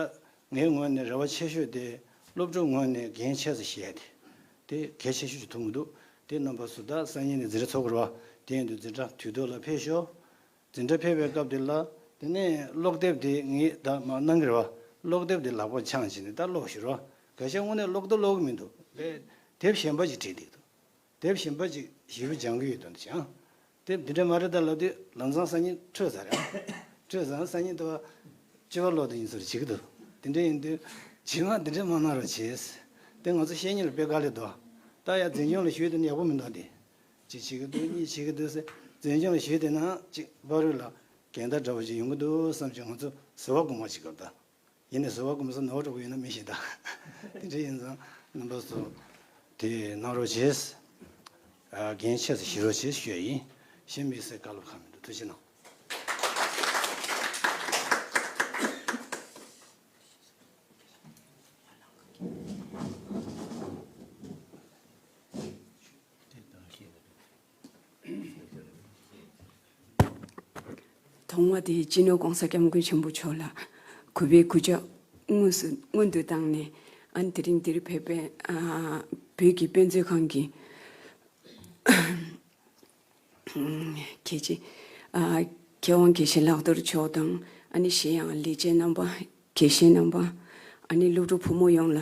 ངའི་ངོས་ནས་རེ་བ་ཆེ་ཤོས་དེ་སློབ་ཕྲུག་ངོས་ནས་འགན་ཆེ་ཙམ་བཞེས་ཏེ། དེ་གལ་ཆེ་ཤོས་ཤིག་མཐོང་གི་འདུག་དེ་རྣམ་པ་ཚོ་ད་སང་ཉིན་ནས་འཛིན་གྲྭ་ཚོགས་ཀྱི་རེད་པ། དེ་ཡིན་དུས་འཛིན་གྲྭ་དུས་ཐོག་ལ་ཕེབས་ཤོག་འཛིན་གྲྭ་ཕེབས་པའི་སྐབས་དེ་ལ་དེ་ནས་ཀློག་དེབ་དེ་ངས་ད་མར་གནང་གི་རེད་པ། ཀློག་དེབ་དེ་ལག་པར་འཆང་བྱས་ནས་ད་ཀློག་ཤོག་རོགས། འགའ་ཤས་དངོས་གནས་ཀློག་ད་ཀློག་གི་མི་འདུག་དེབ་གཞན་པ་ཅིག་བྲིས་བསྡད་འདུག་དེབ་གཞན་པ་ཅིག་ཞེ་པོ་སྦྱང་གི་ཡོད་དོན་དུ་བྱས་ཨང་། དེབ་འདི་འདྲ་མ་རེད་ད་ལབ་དུས་ལམ་སང་སང་ཉིན་འཕྲོད་ཚར་རེད་ཨང་། སྤྲོས་བཟང་སང་ཉིན་དུ་བ་སྤྱི་པ་ལོག་ཏུ་ཡིན་ཟུར་བྱེད་ཀྱི་འདུག་དེ་འདྲ་ཡིན་དུས་ཇི་མ་དེ་འདྲ་མ་གནང་རོགས་བྱེད། དེ་ང་ཚོ་བཤད་ཉེས་ལ་དཔེ་དཀའ་ལས་འདུག་ད་ཡ་འཛིན་སྐྱོང་ལ་ཞུས་དེ་ནི་ཡག་པོ་མི་འདུག་དེ་གཅིག་བྱེད་ཀྱི་འདུག་གཉིས་བྱེད་ཀྱི་འདུག་ཟེར། འཛིན་སྐྱོང་ལ་ཞུས་དེ་ན་གཅིག་བར་རུ་ལ་འགལ་ཟླ་འདྲ་བོ་ཅིག་ཡོང་གི་འདུག་བསམ་ཅིག་ང་ཚོ་ཟུར་པ་སྒོམ་པ་ཞིག་གི་ད། ཡིན་ནའི་ཟུར་པ་སྒོམ་ས་ནོར་འགྲོ་གི་ཡོད་ན་མི་ཤེས་ད། དེ་འདྲ་ཡིན་ཙང་རྣམ་པ་ཚོ་དེ་གནང་རོགས་བྱེད། ཨ། འགན་ཆེ་ས་བཞེས་རོགས་བྱེད་ཞུ་ཡ་ཡིན། གཞན་མི་སེར་བཀའ་སློབ་ཁག་མི་འདུག་ཐུགས་རྗེ་གནང་། ཐོག་མ་དེ་སྤྱི་ནོར་༸གོང་ས་༸སྐྱབས་མགོན་ཆེན་པོ་མཆོག་ལ་གུས་པས་གུས་ཕྱག་དངོས་སུ་སྔོན་དུ་བཏང་ནས། ཨ་ནི་དེ་རིང་འདིར་ཕེབས་པའི་ཨ་བོད་ཀྱི་དཔེ་མཛོད་ཁང་གི་ཁྱེད་ཀྱི་ཨ་མཁས་དབང་དགེ་བཤེས་ལྷག་རྡོར་མཆོག་དང་། ཨ་ནི་གཞན་ཡང་ལས་བྱེད་རྣམ་པ། དགེ་བཤེས་རྣམ་པ། ཨ་ནི་སློབ་ཕྲུག་ཕོ་མོ་ཡོངས་ལ་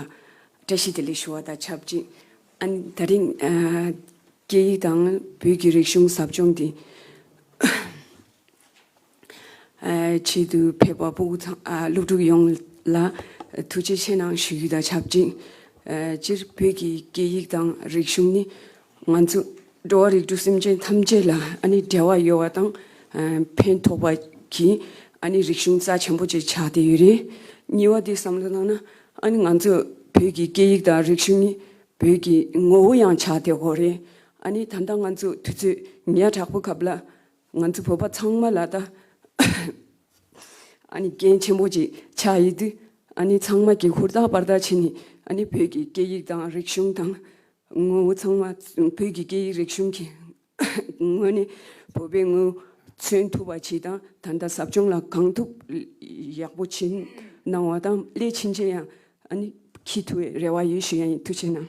བཀྲ་ཤིས་བདེ་ལེགས་ཞུ་བ་དང་ཆབས་ཅིག་ཨ་ནི་ད་རིང་ཨ་སྐད་ཡིག་དང་བོད་ཀྱི་རིག་གཞུང་ཟབ་སྦྱོང་འདི་ཨ་ཆེད་དུ་ཕེབས་པ་ཕྲུ་གུ་ཚང་ཨ་སློབ་ཕྲུག་ཡོངས་ལ་ཐུགས་རྗེ་ཆེ་གནང་ཞུ་རྒྱུ་དང་ཆབས་ཅིག་ཨ་སྤྱིར་བོད་ཀྱི་སྐད་ཡིག་དང་རིག་གཞུང་ནི་ང་ཚོ་འགྲོ་བ་རིགས་དྲུག་སེམས་ཅན་ཐམས་ཅད་ལ་ཨ་ནི་འབྲེལ་བ་ཡོད་པ་དང་། ཨ་ཕན་ཐོགས་པ་གི་ཨ་ནི་རིག་གཞུང་རྩ་ཆེན་པོ་ཅིག་ཆགས་བསྡད་ཡོད་རེད། གཉིས་པ་དེ་བསམ་བློ་བཏང་ན། ཨ་ནི་ང་ཚོ་བོད་ཀྱི་སྐད་ཡིག་དང་རིག་གཞུང་ནི་བོད་ཀྱི་ངོ་བོ་ཡང་ཆགས་བསྡད་ཡོད་རེད། ཨ་ནི་ད་ལྟ་ང་ཚོ་དུས་ཚོད་ཉེ་དྲགས་པོ་སྐབས་ལ་ང་ཚོ་བོད་པ་ཚང་མ་ལ་ད་ཨ་ནི་འགན་ཆེན་པོ་ཅིག་ཆགས་ཡོད་དུས། ཨ་ནི་ཚང་མ་གིས་ཧུར་ཐག་འབད་ཐག་བྱས་ནས། ཨ་ནི་བོད་ཀྱི་སྐད་ཡིག་དང་རིག་གཞུང་དང་ངོ་བོ་ཚང་མ། བོད་ཀྱི་སྐད་ཡིག་རིག་གཞུང་གི་ངོས་ནས་བོད་པའི་ངོ་བོ་མཚོན་ཐུབ་པ་ཅིག་དང་། ད་ལྟ་ཟབ་སྦྱོང་ལ་གང་ཐུབ་ཡག་པོ་ཅིག་གནང་བ་དང་། སླད་ཕྱིན་ཆད་ཡང་ཨ་ནི་འཁྱེར་ཐུབ་པའི་རེ་བ་ཡོད་ཞུ་ཡ་ཡིན། ཐུགས་རྗེ་གནང་།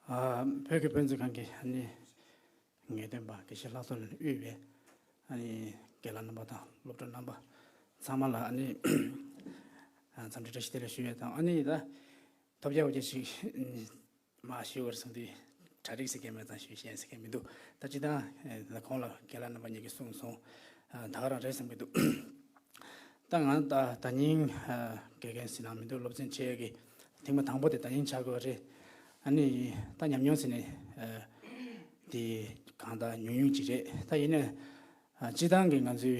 ཨ་བོད་ཀྱི་དཔེ་མཛོད་ཁང་གི་ཨ་ནི་ངེས་སྟོན་པ་དགེ་བཤེས་ལྷག་རྡོར་ལགས་དབུས་པའི་ཨ་ནི་རྒན་ལགས་རྣམ་པ་དང་སློབ་གྲོགས་རྣམ་པ་ཚང་མ་ལ་ཨ་ནི་འཚམས་འདྲི་བཀྲ་ཤིས་བདེ་ལེགས་ཞུ་ཡས་དང་། ཨ་ནི་ད་ཐོབ་རྒྱག་པ་ཅིག་མ་ཞུ་བར་སོང་དུས་གྲ་སྒྲིག་ཟེར་མཁན་མེད་ཙང་ཞུ་ཤེས་ཟེར་མཁན་མི་འདུག་ད་ཅི་ད་ཨ་གོང་ལ་རྒན་ལགས་རྣམ་པ་གཉིས་ཀྱིས་གསུངས་སོང་། ཨ་ད་ག་རང་རེད་བསམ་གྱི་འདུག་ད་ང་ད་ད་ཉིན་ཨ་དགེ་རྒན་ཟེར་ན་མི་འདུག་སློབ་ཚན་ཆེ་གི་ཐེངས་མ་དང་པོ་དེ་ད་ཉིན་ཆགས་དགོས་རེད། ཨ་ནི་ད་ཉམས་མྱོང་ཟེར་ནས་ཨ་དེ་གང་ལྟར་ཉུང་ཉུང་ཅིག་རེད། ད་ཡིན་ནའི་ཨ་སྤྱི་བཏང་གི་ང་ཚོའི་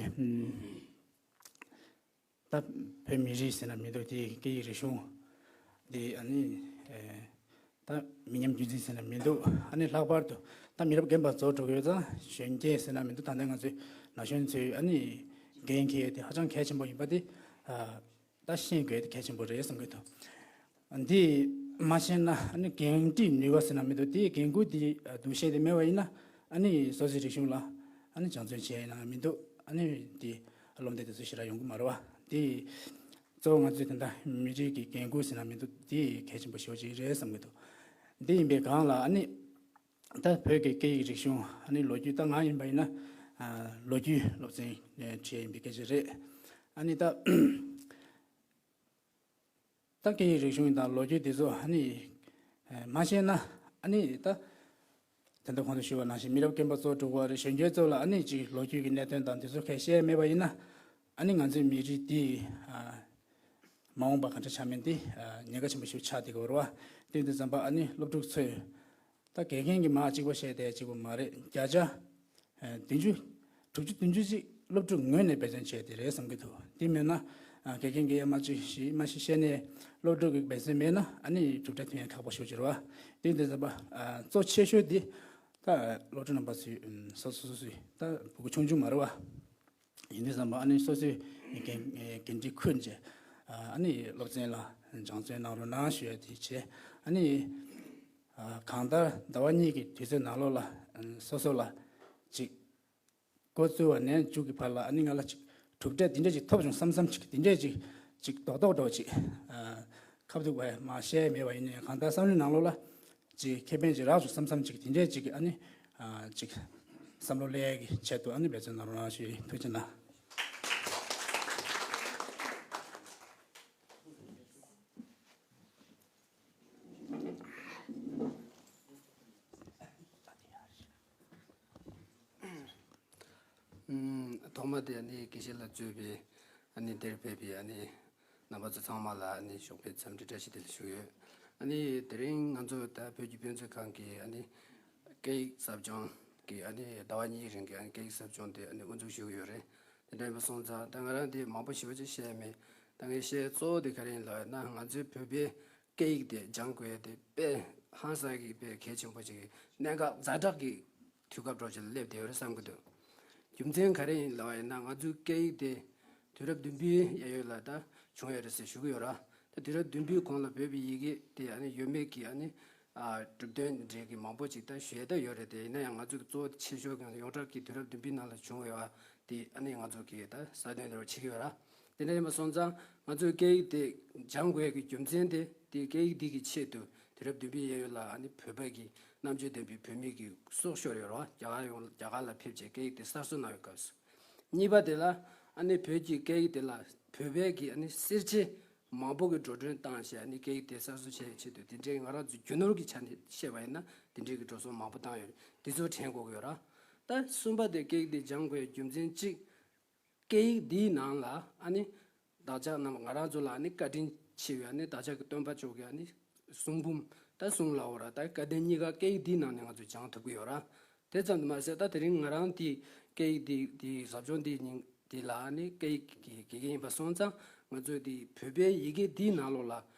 ཨ་ད་བོད་མི་རིགས་ཟེར་ན་མི་འདུག་དེ་སྐད་ཡིག་རིག་གཞུང་དེ་ཨ་ནི་ཨ་ད་མི་ཉམས་རྒྱུན་འཛིན་ཟེར་ན་མི་འདུག་ཨ་ནི་ལྷག་པར་དུ་ད་མི་རབས་རྒན་པ་ཚོ་འགྲོ་གི་ཡོད་ཙང་གཞོན་སྐྱེས་ཟེར་ན་མི་འདུག་ད་ལྟ་ང་ཚོའི་ན་གཞོན་ཚོའི་ཨ་ནི་འགན་འཁྱེར་ཡས་དེ་ཧ་ཅང་གལ་ཆེན་པོ་ཡིན་པ་དེ་ཨ་ད་ཤེས་དགོས་དེ་གལ་ཆེན་པོ་རེད་བསམ་གྱི་འདུག་འདི་མ་ཤེས་ན་ཨ་ནི་འགན་འཁྲིའི་ནུས་པ་ཟེར་ན་མི་འདུག་དེའི་འགན་ཁུར་དེ་འདུ་ཤེས་དེ་མེད་པ་ཡིན་ན། ཨ་ནི་སོ་སོའི་རིག་གཞུང་ལ་ཨ་ནི་སྦྱང་བརྩོན་བྱས་ཡིན་ན་མི་འདུག་ཨ་ནི་དེ་སློབ་འདི་དེ་ཚོ་ཞེ་དྲག་ཡོང་གི་མ་རེད་བ། དེ་གཙོ་བོ་ང་ཚོས་དེ་འདྲ་མི་རིགས་ཀྱི་འགན་ཁུར་ཟེར་ན་མི་འདུག་དེ་གལ་ཆེན་པོ་ཞེ་པོ་ཅིག་རེད་བསམ་གྱི་འདུག་འདི་ཡིན་པའི་སྒང་ལ་ཨ་ནི་ད་བོད་ཀྱི་སྐད་ཡིག་རིག་གཞུང་ཨ་ནི་ལོ་རྒྱུས་ད་ང་ཡིན་པ་ཡིན་ན་ཨ་ལོ་རྒྱུས་སློབ་ཚན་ཁྲིད་ཡིན་པའི་སྐད་ཆ་རེད། ཨ་ནི་ད། ད་སྐད་ཡིག་རིག་གཞུང་དང་ལོ་རྒྱུས་དེ་ཚོ་ཨ་ནི་མ་ཤེས་ན་ཨ་ནི་ད་དེ་འདྲ་གོང་དུ་ཞུས་པ་ནང་བཞིན་མི་རབས་རྒན་པ་ཚོ་འགྲོ་གི་རེད། གཞོན་སྐྱེས་ཚོ་ལ་ཨ་ནི་ཅིག་ལོ་རྒྱུས་ཀྱི་གནད་དོན་དང་དེ་ཚོ་གས་བཤད་མེད་པ་ཡིན་ན་ཨ་ནི་ང་ཚོའི་མི་རིགས་འདི་མ་འོངས་པ་ག་འདྲ་ཆགས་མིན་འདི་ཉེན་ཁ་ཆེན་པོ་ཞིག་ཆགས་བསྡད་ཀྱི་ཡོད་རེད་བ། དེ་དུས་ཙམ་པ་ཨ་ནི་སློབ་ཕྲུག་ཚོས་ད་དགེ་རྒན་གྱིས་མར་གཅིག་པ་བཤད་བསྡད་གཅིག་པ་མ་རེད། བརྒྱ་ཆ་བདུན་ཅུ་དྲུག་ཅུ་བདུན་ཅུ་ཅིག་སློབ་ཕྲུག་ངོས་ནས་འབད་བརྩོན་བྱས་ཏེ་རེད་བསམ་གྱི་འདུག་དེ་མིན་ན་དགེ་རྒན་གྱིས་ཡ་མ་ཅིག་ཞིག་མ་ཞིག་བཤད་ནས་སློབ་ཕྲུག་གི་འབད་བརྩོན་མེད་ན་ཨ་ནི་གྲུབ་འབྲས་ཐོན་ཡ་ཁག་པོ་ཞེ་པོ་ཅིག་རེད་བ། དེ་དུས་ཙམ་པ་གཙོ་ཆེ་ཤོས་འདི་ད་སློབ་ཕྲུག་རྣམ་པ་ཚོས་སོ་སོ་སོ་སོའི་ད་ཕྲུ་གུ་ཆུང་ཆུང་མ་རེད་བ། ཡིན་དུས་ཙམ་པ་ཨ་ནི་སོ་སོའི་འགན་འགན་འཁྲི་འཁུར་བྱས་ཨ་ནི་སློབ་ཚན་ལ་སྦྱང་བརྩོན་གནང་རོགས་གནང་ཞུ་ཡ་དེ་བྱས། ཨ་ནི་གང་ལྟར་ཟླ་བ་གཉིས་ཀྱི་དུས་ཚོད་ནང་ལོགས་ལ་སོ་སོ་ལ་ཅིག་འགོ་བཙུགས་པ་ནས་མཇུག་གི་བར་ལ་ཨ་ནི་ང་ལ་ཅིག་གྲུབ་འབྲས་འདི་འདྲས་ཅིག་ཐོབ་བྱུང་བསམ་བསམ་ཅིག་འདི་འདྲས་ཅིག་ཅིག་རྡོག་རྡོག་འགྲོ་ཅིག་ཁ་ཐུག་པ་མ་བཤད་མེད་པ་ཡིན་ནའི་གང་ལྟར་བསམ་བློའི་ནང་ལོགས་ལ་ཅིག་ཁེ་ཕན་ཅིག་རག་བྱུང་བསམ་བསམ་ཅིག་འདི་འདྲས་ཅིག་ཨ་ནི་ཅིག་ བསམ་བློ་སླེབས་ཡག་གི་ཆེད་དུ་ཨ་ནི་འབད་བརྩོན་གནང་རོགས་ཞུ་ཡི། ཐུགས་རྗེ་གནང་། ཐོག་མ་དེ་ཨ་ནི་དགེ་བཤེས་ལགས་གཙོས་པའི་ཨ་ནི་འདིར་ཕེབས་པའི་ཨ་ནི་རྣམ་པ་ཚོ་ཚང་མ་ལ་ཨ་ནི་ཞོགས་པའི་འཚམས་འདྲི་བཀྲ་ཤིས་བདེ་ལེགས་ཞུ་ཡོད། ཨ་ནི་དེ་རིང་ང་ཚོ་ད་བོད་ཀྱི་དཔེ་མཛོད་ཁང་གི་ཨ་ནི་སྐད་ཡིག་ཟབ་སྦྱོང་གི་ཨ་ནི་ཟླ་བ་གཉིས་རིང་གི་ཨ་ནི་སྐད་ཡིག་ཟབ་སྦྱོང་དེ་ཨ་ནི་དབུ་འཛུགས་ཞུ་གི་ཡོད་རེད། དེ་འདྲ་ཡིན་པ་སོང་ཙང་ད་ང་རང་དེ་མང་པོ་ཞེ་པོ་ཅིག་བཤད་མེད། ད་ངས་བཤད་གཙོ་བོ་དེ་ག་རེ་ཡིན་ལབ་ན། ང་ཚོའི་བོད་པའི་སྐད་ཡིག་དེ་སྦྱང་དགོས་ཡ་དེ་དཔེ་ཧང་སང་གི་དཔེ་གལ་ཆེན་པོ་ཅིག་གི་གནད་འགག་ཛ་དྲག་གི་དུས་སྐབས་འདྲ་ཅིག་ལ་སླེབས་བསྡད་ཡོད་རེད་བསམ་གྱི་འདུག་རྒྱུ་མཚན་ག་རེ་ཡིན་ལབ་པ་ཡིན་ན། ང་ཚོའི་སྐད་ཡིག་དེ་དུས་རབས་བདུན་པའི་གཡས་གཡོན་ལ་ད་བྱུང་ཡོད་རེད་ཟེར་ཞུ་གི་ཡོད་ར། ད་དུས་རབས་བདུན་པའི་གོང་ལ་བོད་པའི་ཡི་གེ་དེ་ཨ་ནི་ཡོད་མེད་ཀྱི་ཨ་ནི་ཨ་གྲུབ་དོན་འདྲ་གི་མང་པོ་ཅིག་ད་ཞུ་ཡ་ད་ཡོད་རེད། དེ་ཡིན་ན་ཡང་ང་ཚོའི་གཙོ་བོ་ཆེ་ཤོས་ཀྱང་ཡོངས་གྲགས་ཀྱི་དུས་རབས་བདུན་པའི་ནང་ལ་བྱུང་ཡོད་པ་དེ་ཨ་ནི་ང་ཚོ་གིས་ད་གསལ་སྟོན་འདྲ་བྱེད་ཀྱི་ཡོད་ར། དེ་འདྲ་ཡིན་པ་སོང་ཙང་ང་ཚོའི་སྐད་ཡིག་དེ་སྦྱང་དགོས་ཀྱི་རྒྱུ་མཚན་དེ་དེ་སྐད་ཡིག་འདི་གི་ཆེད་དུ་དུས་རབས་བདུན་པའི་གཡས་གཡོན་ལ་ཨ་ནི་བོད་པ་གི་རྣམ་དཔྱོད་ལྡན་པའི་བུད་མེད་ཀྱི་སྲོག་ཤོར་ཡོད་རེད་བ། རྒྱ་གར་ཡོང་རྒྱ་གར་ལ་ཕེབས་བྱས་སྐད་ཡིག་དེ་གསར་བཟོ་གནང་བའི་སྐབས་སུ། གཉིས་པ་དེ་ལ་ཨ་ནི་བོད་ཀྱི་སྐད་ཡིག་དེ་ལ་བོད་པའི་གི་ཨ་ནི་སེར་བྱེས་མང་པོ་གི་འགྲོ་གྲོན་བཏང་བྱས་ཨ་ནི་སྐད་ཡིག་དེ་གསར་བཟོ་བྱེད་ཆེད་དུ་དེ་འདྲའི་ང་རང་ཚོ་རྒྱུ་ནོར་གྱི་ཆ་ནས་བཤད་པ་ཡིན་ན་དེ་འདྲའི་གི་འགྲོ་སོང་མང་པོ་བཏང་ཡོད་རེད། དེ་ཚོ་དྲན་དགོས་ཀྱི་ཡོད་ར། ད་གསུམ་པ་དེ་སྐད་ཡིག་དེ་སྦྱང་དགོས་རྒྱུ་མཚན་གཅིག་སྐད་ཡིག་འདིའི་ནང་ལ་ཨ་ནི་བདག་ཅག་རྣམས་ང་རང་ཚོ་ལ་ཨ་ནི་བཀའ་དྲིན་ཆེ་བའི་ཨ་ནི་བདག་ཅག་གི་སྟོན་པ་མཆོག་གི་ཨ་ནི་གསུང་འབུམ་ད་གསུང་ལ་འོ་ར་ད་བཀའ་བསྟན་གཉིས་ཀ་སྐད་ཡིག་འདིའི་ནང་ནས་ང་ཚོས་སྦྱང་ཐུབ་ཀྱི་ཡོད་ར། དེ་ཙམ་དུ་མ་ཟད་ད་དེ་རིང་ང་རང་དེ་སྐད་ཡིག་འདི་འདི་ཟབ་སྦྱོང་འདི་ཉིན་འདི་ལ་ཨ་ནི་སྐད་ཡིག་གི་དགེ་རྒན་ཡིན་པ་སོང་ཙང་ང་ཚོས་འདི་བོད་པའི་ཡི་གེ་འདིའི་ནང་ལོགས་ལ་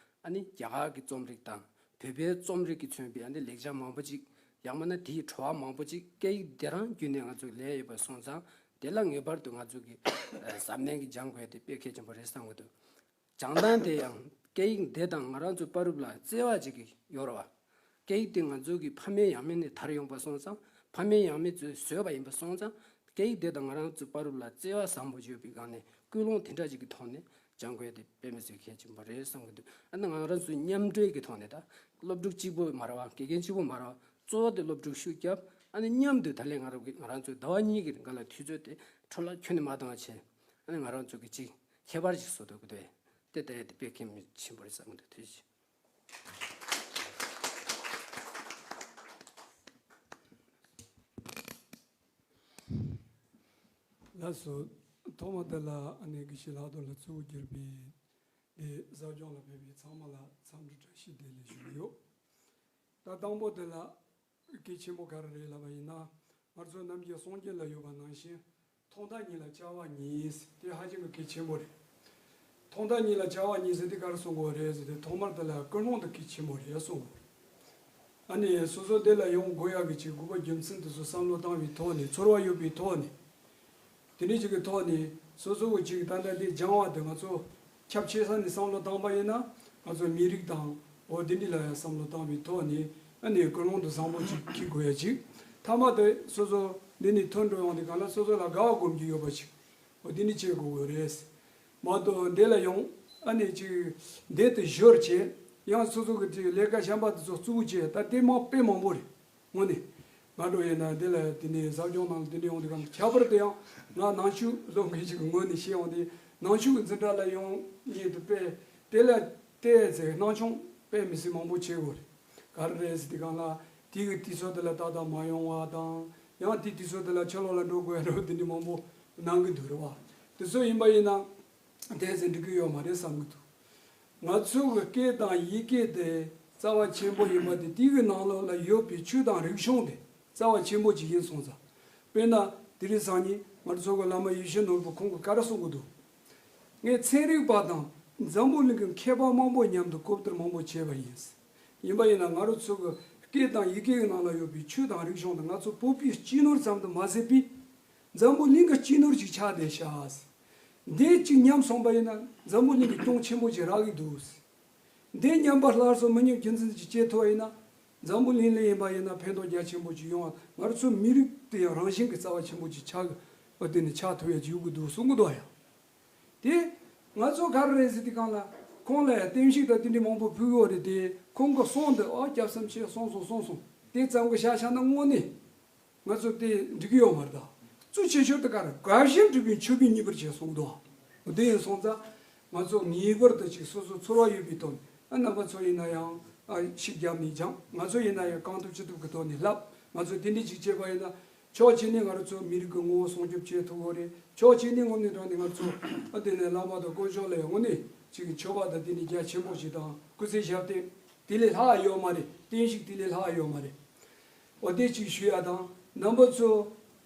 ཨ་ནི་རྒྱ་གར་གྱི་རྩོམ་རིག་དང་བོད་པའི་རྩོམ་རིག་གིས་མཚོན་པའི་ཨ་ནི་ལེགས་སྦྱར་མང་པོ་ཅིག་ཡང་མིན་ན་དེའི་བྲོ་བ་མང་པོ་ཅིག་སྐད་ཡིག་དེ་རང་བརྒྱུད་ནས་ང་ཚོས་ལས་ཡོད་པ་སོང་ཙང་དེ་ལ་ངེས་པར་དུ་ང་ཚོ་གི་གཟབ་ནན་གྱིས་སྦྱང་དགོས་དེ་དཔེ་གལ་ཆེན་པོ་རེད་བསམ་གྱི་འདུག་སྦྱང་སྟངས་དེ་ཡང་སྐད་ཡིག་འདི་དང་ང་རང་ཚོའི་བར་ལ་བརྩེ་བ་ཅིག་གི་ཡོད་རེད་བ། སྐད་ཡིག་དེ་ང་ཚོ་གི་ཕ་མེས་ཡང་མེས་ནས་དར་ཡོང་པ་སོང་ཙང་ཕ་མེས་ཡང་མེས་ཚོས་བཟོས་པ་ཡིན་པ་སོང་ཙང་སྐད་ཡིག་དེ་དང་ང་རང་ཚོའི་བར་ལ་བརྩེ་བ་བཟང་པོ་ཡོད་པའི་སྒང་ནས་ཀུན་སློང་དེ་འདྲ་ཅིག་གི་ཐོག་ནས་སྦྱང་དགོས་དེ་དཔེ་མི་སྲིད་གལ་ཆེན་པོ་རེད་བསམ་གྱི་འདུག་ཨ་ནི་ང་རང་ཚོའི་མཉམ་འབྲེལ་གྱི་ཐོག་ནས་ད་སློབ་ཕྲུག་གཅིག་པོ་མ་རེད་བ། དགེ་རྒན་གཅིག་པོ་མ་རེད་བ། གཙོ་བོ་དེ་སློབ་ཕྲུག་ཤུགས་རྒྱབ། ཨ་ནི་མཉམ་དུ་ད་ལན་ང་རང་ང་རང་ཚོའི་ཟླ་བ་གཉིས་ཀྱི་རིང་ག་ལ་དུས་ཚོད་དེ་འཕྲོ་བརླག་ཁྱོན་ནས་མ་བཏང་བ་བྱས། ཨ་ནི་ང་རང་ཚོ་གི་ཅིག་ཁྱད་པར་ཅིག་བཟོ་ཐུབ་ཀྱི་འདུག་དེ་ལྟ་ཡ་དེ་དཔེ་གལ་ཆེན་པོ་རེད་བསམ་གྱི་འདུག་ཐུགས་རྗེ་ཆེ། ལགས་སོ། ཐོག་མ་དེ་ལ་ཨ་ནེ་དགེ་བཤེས་ལྷག་རྡོར་ལ་གཙོ་བོ་གྱུར་པའི་དེ་ཟབ་སྦྱོང་ལ་ཕེབས་པའི་ཚང་མ་ལ་འཚམས་འདྲི་བཀྲ་ཤིས་བདེ་ལེགས་ཞུ་གི་ཡོད། ད་དང་པོ་དེ་ལ་གལ་ཆེན་པོ་ག་རེ་རེད་ལབ་པ་ཡིན་ན། ང་ཚོ་ནམ་རྒྱུན་སངས་རྒྱས་ལ་ཡོད་པ་ནང་བཞིན་ཐོག་མཐའ་གཉིས་ལ་བྱ་བ་གཉིས། དེ་ཧ་ཅང་གི་གལ་ཆེན་པོ་རེད། ཐོག་མཐའ་གཉིས་ལ་བྱ་བ་གཉིས་ཟེར་དེ་ག་རེ་གསུང་དགོས་རེད་ཟེར་དེ་ཐོག་མར་དེ་ལ་ཀུན་སློང་དེ་གལ་ཆེན་པོ་རེད་གསུང་དགོས་རེད། ཨ་ནི་སོ་སོ་འདི་ལ་ཡོང་དགོས་ཡག་གི་ཅིག་དགོས་པ་རྒྱུ་མཚན་དེ་ཚོ་བསམ་བློ་བཏང་བའི་ཐོག་ནས་ཚོར་བ་ཡོད་པའི་ཐོག་ནས། དེ་འདྲའི་ཅིག་གི་ཐོག་ནས་སོ་སོ་གི་ཅིག་ད་ལྟ་འདི་སྦྱང་བ་དེ་ང་ཚོ་ཁྱབ་ཆེ་ས་ནས་བསམ་བློ་བཏང་པ་ཡིན་ན་ང་ཚོ་མི་རིགས་དང་འོ་འདི་འདྲ་ལ་ཡང་བསམ་བློ་བཏང་བའི་ཐོག་ནས་ཨ་ནི་ཀུན་སློང་དེ་བཟང་པོ་ཅིག་འཁྱེར་དགོས་ཡ་ཅིག་མཐའ་མ་དེ་སོ་སོ་འདི་ནས་ཐོན་འགྲོ་ཡོང་དུས་གང་ལ་སོ་སོ་ལ་དགའ་བ་སྒོམ་རྒྱུ་ཡོད་པ་ཅིག་འོ་འདི་འདྲ་བྱེད་དགོས་ཀྱི་རེད། མ་གཏོགས་འདི་ལ་ཡོང་ཨ་ནི་ཅིག་འདི་དེ་ཞོར་བྱས་ཡང་སོ་སོ་གི་ཅིག་ལས་ཀ་གཞན་པ་དེ་ཚོ་བཙུགས་བྱས་ད་དེ་མང་དཔེ་མང་པོ་རེད། དངོས་གནས། ང་འགྲོ་ཡིན་ན་འདི་ལ་དེ་ནས་ཟབ་སྦྱོང་ནང་ལ་དེ་འདྲ་ཡོང་དུས་གང་ཁྱད་པར་དུ་ཡང་ང་ནང་ཆོས་སློབ་མཁན་ཞིག་གི་ངོས་ནས་བཤད་ཡོང་དུས་ནང་ཆོས་ཀྱི་འཛིན་གྲྭ་ལ་ཡོང་ཡིན་དུ་དཔེ་དེ་ལ་བལྟས་ཚེ་སྣང་ཆུང་དཔེ་མི་སྲིད་མང་པོ་བྱེད་དགོས་རེད། ག་རེ་རེད་ཟེར་དུས་གང་ལ་དེ་གི་དུས་ཚོད་དེ་ལ་ཏག་ཏག་མ་ཡོང་བ་དང་ཡང་དེ་དུས་ཚོད་དེ་ལ་ཕྱི་ལོགས་ལ་འགྲོ་དགོས་ཡ་འགྲོ་དེ་འདྲ་མང་པོ་གནང་གི་འདུག་རེད་བ། དེ་ཚོ་ཡིན་པ་ཡིན་ན། དེ་ཚོ་འགྲིག་གི་ཡོད་མ་རེད་བསམ་གི་འདུག་ང་ཚོ་གི་སྐད་དང་ཡི་གེ་དེ་རྩ་བ་ཆེན་པོ་ཡིན་པ་དེ་དེ་གི་ནང་ལོགས་ལ་ཡོད་པའི་ཆོས་དང་རིག་གཞུང་དེ་རྩ་བ་ཆེན་པོ་ཅིག་ཡིན་སོང་ཙང་། དཔེར་ན་དེ་རིང་སང་ཉིན་ང་ཚོ་གི་བླ་མ་ཡིད་བཞིན་ནོར་བུ་ཁོང་གིས་ག་རེ་གསུང་གི་འདུག་ངས་ཚན་རིག་པ་དང་འཛམ་བུ་གླིང་གི་མཁས་པ་མང་པོ་མཉམ་དུ་གོ་བསྡུར་མང་པོ་བྱས་པ་ཡིན། ཡིན་པ་ཡིན་ན་ང་རང་ཚོ་གི་སྐད་དང་ཡི་གེ་གི་ནང་ལ་ཡོད་པའི་ཆོས་དང་རིག་གཞུང་དེ་ང་ཚོ་བོད་པའི་སྤྱི་ནོར་ཙམ་དུ་མ་ཟད་པའི། འཛམ་བུ་གླིང་གི་སྤྱི་ནོར་ཞིག་ཆགས་བསྡད་ཤག་འདི་གཅིག་ཉམས་སོང་པ་ཡིན་ན་འཛམ་བུ་གླིང་གི་གྱོང་ཆེན་པོ་ཞིག་རག་གི་འདུག་འདི་ཉམས་པ་སླར་གསོ་མི་ཉམས་རྒྱུ་མཚན་ཅིག་བྱེད་ཐུབ་པ་ཡིན་ན། འཛམ་བུ་གླིང་ལ་ཡིན་པ་ཡིན་ན་ཕན་ཐོགས་རྒྱ་ཆེན་པོ་ཞིག་ཡོང་བ་ང་ཚོ་མི་རིགས་དེ་ཡང་རང་བཞིན་གྱི་རྩ་བ་ཆེན་པོ་ཞིག་ཆགས་པ་དེ་ནི་ཆགས་ཐུབ་ཡ་ཅིག་ཡོང་གི་འདུག་གསུང་གི་འདུག་ཡ། དེ་ང་ཚོ་ག་རེ་རེད་ཟེར་དུས་གང་ལ་ཁོང་ལ་ཡང་བསྟན་བཤིག་དང་དེ་འདྲའི་མང་པོ་ཕུལ་གི་ཡོད་རེད་དེ་ཁོང་གི་གསུང་དེ་ཨ་སྐྱབས་སེམས་ཆེ་གསུངས་སོང་གསུངས་སོང་དེ་ཙམ་གྱི་བཞག་བཞག་ན་དངོས་གནས། ང་ཚོ་དེ་འགྲིག་གི་ཡོད་མ་རེད་ད། གཙོ་ཆེ་ཤོས་དེ་ག་རེ། དགའ་ཞེན་སྒྲིབ་པའི་ཆོས་པའི་ཉེས་པར་བྱས་གསུངས་འདུག་འོ་དེ་ཡིན་སོང་ཙང་ང་ཚོ་ངེས་པར་དུ་ཅིག་སོ་སོ་ཚོར་བ་ཡོད་པའི་ཐོག་ནས། ཨ་རྣམ་པ་ཚོ་ཡིན་ན་ཡང་ཨ་ཤུགས་རྒྱབ་ནས་སྦྱངས། ང་ཚོ་ཡིན་ན་ཡང་གང་ཐུབ་ཅི་ཐུབ་ཀྱི་ཐོག་ནས་བསླབ། ང་ཚོ་དེ་འདྲ་ཅིག་བྱས་པ་ཡིན་ན། ཕྱོགས་གཅིག་ནས་ང་རང་ཚོ་མི་རིགས་ཀྱི་ངོ་བོ་སྲུང་སྐྱོབ་བྱེད་ཐུབ་ཀྱི་རེད། ཕྱོགས་གཅིག་ནས་དངོས་གནས་དྲང་གནས་ང་ཚོ་ཨ་དེ་ནས་བླ་མ་དང་དཀོན་མཆོག་ལ་ཡང་དངོས་གནས་ཅིག་མཆོད་པ་དང་དེ་ནས་རྒྱ་ཆེན་པོ་ཞིག་དང་སྐུ་ཚེ་ཞབས་བརྟན་དེ་ལས་ལྷག་ཡོད་མ་རེད། བརྟན་བཞུགས་དེ་ལས་ལྷག་ཡོད་མ་རེད། འོ་དེ་ཅིག་ཞུ་ཡ་དང་། རྣམ་པ་ཚོ་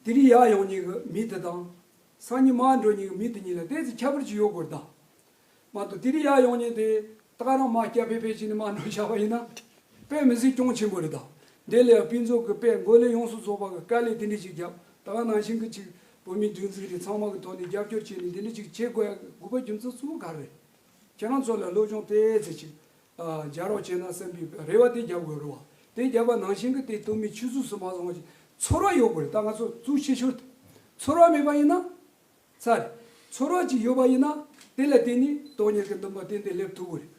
དེ་རིང་ཡར་ཡོང་མཁན་གྱི་མི་དེ་དང་། སང་ཉིན་མར་འགྲོ་མཁན་གྱི་མི་དེ་གཉིས་ལ་ཏོག་ཙམ་ཁྱད་པར་ཅིག་ཡོད་དགོས་རེད་ད། མ་གཏོགས་དེ་རིང་ཡར་ཡོང་མཁན་དེ་ད་ག་རང་མར་སྐྱ་ཕེ་ཕེ་བྱས་ནས་མར་འགྲོ་བཞག་པ་ཡིན་ན། དཔེ་མི་སྲིད་གྱོང་ཆེན་པོ་རེད་ད། འདི་ལ་ཡང་ཕུན་ཚོགས་ཀྱིས་དཔེ་འགོ་ལས་ཡོངས་སུ་རྫོགས་པ་གི་དཀའ་ལས་དེ་འདྲ་ཅིག་བརྒྱབ། ད་ག་ནང་བཞིན་གྱི་ཅིག་བོད་མིའི་སྒྲིག་འཛུགས་རེད། ཚང་མ་གི་ཐོག་ནས་རྒྱབ་སྐྱོར་བྱས་ནས་འདི་འདྲ་ཅིག་བྱེད་དགོས་ཡ་དགོས་པ་རྒྱུ་མཚན་གཙོ་བོ་ག་རེ་རེད། ཁྱེད་རང་ཚོ་ལ་སློབ་སྦྱོང་ཏོག་ཙམ་ཅིག་ཨ་རྒྱག་རོགས་བྱས་ན་བསམ་པའི་རེ་བ་དེ་རྒྱབ་དགོས་རེད་བ། དེ་རྒྱབ་པ་ནང་བཞིན་གྱི་དེ་སྟོད་སྨད་ཆུ་ཚོད་སུ་མ་སོང་བ་ཞིག་ཚོར་བ་ཡོད་དགོས་རེད། ད་ང་ཚོ་གཙོ་ཆེ་ཤོས་དེ་ཚོར་བ་མེད་པ་ཡིན་ན། ཚར། ཚོར་བ་ཅིག་ཡོད་པ་ཡིན་ན་དེ་ལ་བརྟེན་ནས་སྟོང་ཉིད་ཀྱི་འདུན་པ་ཏན་ཏན་སླེབས་ཐུབ་ཀྱི་རེད།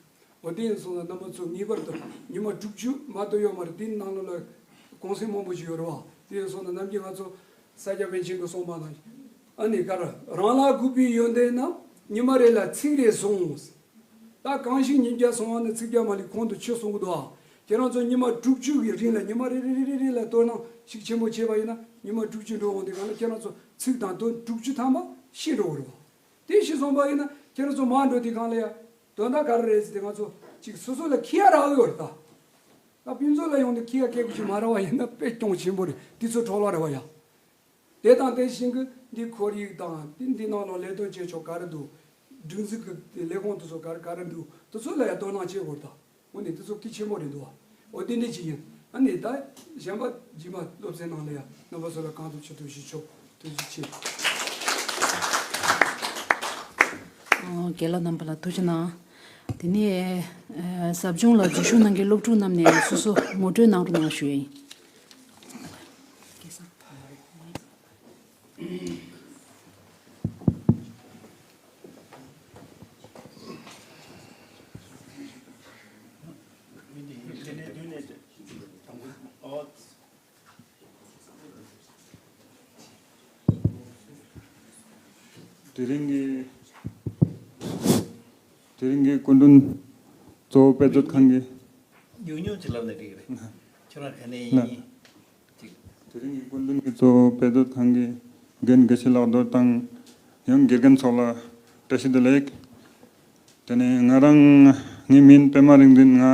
འོ་དེ་ཡིན་སོང་ཙང་རྣམ་པ་ཚོ་ངེས་པར་དུ་ཉི་མ་དྲུག་ཅུ་མ་གཏོགས་ཡོད་མ་རེད། དེའི་ནང་ལོགས་ལ་གུང་སེང་མང་པོ་ཞིག་ཡོད་རེད་བ། དེ་ཡིན་སོང་ཙང་ནམ་རྒྱུན་ང་ཚོ་ས་སྐྱ་པཎ་ཆེན་གྱིས་གསུངས་པ་ནང་བཞིན། ཨ་ནི་ག་རེ། རང་ལ་གུས་པའི་ཡོན་ཏན་རྣམས། ཉི་མ་རེ་ལ་ཚིག་རེ་ཟུང་། ད་གང་ཞིག་ཉིས་བརྒྱ་སོང་བ་ནི་ཚིག་བརྒྱ་མ་ལུས་གོང་དུ་ཆུད་གསུང་གི་འདུག་ཨ། ཁྱེད་རང་ཚོ་ཉི་མ་དྲུག་ཅུ་གི་རིང་ལ་ཉི་མ་རེ་རེ་རེ་རེ་རེ་ལ་དོ་སྣང་ཤུགས་ཆེན་པོ་བྱས་པ་ཡིན་ན། ཉི་མ་དྲུག་ཅུ་འགྲོ་འོང་དུས་སྒང་ལ་ཁྱེད་རང་ཚོ་ཚིག་དང་དོན་དྲུག་ཅུ་ཐམ་པ་ཤེས་འགྲོ་གི་རེད་བ། དེ་ཤེས་སོང་པ་ཡིན་ན་ཁྱེད་རང་ཚོ་མར་འགྲོ་དུས་སྒང་ལ་ཡ་དོན་དག་ག་རེ་རེད་ཟེར་ཏེ་ང་ཚོ་ཅིག་སོ་སོ་ལ་ཁྱི་ཡ་རག་ཡོད་རེད་ད། ད་ཕུན་ཚོགས་ལ་ཡོང་དུས་ཁྱི་ཡ་སྐད་ཆ་ཅིག་མ་རག་པ་ཡིན་ན་དཔེ་གྱོང་ཆེན་པོ་རེད། དེ་ཚོ་འཕྲོ་བརླག་རེད་བ་ཡ། དེ་དང་དེ་བཞིན་གྱི་འདི་ཁོར་ཡུག་དང་དེ་འདི་ནང་ལ་ལས་དོན་བྱེད་ཕྱོགས་ག་རེ་འདུག་སྒྲིག་འཛུགས་ཀྱི་ལས་ཁུངས་དེ་ཚོ་ག་རེ་ག་རེ་འདུག་དེ་ཚོ་ལ་ཡང་དོ་སྣང་བྱེད་དགོས་རེད་ད། འོ་ནི་དེ་ཚོ་གལ་ཆེན་པོ་རེད་འདུག་འོ་དེ་འདྲ་ཅིག་ཡིན། ཨ་ནི་ད་གཞན་པ་རྗེས་མ་སློབ་ཚན་ནང་ལ་ཡང་རྣམ་པ་ཚོ་ལ་གང་ཐུབ་ཅི་ཐུབ་ཞུ་ཆོག་ཐུགས་རྗེ་ཆེ། ཨོ། རྒན་ལགས་རྣམ་པ་ལ་ཐུགས་རྗེ་གནང་། དེ་ནས་ཨ་ཟབ་སྦྱོང་ལ་རྒྱུན་ཞུགས་གནང་མཁན་སློབ་ཕྲུག་རྣམས་ནས་སོ་སོ་ངོ་སྤྲོད་གནང་རོགས་གནང་ཞུ་ཡ་ཡིན། དེ་རིང་གི་དེ་རིང་གི་སྐུ་མགྲོན་གཙོ་བོ་དཔེ་མཛོད་ཁང་གི། ཉུང་ཉུང་ཅིག་ལབ་ན་འགྲིག་གི་རེད། ཁྱོད་རང་ག་ནས་ཡིན། དེ་རིང་གི་སྐུ་མགྲོན་གྱི་གཙོ་བོ་དཔེ་མཛོད་ཁང་གི་རྒན་དགེ་བཤེས་ལགས་རྡོར་དང་། ཡང་དགེ་རྒན་ཚོ་ལ་བཀྲ་ཤིས་བདེ་ལེགས། དེ་ནས་ང་རང་ངའི་མིང་པད་མ་རིག་འཛིན། ང་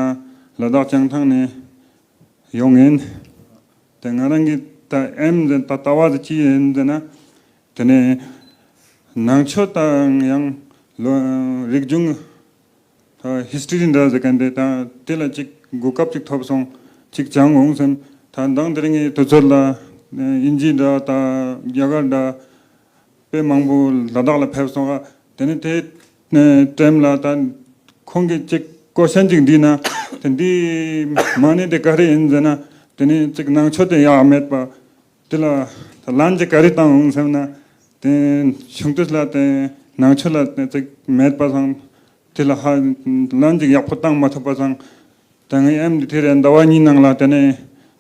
ལ་དྭགས་བྱང་ཐང་ནས་ཡོང་ཡིན། དེ་ང་རང་གི་ད་ཨེམ་ཟེར་ད་ལྟ་བ་ཟེར་ཅི་ཡིན་ཟེར་ན། དེ་ནས་ནང་ཆོས་དང་ཡང་ལོ་རིག་གཞུང་ད་ཧིས་ཊོ་རི་འདྲ་ཟེར་མཁན་དེ་དང་དེ་ལ་ཅིག་གོ་སྐབས་ཅིག་ཐོབ་སོང་། ཅིག་སྦྱང་འོང་བསམ། ད་མདང་དེ་རིང་གི་དུས་ཚོད་ལ་དབྱིན་ཇི་འདྲ་ད་རྒྱ་གར་འདྲ་དཔེ་མང་པོ་ལ་དྭགས་ལ་ཕེབས་སོང་ཨ། དེ་ནས་དེ་ནས་ཀྲེམ་ལ་ད་ཁོང་གིས་ཅིག་ཀོ་ཤན་ཅིག་འདྲི་ན། དེ་འདི་མ་ཎི་དེ་ག་རེ་ཡིན་ཟེར་ན། དེ་ནས་ཅིག་ནང་ཆོས་དེ་ཡག་མེད་པ། དེ་ལ་ད་ལན་ཅིག་ག་རེ་བཏང་འོང་བསམ་ན། དེ་ཆུང་དུས་ལ་དེ་ནང་ཆོས་ལ་དེ་ཅིག་མེད་པ་སང་། དེ་ལ་ཧ་ལན་ཅིག་ཡག་པོ་བཏང་མ་ཐུབ་པ་སང་། ད་ངའི་ཨེམ་འདི་དེ་རེད། ཟླ་བ་གཉིས་ནང་ལ་དེ་ནས་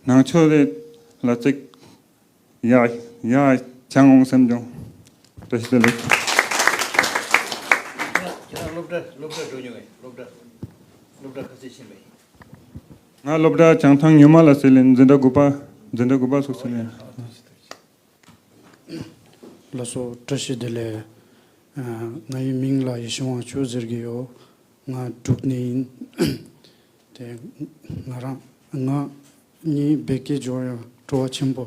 ནང་ཆོས་རེ་ལ་ཅིག་ཡ་ཡ་སྦྱང་འོང་བསམ་བྱུང་། བཀྲ་ཤིས་བདེ་ལེགས། ཁྱེད་རང་སློབ་གྲྭ་སློབ་གྲྭ་འགྲོ་མྱོང་ངས། སློབ་གྲྭ་སློབ་གྲྭ་ག་ཚོད་ཕྱིན་པ་ཡིན། ང་སློབ་གྲྭ་བྱང་ཐང་ཉི་མ་ལ་ཟེར་ལེ་འཛིན་གྲྭ་དགུ་པ། འཛིན་གྲྭ་དགུ་པ་སོགས་ཟེར་ལེ། ལགས་སོ། བཀྲ་ཤིས་བདེ་ལེགས། ཨ། ངའི་མིང་ལ་ཡེ་ཤེས་དབང་ཕྱུག་ཟེར་གྱི་ཡོད། ང་འབྲུག་ནས་ཡིན། དེ་ང་རང་ང་གཉིས་བེ་ཀེ་ཇོ་ཡང་སྤྲོ་བ་ཆེན་པོ་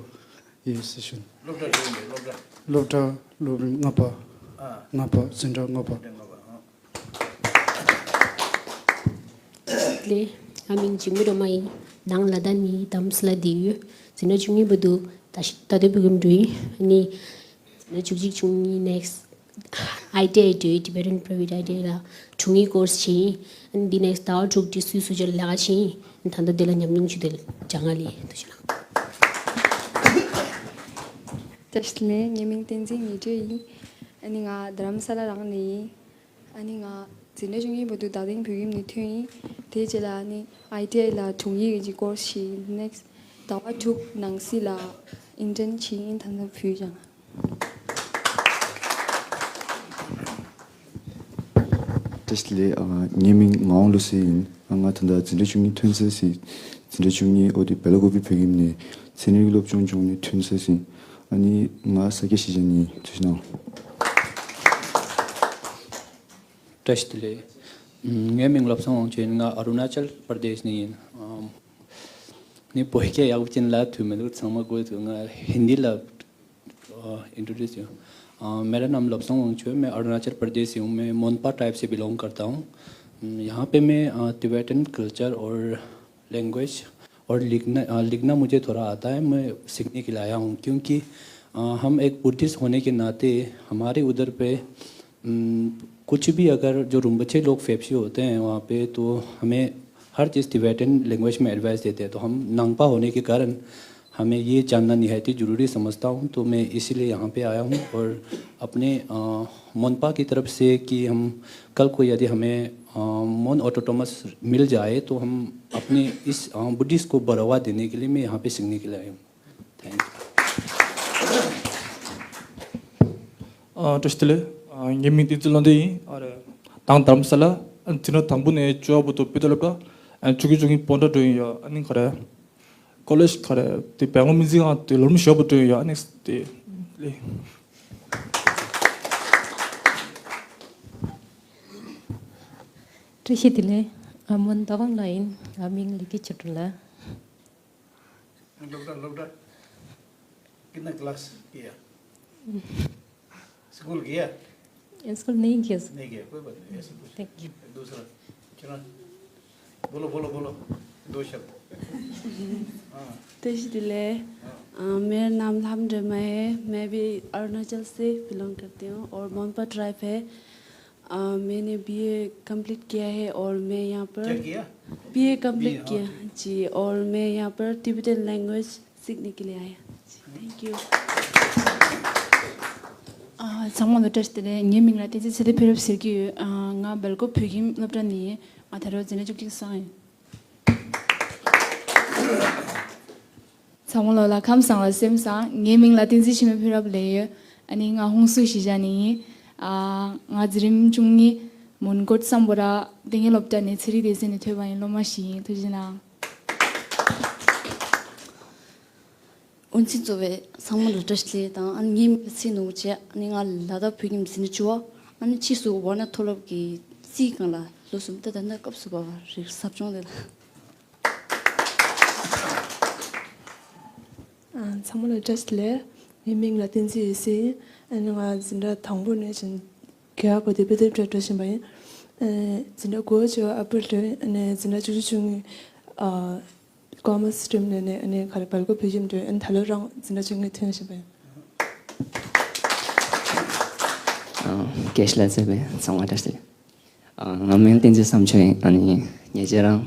ཡོད་ཟེར་ཞུ། སློབ་གྲྭ་འགྲོ་ཡིན་པས། སློབ་གྲྭ། སློབ་གྲྭ་སློབ་རིམ་ལྔ་པ། ཨ། ལྔ་པ། འཛིན་གྲྭ་ལྔ་པ། འཛིན་གྲྭ་ལྔ་པ། ཨ། ལགས། ང་མིང་འཇིགས་མེད་སྒྲོལ་མ་ཡིན། ནང་ལ་དྭགས་ནས་དྷ་རམ་ས་ལ་བསྡད་ཡོད། འཛིན་གྲྭ་བཅུ་གཉིས་བར་དུ་ད་ད་དུང་བོད་ཁྱིམ་འགྲོ་ཡིན། ཨ་ནི་འཛིན་གྲྭ་བཅུ་གཅིག་བཅུ་གཉིས་ནེགསི་ཊི་ཨའི་ཊི་ཨའི་འགྲོ་ཡིན། Tibetan Private ཨའི་ཊི་ཨའི་ལ་དྲུང་ཡིག་ཀོར་སི་བྱས་ཡིན། ཨ་ནི་འདི་ནེགསི་ཊི་ཟླ་བ་དྲུག་དེ་སུད་སི་སུ་ཇར་ལ་ལས་ཀ་བྱས་ཡིན། ཨ་ནི་ད་ལྟ་འདི་ལ་ཉམས་མྱོང་ཅིག་དེ་སྦྱང་ག་ལས་འདུག་ཞུ་ན། བཀྲ་ཤིས་བདེ་ལེགས། ངའི་མིང་བསྟན་འཛིན་ཉི་སྒྲོན་ཡིན། ཨ་ནི་ང་རྡ་རམ་ས་ལ་རང་ནས་ཡིན། ཨ་ནི་ང་འཛིན་གྲྭ་བཅུ་གཉིས་བར་དུ་རྡ་སྟེང་བོད་ཁྱིམ་ནས་ཐོན་ཡིན། དེའི་རྗེས་ལ་ཨ་ནི་ཨའི་ཊི་ཨའི་ལ་དྲུང་ཡིག་གི་ཀོར་སི་བྱས་ཡིན། ནེགསི་ ཟླ་བ་དྲུག་ནང་གསེས་ལ་ཨིན་ཊརན་བྱེད་ཡིན། ད་ལྟ་བུད་ཀྱང་། བཀྲ་ཤིས་བདེ་ལེགས། ཨ། ངའི་མིང་ངག་དབང་བློ་གསལ་ཡིན། ཨ། ང་ད་ལྟ་འཛིན་གྲྭ་བཅུ་གཉིས་ཐོན་ཚར་ཟིན། འཛིན་གྲྭ་བཅུ་གཉིས་འོ་དེ་སྦེལ་ཀོབ་བོད་ཁྱིམ་ནས་ཚན་རིག་སློབ་སྦྱོང་སྦྱོང་ནས་ཐོན་ཚར་ཟིན། ཨ་ནི་ང་ས་སྐྱ་གཞིས་ཆགས་ནས། ཐུགས་རྗེ་གནང་། བཀྲ་ཤིས་བདེ་ལེགས། ངའི་མིང་བློ་བཟང་དབང་ཕྱུག་ཡིན། ང་ཨ་རུ་ན་ཅལ་པར་དེཤ་ནས་ཡིན། ཨམ། ནི་བོད་སྐད་ཡག་པོ་ཅིག་ལབ་ཐུབ་མི་འདུག་ཚང་མ་དགོས་འདུག་ང་ཧིན་དི་ལ་ཨ་ཨིན་ཊྲོ་ཌིའུ་སི་ཡོང་། ཨ། मेरा नाम लपसंग वांगचुक है। मैं अरुणाचल प्रदेश से हूँ। मैं मोनपा ट्राइब से बिलोंग करता हूँ। हम्म, यहाँ पे मैं, अ, टिबेटन कल्चर और लैंग्वेज और लिखना, अ, लिखना मुझे थोड़ा आता है। मैं सीखने के लिए आया हूँ, क्योंकि, अ, हम एक बुद्धिस्ट होने के नाते हमारे उधर पे, उम, कुछ भी अगर जो रिम्पोछे लोग फेप्सी होते हैं वहाँ पे, तो हमें हर चीज़ टिबेटन लैंग्वेज में एडवाइस देते हैं। तो हम नांगपा होने के कारण हमें ये जानना निहायत ही ज़रूरी समझता हूँ। तो मैं इसीलिए यहाँ पे आया हूँ और अपने, अ, मोनपा की तरफ से कि हम कल को यदि हमें, अ, मोन ऑटोनॉमस मिल जाए, तो हम अपने इस, अ, बुद्धिस्ट को बढ़ावा देने के लिए मैं यहाँ पे सीखने के लिए आया हूँ। Thank you. ཨ། བཀྲ་ཤིས་བདེ་ལེགས། ཨ། ངའི་མིང་བསྟན་འཛིན་བློ་ལྡན་ཡིན། ཨ་རེ། དང་དྷ་རམ་ས་ལ། ཨ། འཛིན་གྲྭ་དང་པོ་ནས་བཅུ་པ་བར་དུ་དཔེ་སྟོན་སློབ་གྲྭ། ཨ། བཅུ་དགུ་བཅུ་གཉིས་སྤོན་ཊ་འགྲོ་ཡིན་ཡ། ཨ་ནི་ག་རེ། ཀོ་ལེཇ་ག་རེ་དེ་སྦེང་ལོར་སྨན་རྩིས་ཁང་དེ་ལོ་རིམ་བཞི་པ་འགྲོ་ཡོད། ཨ་ནི་དེ་ལས། བཀྲ་ཤིས་བདེ་ལེགས། ང་མོན་རྟ་དབང་ལགས་ཡིན། ང་མིང་ལི་ཀི་ཆོས་སྒྲོན་ལགས། སློབ་གྲྭ། སློབ་གྲྭ། कितना क्लास किया? स्कूल किया? स्कूल नहीं किया सर। नहीं किया, कोई बात नहीं, ऐसे पूछ। Thank you. दूसरा, चलो, बोलो, बोलो, बोलो, दो शब्द। हाँ। བཀྲ་ཤིས་བདེ་ལེགས། हाँ। अ, मेरा नाम लहम ड्रेमा है। मैं भी अरुणाचल से बिलोंग करती हूँ और मोनपा ट्राइब है। अ, मैंने बीए कंप्लीट किया है और मैं यहाँ पर क्या किया? बीए कंप्लीट बीए, हाँ, किया। ठीक। जी, और मैं यहाँ पर टिबेटन लैंग्वेज सीखने के लिए आया। Thank you. ཨ། ཚང་མ་ལ་བཀྲ་ཤིས་བདེ་ལེགས། ངའི་མིང་ལ་བསྟན་འཛིན་ཚེ་བརྟན་ཕུན་རབ་ཟེར་གྱི་ཡོད། ཨ། ང་སྦེལ་ཀོབ་བོད་ཁྱིམ་སློབ་གྲྭ་ནས་ཡིན། ང་ད་རེས་འཛིན་གྲྭ་བཅུ་གཅིག་སོང་ཡིན། ཚང་མ་ལོ་ལ་ཁམས་བཟང་ལ་སེམས་བཟང་། ངའི་མིང་ལ་བསྟན་འཛིན་འཆི་མེད་ཕུན་རབ་ལབ་ཡོད། ཨ་ནི་ང་ཧུན་སུར་གཞིས་ཆགས་ནས་ཡིན། ཨ། ང་འཛིན་རིམ་བཅུ་གཉིས་མོན་གྷོ་སམ་བྷོ་ཊ་ལྟེ་གནས་སློབ་གྲྭ་ནས་ཚན་རིག་སྡེ་ཚན་ནས་ཐོན་པ་ཡིན། སློབ་མ་ཞིག་ཡིན། ཐུགས་རྗེ་གནང་། དབུ་འཛིན་གཙོ་བའི་ཚང་མ་ལ་བཀྲ་ཤིས་བདེ་ལེགས་དང་། ཨ་ནི་ངའི་མིང་ཚེ་ནོར་བུ་བྱས། ཨ་ནི་ང་ལ་དྭགས་བོད་ཁྱིམ་འཛིན་གྲྭ་བཅུ་པ། ཨ་ནི་ཕྱིས་སུ་ཝར་ན་མཐོ་སློབ་ཀྱི་རྩིས་ཁང་ལ་ལོ་གསུམ། ད་ད་ལྟ་སྐབས་སུ་བབས་པ་རེད། ཟབ་སྦྱོང་ལས་ལ། ཨ། ཚང་མ་ལ་བཀྲ་ཤིས་བདེ་ལེགས། ངའི་མིང་ལ་བསྟན་འཛིན་འོད་ཟེར་ཡིན། ཨ་ནི་ང་འཛིན་གྲྭ་དང་པོ་ནས་བྱས་བརྒྱད་པ་བར་དུ་དཔེ་དེབ་འགྲོ་བཞིན་པ་ཡིན། ཨ། འཛིན་གྲྭ་དགུ་པ་བཅུ་པ་ཨ་པར་འགྲོ། ཨ་ནི་འཛིན་གྲྭ་བཅུ་གཅིག་བཅུ་གཉིས། ཨ། ཀོ་མར་སི་སི་ཊིམ་ནས་ནས། ཨ་ནི་ག་རེ། སྦེལ་ཀོབ་བོད་ཁྱིམ་འགྲོ། ཨ་ནི་ད་ལོ་རང་འཛིན་གྲྭ་བཅུ་གཉིས་ཐོན་བཞིན་པ་ཡིན། ཨ། དགེ་བཤེས་ལགས་གཙོས་པའི་ཚང་མ་བཀྲ་ཤིས་བདེ་ལེགས། ཨ། ང་མིང་བསྟན་འཛིན་བསམ་འཕེལ་ཡིན། ཨ་ནི་ངེད་ཅག་རང་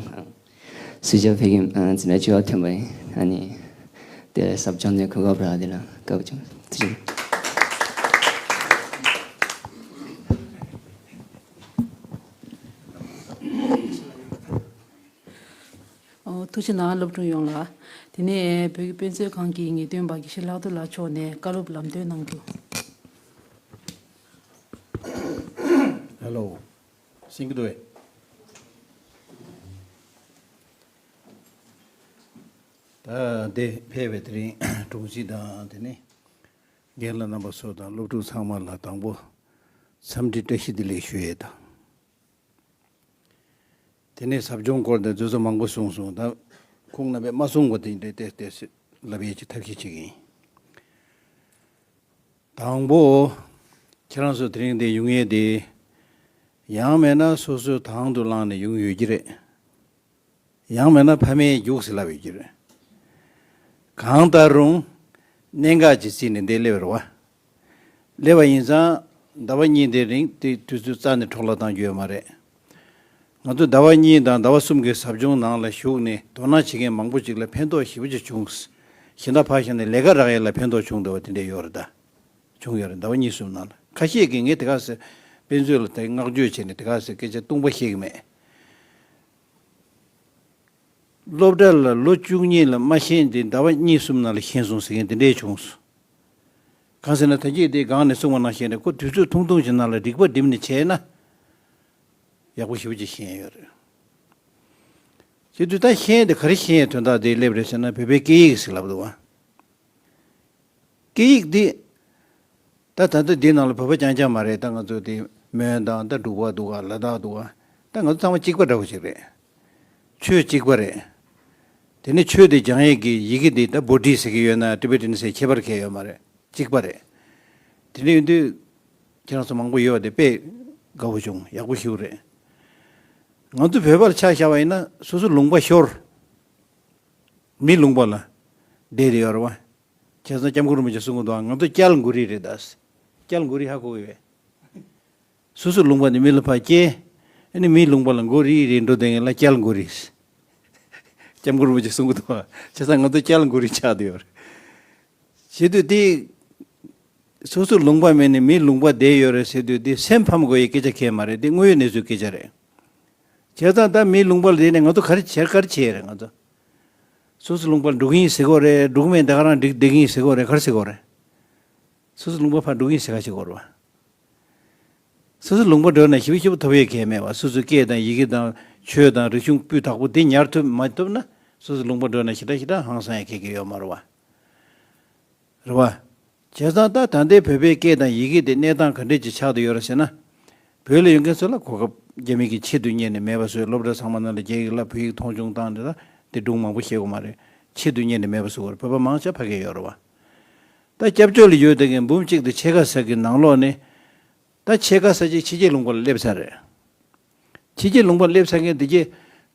སུ་ཇཱ་བོད་ཁྱིམ་འཛིན་གྲྭ་བཅུ་པ་ཐོན་པ་ཡིན། ཨ་ནི་དེ་ཟབ་སྦྱོང་ནས་གོ་སྐབས་རག་དེ་ལ་དགའ་པོ་བྱུང་། ཐུགས་རྗེ་ཆེ། ཨོ། ཐུགས་རྗེ་གནང་། སློབ་ཕྲུག་ཡོངས་ལ། དེ་ནས་བོད་ཀྱི་དཔེ་མཛོད་ཁང་གི་ངེས་སྟོན་པ་དགེ་བཤེས་ལྷག་རྡོར་ལགས་མཆོག་ནས་བཀའ་སློབ་ལམ་སྟོན་གནང་རྒྱུ། ཧེ་ལོ། སེང་གེ་འདུག་གས། ད་འདི་ཕེབས་པའི་དེ་རིང་དྲུང་ཆེ་དང་། དེ་ནས་རྒན་ལགས་རྣམ་པ་ཚོ་དང་སློབ་ཕྲུག་ཚང་མ་ལ་དང་པོ་འཚམས་འདྲི་བཀྲ་ཤིས་བདེ་ལེགས་ཞུ་ཡས་དང་། དེ་ནས་ཟབ་སྦྱོང་སྐོར་དེ་ཚོ་མང་པོ་གསུངས་སོང་། ད་ཁོང་རྣམ་པས་མ་གསུངས་པ་དེ་འདྲ་ཏོག་ཙམ་ལབ་ཡས་ཀྱི་ཐབས་ཤེས་བྱེད་ཀྱི་ཡིན། དང་པོ། ཁྱེད་རང་ཚོ་དེ་རིང་འདིར་ཡོང་ཡས་དེ། ཡང་མིན་ན་སོ་སོས་དང་དུ་བླངས་ནས་ཡོང་ཡོད་ཀྱི་རེད། ཡང་མིན་ན་ཕ་མས་རྒྱུགས་ཟེར་ལབ་ཡོད་ཀྱི་རེད། གང་ལྟར་རུང་། གནད་འགག་ཅིག་བརྩིས་ནས་འདིར་སླེབས་པ་རེད་པ། སླེབས་པ་ཡིན་ཙང་ཟླ་བ་གཉིས་དེ་རིང་དེ་དུས་ཚོད་རྩ་ནས་འཕྲོ་བརླག་གཏང་རྒྱུ་ཡོད་མ་རེད། ང་ཚོ་ཟླ་བ་གཉིས་དང་ཟླ་བ་གསུམ་གྱི་ཟབ་སྦྱོང་ནང་ལ་ཞུགས་ནས་དོ་སྣང་བྱེད་མཁན་མང་པོ་ཅིག་ལ་ཕན་ཐོགས་ཞེ་པོ་ཅིག་བྱུང་། གཞན་དག་ཕར་བཞག་ནས་ལས་ཀ་རག་ཡས་ལ་ཕན་ཐོགས་བྱུང་འདུག་པ་དེ་འདྲ་ཡོད་རེད་ད། བྱུང་ཡོད་རེད། ཟླ་བ་གཉིས་གསུམ་ནང་ལ་ཁ་ཤས་ཀྱིས་ངས་དེ་ག་ཟེ་དཔེ་མཛོད་ལ་དེ་བསྔགས་བརྗོད་བྱས་ནས་དེ་ག་ཟེ་སྐད་ཆ་སྟོང་པ་བཤད་ཀྱི་མེད། སློབ་གྲྭ་ལ་ལོ་བཅུ་གཉིས་ལ་མ་ཤེས་དེ་ཟླ་བ་གཉིས་གསུམ་ནང་ལ་ཤེས་སོང་ཟེར་མཁན་དེ་འདྲས་བྱུང་སོང་། གང་ཟེར་ན་ད་གིན་དེ་སྒང་ནས་གསུངས་པ་ནང་བཞིན་རེད། ཁོ་དུས་ཚོད་ཐུང་ཐུང་ཞིག་ནང་ལ་རིག་པ་བསྒྲིམས་ནས་བྱས་ན་ཡག་པོ་ཞེ་པོ་ཅིག་ཤེས་ཡོད་རེད། བྱེད་དུས་ད་ཤེས་དེ་ག་རེ་ཤེས་དོན་དག་དེ་སླེབས་རེད་ཟེར་ན་བོད་པའི་སྐད་ཡིག་ཟེར་ལབ་འདུག་བ། སྐད་ཡིག་འདི། ད་ད་ལྟ་འདི་ནང་ལ་བོད་པ་རྐྱང་རྐྱང་མ་རེད། ད་ང་ཚོ་དེ་མོན་དང་ད་འབྲུག་པ་འདུག་ག་ལ་དྭགས་འདུག་ག་ད་ང་ཚོ་ཚང་མ་གཅིག་པ་འདྲ་བོ་ཞིག་རེད། ཆོས་གཅིག་པ་རེད། དེ་ནས་ཆོས་དེ་སྦྱང་ཡས་ཀྱི་ཡི་གེ་འདི་ད་བོ་ཊི་ཟེར་གྱི་ཡོད་ན་ཊི་བེ་ཊན་ཟེར་ཁྱད་པར་གང་ཡང་ཡོད་མ་རེད། གཅིག་པ་རེད། དེ་འདྲ་ཡིན་དུས་ཁྱེད་རང་ཚོ་མང་པོ་ཡོད་པ་དེ་དཔེ་དགའ་བོ་བྱུང་། ཡག་པོ་ཞེ་པོ་རེད། ང་ཚོ་བོད་པ་ལ་ཆ་བཞག་པ་ཡིན་ན་སོ་སོ་ལུང་པ་ཤོར། མི་ལུང་པ་ལ་བསྡད་དེ་ཡོད་རེད་བ། བྱས་ཙང་སྐྱབས་མགོན་རིན་པོ་ཆེ་གསུང་གི་འདུག་ང་ཚོ་སྐྱལ་མགོ་རིལ་རེད་ད། སྐྱལ་མགོ་རིལ་ཧ་གོ་གི་བས། སོ་སོ་ལུང་པ་ནས་མི་ལ་ཕར་སྐྱེལ། ཨ་ནི་མིའི་ལུང་པ་ལ་མགོ་རིལ་རིལ་འགྲོ་བསྡད་མཁན་ལ་སྐྱལ་མགོ་རིལ། སྐྱབས་མགོན་རིན་པོ་ཆེ་གསུང་གི་འདུག་བྱས་ཙང་ང་ཚོ་སྐྱལ་མགོ་རིལ་ཆགས་བསྡད་ཡོད་རེད། བྱེད་དུས་དེ། སོ་སོ་ལུང་པ་མེད་ནས་མིའི་ལུང་པ་བསྡད་ཡོད་རེད་ཟེར་དུས་དེ་སེམས་ཕམ་དགོས་ཡའི་སྐད་ཆ་གང་ཡང་མ་རེད། དེ་དངོས་ཡོད་གནས་ཚུལ་སྐད་ཆ་རེད། བྱས་ཙང་ད་མིའི་ལུང་པ་ལ་བསྡད་ནས་ང་ཚོ་ག་རེ་བྱེད་ག་རེ་བྱེད་ཡས་རེད། ང་ཚོ་སོ་སོ་ལུང་པར་འགྲོ་གི་ཡིན་ཟེར་གོ་རེད། འགྲོ་གི་མེད་ད་ག་རང་འགྲིག་བསྡད་ཀྱི་ཡིན་ཟེར་གོ་རེད། ག་རེ་ཟེར་གོ་རེད། སོ་སོ་ལུང་པ་ཕར་འགྲོ་གི་ཡིན་ཟེར་ག་ཟེར་གོ་རེད་བ། སོ་སོ་ལུང་པ་འགྲོ་ན་ཞེ་པོ་ཞེ་པོ་ཐོབ་ཡས་གང་ཡང་མེད་བ། སོ་སོའི་སྐད་དང་ཡི་གེ་དང་ཆོས་དང་རིག་གཞུང་སྤུས་དག་པོ་དེ་ཉར་ཐུབ་མ་ཐུབ་ན་སོ་སོ་ལུང་པ་འགྲོ་ན་ཞེ་དྲག་ཞེ་དྲག་ཧང་སང་ཡས་གང་ཡང་ཡོད་མ་རེད་བ། རེད་བ། བྱས་ཙང་ད་ད་ལྟའི་བོད་པའི་སྐད་དང་ཡི་གེ་དེ་གནས་སྟངས་ག་འདྲས་ཅིག་ཆགས་བསྡད་ཡོད་རེད་ཟེར་ན། བོད་ལ་ཡོད་མཁན་ཚོ་ལ་གོ་སྐབས་རྒྱ་མི་གིས་ཆེད་དུ་གཉེར་ནས་མེད་པ་བཟོས། སློབ་གྲྭ་ཚང་མ་ནང་ལ་རྒྱ་ཡིག་བསླབ། བོད་ཡིག་མཐོང་ཆུང་བཏང་ནས་ད་དེ་སྒྲུང་མང་པོ་བཤད་དགོས་མ་རེད། ཆེད་དུ་གཉེར་ནས་མེད་པ་བཟོ་དགོས་རེད། བོད་པ་མང་ཆེ་ཕ་གིར་ཡོད་རེད་བ། ད་སྐྱབས་བཅོལ་ལ་ཡོད་བསྡད་མཁན་འབུམ་གཅིག་དང་ཕྱེད་ཀ་ཙམ་གྱི་ནང་ལོགས་ནས། ད་ཕྱེད་ཀ་ཙམ་ཅིག་ཕྱི་རྒྱལ་ལུང་པ་ལ་སླེབས་ཚར་རེད། ཕྱི་རྒྱལ་ལུང་པར་སླེབས་ཚར་མཁན་དེ་གྱིས་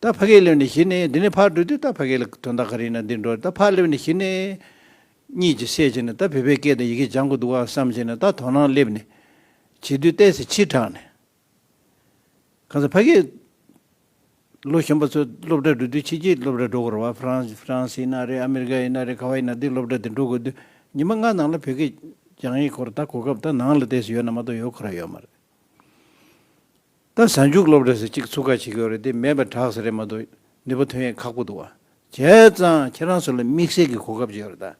ད་ཕ་གིར་སླེབས་ནས་གཞི་ནས་འདི་ནས་ཕར་འགྲོ་དུས་ད་ཕ་གི་ལ་དོན་དག་ག་རེ་ཡིན་ན་འདི་འགྲོ། ད་ཕར་སླེབས་ནས་གཞི་ནས་གཉིད་ཅིག་སད་བྱས་ནས་ད་བོད་པའི་སྐད་དང་ཡི་གེ་སྦྱང་དགོས་འདུག་བསམ་བྱས་ནས་ད་དོ་སྣང་སླེབས་ནས་བྱེད་དུས་ཏོག་ཙམ་ཕྱི་དྲགས་ནས། གང་ཟེར་ཕ་གི་ལོ་གཞོན་པ་ཚོ་སློབ་གྲྭ་འགྲོ་དུས་ཕྱི་རྒྱལ་སློབ་གྲྭ་འགྲོ་དགོས་རེད་བ། ཧྥ་རན་སི་ཧྥ་རན་སི་ཡིན་ན་རེད། ཨ་མི་རི་ཀ་ཡིན་ན་རེད། ག་བ་ཡིན་ན་འདི་སློབ་གྲྭ་དེ་འགྲོ་དགོས་དུས་ཉི་མ་ལྔ་ནང་ལ་བོད་སྐད་སྦྱང་ཡས་སྐོར་ད་གོ་སྐབས་ད་ནང་ལ་ཏོག་ཙམ་ཡོད་ན་མ་གཏོགས་ཡོད་ཁོ་རང་ཡོད་མ་རེད། ད་གཟའ་མཇུག་སློབ་གྲྭ་ཟེར་གཅིག་ཚུགས་ཀ་བྱེད་ཀྱི་ཡོད་རེད། དེ་མེད་པ་དྲག་ས་རེད་མ་གཏོགས་ནུས་པ་ཐོན་ཡས་ཁག་པོ་འདུག་བ། བྱས་ཙང་ཁྱེད་རང་ཚོ་ལ་དམིགས་བསལ་གྱི་གོ་སྐབས་ཅིག་ཡོད་རེད་ད།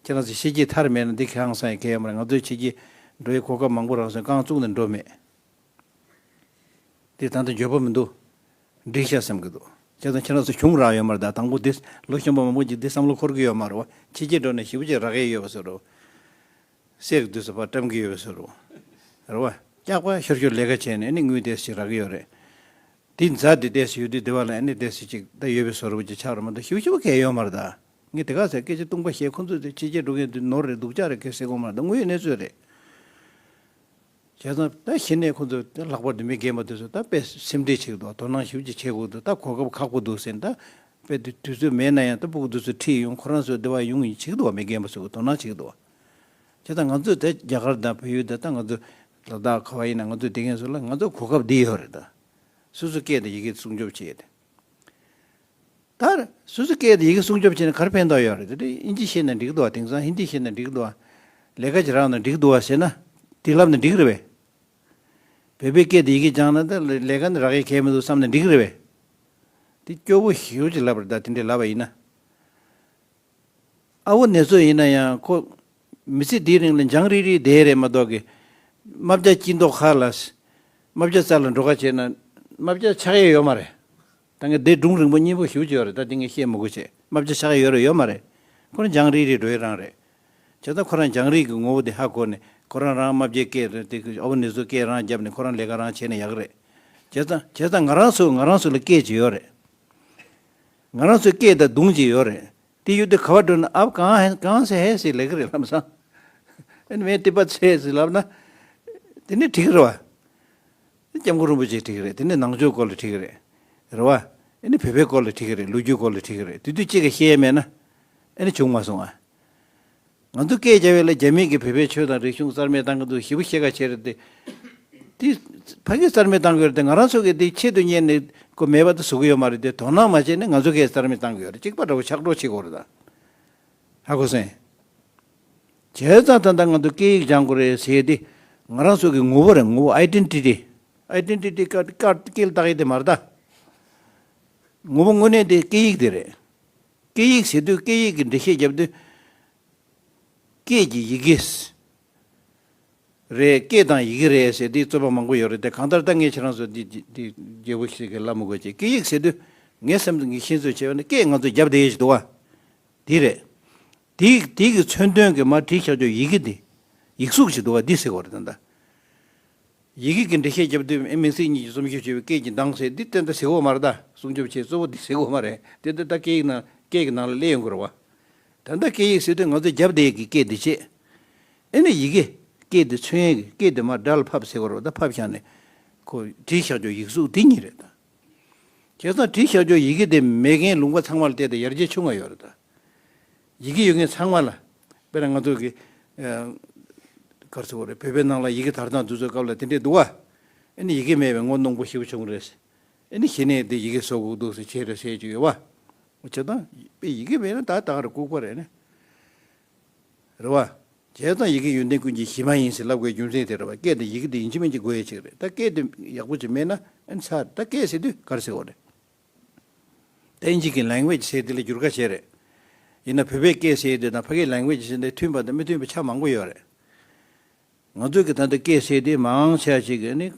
ཁྱེད་རང་ཚོ་ཕྱི་རྒྱལ་ཐར་མེད་ན་འདི་ཧང་སང་ཡས་གང་ཡང་ཡོད་མ་རེད། ང་ཚོས་ཕྱི་རྒྱལ་འགྲོ་ཡས་གོ་སྐབས་མང་པོ་རག་སོང་། རྐང་བཙུགས་ནས་འགྲོ་མེད། དེ་ད་ལྟ་འགྱོད་པ་མི་འདུག་འགྲིག་ཤག་བསམ་གྱི་འདུག་བྱས་ཙང་ཁྱེད་རང་ཚོ་གཞུང་རག་ཡོད་མ་རེད་ད། དང་པོ་འདི་ལོ་གཞོན་པ་མང་པོ་ཅིག་འདི་བསམ་བློ་འཁོར་གྱི་ཡོད་མ་རེད་བ། ཕྱི་རྒྱལ་འགྲོ་ནས་ཞེ་པོ་ཅིག་རག་ཡས་ཡོད་པ་བཟོ་འདྲ། གསེར་གྱི་དུས་སུ་ཕར་བཀྲམ་གྱི་ཡོད་པའི་བཟོ་འདྲ། རེད་བ། སྐྱག་པ་ཤོར་ཤོར་ལས་ཀ་བྱས་ནས་ཨ་ནི་དངུལ་ཏོག་ཙམ་རག་གི་ཡོད་རེད། དེ་རྫ་དེ་ཏོག་ཙམ་ཡོད་དུས་དེ་བ་ལ་ཨ་ནི་ཏོག་ཙམ་ཅིག་ད་ཡོད་པའི་བཟོ་འདྲ་པོ་ཅིག་ཆགས་རེད་མ་གཏོགས་ཞེ་པོ་ཞེ་པོ་གང་ཡང་ཡོད་མ་རེད་ད། ངས་དེ་ག་ཚོད་སྐད་ཆ་ལྟུང་པ་བཤད། ཁོ་ཚོས་དེ་ཕྱི་རྒྱལ་འགྲོ་མཁན་དེ་ནོར་རེད་སྡུག་ཅག་རེད་གང་ཟེར་གོ་མ་རེད། ད་དངོས་ཡོད་གནས་ཚུལ་རེད། བྱས་ཙང་ད་གཞི་ནས་ཁོ་ཚོས་ད་ལྷག་པར་དུ་མི་རྒན་པ་དེ་ཚོ་ད་དཔེ་སེམས་ཁྲལ་བྱེད་ཀྱི་འདུག་དོ་སྣང་ཞེ་པོ་ཅིག་བྱེད་དགོས་འདུག་ད་གོ་སྐབས་ཁག་པོ་འདུག་ཟེར། ད་དཔེ་དུས་དུས་ཚོད་མེད་ན་ཡང་ད་སྤུ་གུ་དེ་ཚོ་ཁྲིད་ཡོང་། ཁོ་རང་ཚོ་སྡེ་བ་ཡོང་ཡིན་བྱེད་ཀྱི་འདུག་བ། མི་རྒན་པ་ཚོ་གི་དོ་སྣང་བྱེད་ཀྱི་འདུག་བ། བྱས་ཙང་ང་ཚོས་ད་རྒྱ་གར་དང་བལ་ཡུལ་དང་ད་ང་ཚོ་ལ་དྭགས་ག་བ་ཡིན་ན་ང་ཚོ་དེ་མཁན་ཚོ་ལ་ང་ཚོ་གོ་སྐབས་འདི་ཡོད་རེད་ད། སོ་སོ་སྐད་དང་ཡི་གེ་སྲུང་སྐྱོབ་བྱེད་ཡས་དེ། ད་སོ་སོ་སྐད་དང་ཡི་གེ་སྲུང་སྐྱོབ་བྱས་ན་ག་རེ་ཕན་ཐོགས་ཡོད་རེད། དེ་འདྲ་ཨིན་ཇི་ཤེས་ན་འགྲིག་འདུག་བ། དེང་སང་ཧིན་དི་ཤེས་ན་འགྲིག་འདུག་བ། ལས་ཀ་ཅིག་རག་ན་འགྲིག་འདུག་བ་ཟེར་ན། དེ་ལབ་ན་འགྲིག་རེད་པས། བོད་པའི་སྐད་དང་ཡི་གེ་སྦྱངས་ན་ད་ལས་ཀ་འདི་རག་ཡས་གང་ཡང་མི་འདུག་བསམ་ན་འགྲིག་རེད་པས། དེ་སྐྱོ་པོ་ཞེ་པོ་ཅིག་ལབ་རེད་ད། དེ་འདྲས་ལབ་པ་ཡིན་ན། ཨ་བོ་ནེ་ཙོ་ཡིན་ན་ཡང་ཁོ་མི་ཚེ་འདིའི་རིང་ལ་འཇང་རིལ་རིལ་བསྡད་རེད་མ་གཏོགས་ཀྱི། རྨ་བྱ་སྐྱིད་མདོག་ཁ་ལ། རྨ་བྱ་རྩ་ལ་འགྲོ་ཁ་བྱས་ན་རྨ་བྱ་ཆགས་ཡས་ཡོད་མ་རེད། ད་ངས་འདི་སྒྲུང་རིང་པོ་སྙན་པོ་ཞེ་པོ་ཅིག་ཡོད་རེད། ད་འདི་ངས་བཤད་མི་དགོས་བྱས། རྨ་བྱ་ཆགས་ཡས་ཡོད་རེད་ཡོད་མ་རེད། ཁོ་རང་འཇང་རིལ་རིལ་འགྲོ་ཡས་རང་རེད། བྱས་ཙང་ཁོ་རང་འཇང་རིལ་གྱི་ངོ་བོ་དེ་ཧ་གོ་ནས་ཁོ་རང་རང་རྨ་བྱའི་སྐད་རེད་དེ་ཨ་བོ་ནེ་ཙོ་སྐད་རང་བརྒྱབ་ནས་ཁོ་རང་ལས་ཀ་རང་བྱས་ན་ཡག་གི་རེད། བྱས་ཙང་བྱས་ཙང་ང་རང་ཚོ་ང་རང་ཚོ་ལ་སྐད་ཅིག་ཡོད་རེད། ང་རང་ཚོའི་སྐད་དང་གདངས་ཅིག་ཡོད་རེད། དེ་ཡོད་དུས་ག་བ་འགྲོ་ན་ཨབ་གང་ཧེ་གང་ཟེར་ཧེ་ཟེར་ལབ་ཀྱི་རེད་ལམ་སང་། ཨ་ནི་མེ་ཏི་པ་ཚེ་ཟེར་ལབ་ན། དེ་ནི་འགྲིག་གི་རེད་བ། སྐྱབས་མགོན་རིན་པོ་ཆེ་འགྲིག་གི་རེད། དེ་ནི་ནང་ཆོས་སྐོར་ལ་འགྲིག་གི་རེད། རེད་བ། ཨ་ནི་བོད་པའི་སྐོར་ལ་འགྲིག་གི་རེད། ལོ་རྒྱུས་སྐོར་ལ་འགྲིག་གི་རེད། དེ་དུས་གཅིག་ག་བཤད་ཡས་མེད་ན། ཨ་ནི་བྱུང་མ་སོང་ཨ། ང་ཚོ་སྐད་རྒྱབ་ཡས་ལ་རྒྱ་མི་གིས་བོད་པའི་ཆོས་དང་རིག་གཞུང་རྩ་མེད་བཏང་གི་འདུག་ཞེ་པོ་བཤད་ཁ་བྱས་རེད་དེ། དེ་ཕ་གིས་རྩ་མེད་བཏང་གི་ཡོད་རེད་དེ། ང་རང་ཚོ་གིས་དེ་ཆེད་དུ་གཉེར་ནས་ཁོ་མེད་པ་དེ་བཟོ་གི་ཡོད་མ་རེད་དེ། དོ་སྣང་མ་བྱས་ནས་ང་ཚོ་སྐད་རྩ་མེད་བཏང་གི་ཡོད་རེད། གཅིག་པ་འདྲ་བོ་ཆགས་འགྲོ་བྱེད་དགོས་རེད་ད། ཧ་གོ་སོང་། བྱས་ཙང་ད་ལྟ་ང་ཚོ་སྐད་ཡིག་སྦྱང་དགོས་རེད་ཟེར་ཡས་དེ་ང་རང་ཚོ་གི་ངོ་བོ་རེད། ངོ་བོ་ཨའི་ཌེན་ཊི་ཊི། ཨའི་ཌེན་ཊི་ཊི་ཀ་ཀ་སྐད་ལ་བཏགས་ཡས་དེ་མ་རེད་ད། ངོ་བོ་དངོས་གནས་དེ་སྐད་ཡིག་དེ་རེད། སྐད་ཡིག་ཟེར་དུས་སྐད་ཡིག་གི་འགྲེལ་བཤད་རྒྱབ་དུས། སྐད་ཀྱི་ཡི་གེ་རེད། སྐད་དང་ཡི་གེ་རེད་ཟེར་དུས་རྩོད་པ་མང་པོ་ཡོད་རེད་དེ། གང་ལྟར་ད་ངས་ཁྱེད་རང་ཚོ་འདི་འདི་འདི་རྒྱལ་པོ་ཞིག་གི་ལབ་མི་དགོས་ཀྱི། སྐད་ཡིག་ཟེར་དུས་ངའི་སེམས་ངའི་ཤེས་ཚོད་བྱས་པ་ནི་སྐད་ང་ཚོ་རྒྱབ་བསྡད་ཡས་ཞིག་འདུག་བ། དེ་རེད། དེ་དེ་གི་མཚོན་དོན་གྱི་མར་བྲིས་བཞག་ཆོག་ཡི་གེ་དེ། ཡིག་གཟུགས་ཤིག་འདུག་བ། འདི་ཟེར་དགོས་རེད་ད་ལྟ། ཡི་གེ་གི་འགྲེལ་བཤད་རྒྱབ་དུས་ཨེ་མིང་ཚིག་གཉིས་ཀྱི་རྩོམ་གཞི་བྱས་པའི་སྐད་ཀྱི་གདངས་ཟེར་འདི་ཏན་ཏན་ཟེར་དགོས་མ་རེད་ད། སྲུང་སྐྱོབ་བྱེད་གཙོ་བོ་འདི་ཟེར་དགོས་མ་རེད་དེ། ད་ལྟ་སྐད་ཡིག་ནང་སྐད་ཀྱི་ནང་ལ་སླེབས་ཡོང་གི་རེད་བ། ད་ལྟ་སྐད་ཡིག་ཟེར་དུས་ང་ཚོ་རྒྱབ་བསྡད་ཀྱི་སྐད་འདི་བྱེད། ཨེ་ནི་ཡི་གེ། སྐད་འདི་མཚོན་ཡས་ཀྱི་སྐད་འདི་མར་སྒྲ་ལ་ཕབ་ཟེར་དགོས་རེད་བ། ད་ཕབ་བཞག་ནས་ཁོ་བྲིས་བཞག་ཆོག་ཡིག་གཟུགས་འདི་གཉིས་རེད་ད། བྱས་ཙང་བྲིས་བཞག་ཆོག་ཡི་གེ་དེ་མེད་མཁན་ལུང་པ་ཚང་མ་ལ་བལྟས་ཏེ་ཡར་རྒྱས་ཆུང་བ་ཡོད་རེད་ད། ཡི་གེ་ཡོད་མཁན་ཚང་མ་ལ། དཔེར་ན་ང་ཚོ་གི་ཨ་ག་རེ་ཟེར་དགོས་རེད། བོད་པའི་ནང་ལ་ཡི་གེ་དར་སྟངས་དེ་ཚོའི་སྐབས་ལ་དེ་འདྲས་འདུག་བ། ཨ་ནི་ཡི་གེ་མེད་པའི་ངོ་གནོང་པོ་ཞེ་པོ་བྱུང་རེད། ཨ་ནི་གཞི་ནས་དེ་ཡི་གེ་བཟོ་དགོས་འདུག་ཟེར་བྱས་རེད་ཟེར་གྱི་ཡོད་བ། བྱས་ཙང་དཔེ་ཡི་གེ་མེད་ན་ད་ད་ག་རེ་ལྐུགས་པ་རེད་ནི། རེད་བ། བྱས་ཙང་ཡི་གེ་ཡོན་ཏན་ཀུན་གྱི་གཞི་མ་ཡིན་ཟེར་ལབ་དགོས་རྒྱུ་མཚན་དེ་རེད་བ། སྐད་དང་ཡི་གེ་དེ་ཡིན་གཅིག་མིན་གཅིག་དགོས་ཡ་ཅིག་རེད། ད་སྐད་དེ་ཡག་པོ་ཅིག་མེད་ན་ཨ་ནི་ཚར། ད་སྐད་ཟེར་དུས་ག་རེ་ཟེར་དགོས་རེད། ད་ཨིན་ཇི་གི་language་ཟེར་དེ་ལ་འགྱུར་ཁ་བྱས་རེད། ཡིན་ན་བོད་པའི་སྐད་ཟེར་དེ་དང་ཕ་གིའི་language་ཟེར་དེ་མཐུན་པ་དང་མི་མཐུན་པ་ཆ་མང་པོ་ཡོད་རེད། ང་ཚོས་ཀྱི་ད་ལྟ་སྐད་ཟེར་དེ་མང་ཆེ་ཞིག་གིས་ནི།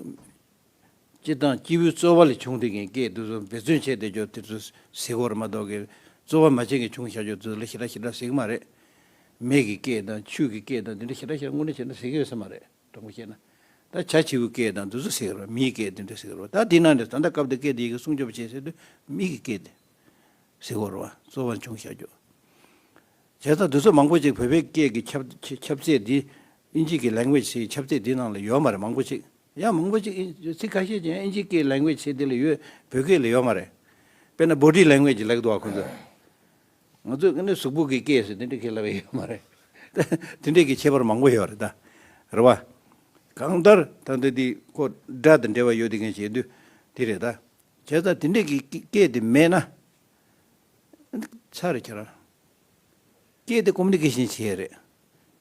སྤྱི་དང་སྐྱེས་བུའི་རྩོལ་བ་ལས་བྱུང་དེ་གིན་སྐད་དེ་ཚོ་འབད་བརྩོན་བྱས་དེ་ཚོ་དེ་ཚོ་ཟེར་དགོས་རེད་མ་གཏོགས་ཀྱི། རྩོལ་བ་མ་བྱས་ཀྱི་བྱུང་བཞག་ཆོག་དེ་ཚོ་ལ་ཞེ་དྲག་ཞེ་དྲག་ཟེར་གི་མ་རེད། མེ་གི་སྐད་དང་ཆུ་གི་སྐད་དང་དེ་འདྲ་ཞེ་དྲག་ཞེ་དྲག་དངོས་གནས་བྱས་ན་ཟེར་གི་ཡོད་ས་མ་རེད། དྲང་པོ་བཤད་ན། ད་བྱ་བྱིའུ་སྐད་དང་དེ་ཚོ་ཟེར་གི་རེད། མིའི་སྐད་དེ་འདྲ་ཟེར་གི་རེད། ད་དེ་ནང་ནས་ད་ལྟ་སྐབས་དེ་སྐད་དེ་ཡི་གེ་སྲུང་སྐྱོབ་བྱེད་ཟེར་དུས་མི་གི་སྐད་དེ་ཟེར་གི་རེད་བ། རྩོལ་བ་བྱུང་བཞག་ཆོག་བྱས་ཙང་དེ་ཚོ་མང་པོ་ཅིག་བོད་པའི་སྐད་ཀྱི་ཁྱབ་ཁྱབ་ཚད་འདི། ཨིན་ཇི་གི་language་ཟེར་ཁྱབ་ཚད་འདི་ནང་ལ་ཡོད་མ་རེད། མང་པོ་ཅིག་ཡང་མང་པོ་ཅིག་ཚིག་ཁ་ཤས་ཅིག་ཨིན་ཇི་སྐད་language་ཟེར་འདི་ལ་ཡོད། བོད་སྐད་ལ་ཡོད་མ་རེད། དཔེར་ན་body language་ལབ་ཀྱི་འདུག་བ་ཁོ་ཚོས། ང་ཚོས་ཨ་ནི་གཟུགས་པོ་གི་སྐད་ཟེར་དེ་འདྲ་གི་ལབ་ཡ་ཡོད་མ་རེད། དེ་འདྲ་གི་ཁྱད་པར་མང་པོ་ཡོད་རེད་ད། རེད་བ། གང་ལྟར་ད་ལྟ་འདི་ཁོ་སྒྲ་དང་འབྲེལ་བ་ཡོད་དེ་མཁན་བྱེད་དུས་དེ་རེད་ད། བྱས་ཙང་དེ་འདྲས་ཀྱི་སྐད་དེ་མེད་ན། ཚར་རེད་ཁྱེད་རང་། སྐད་དེ་communication་བྱེད་ཡས་རེད།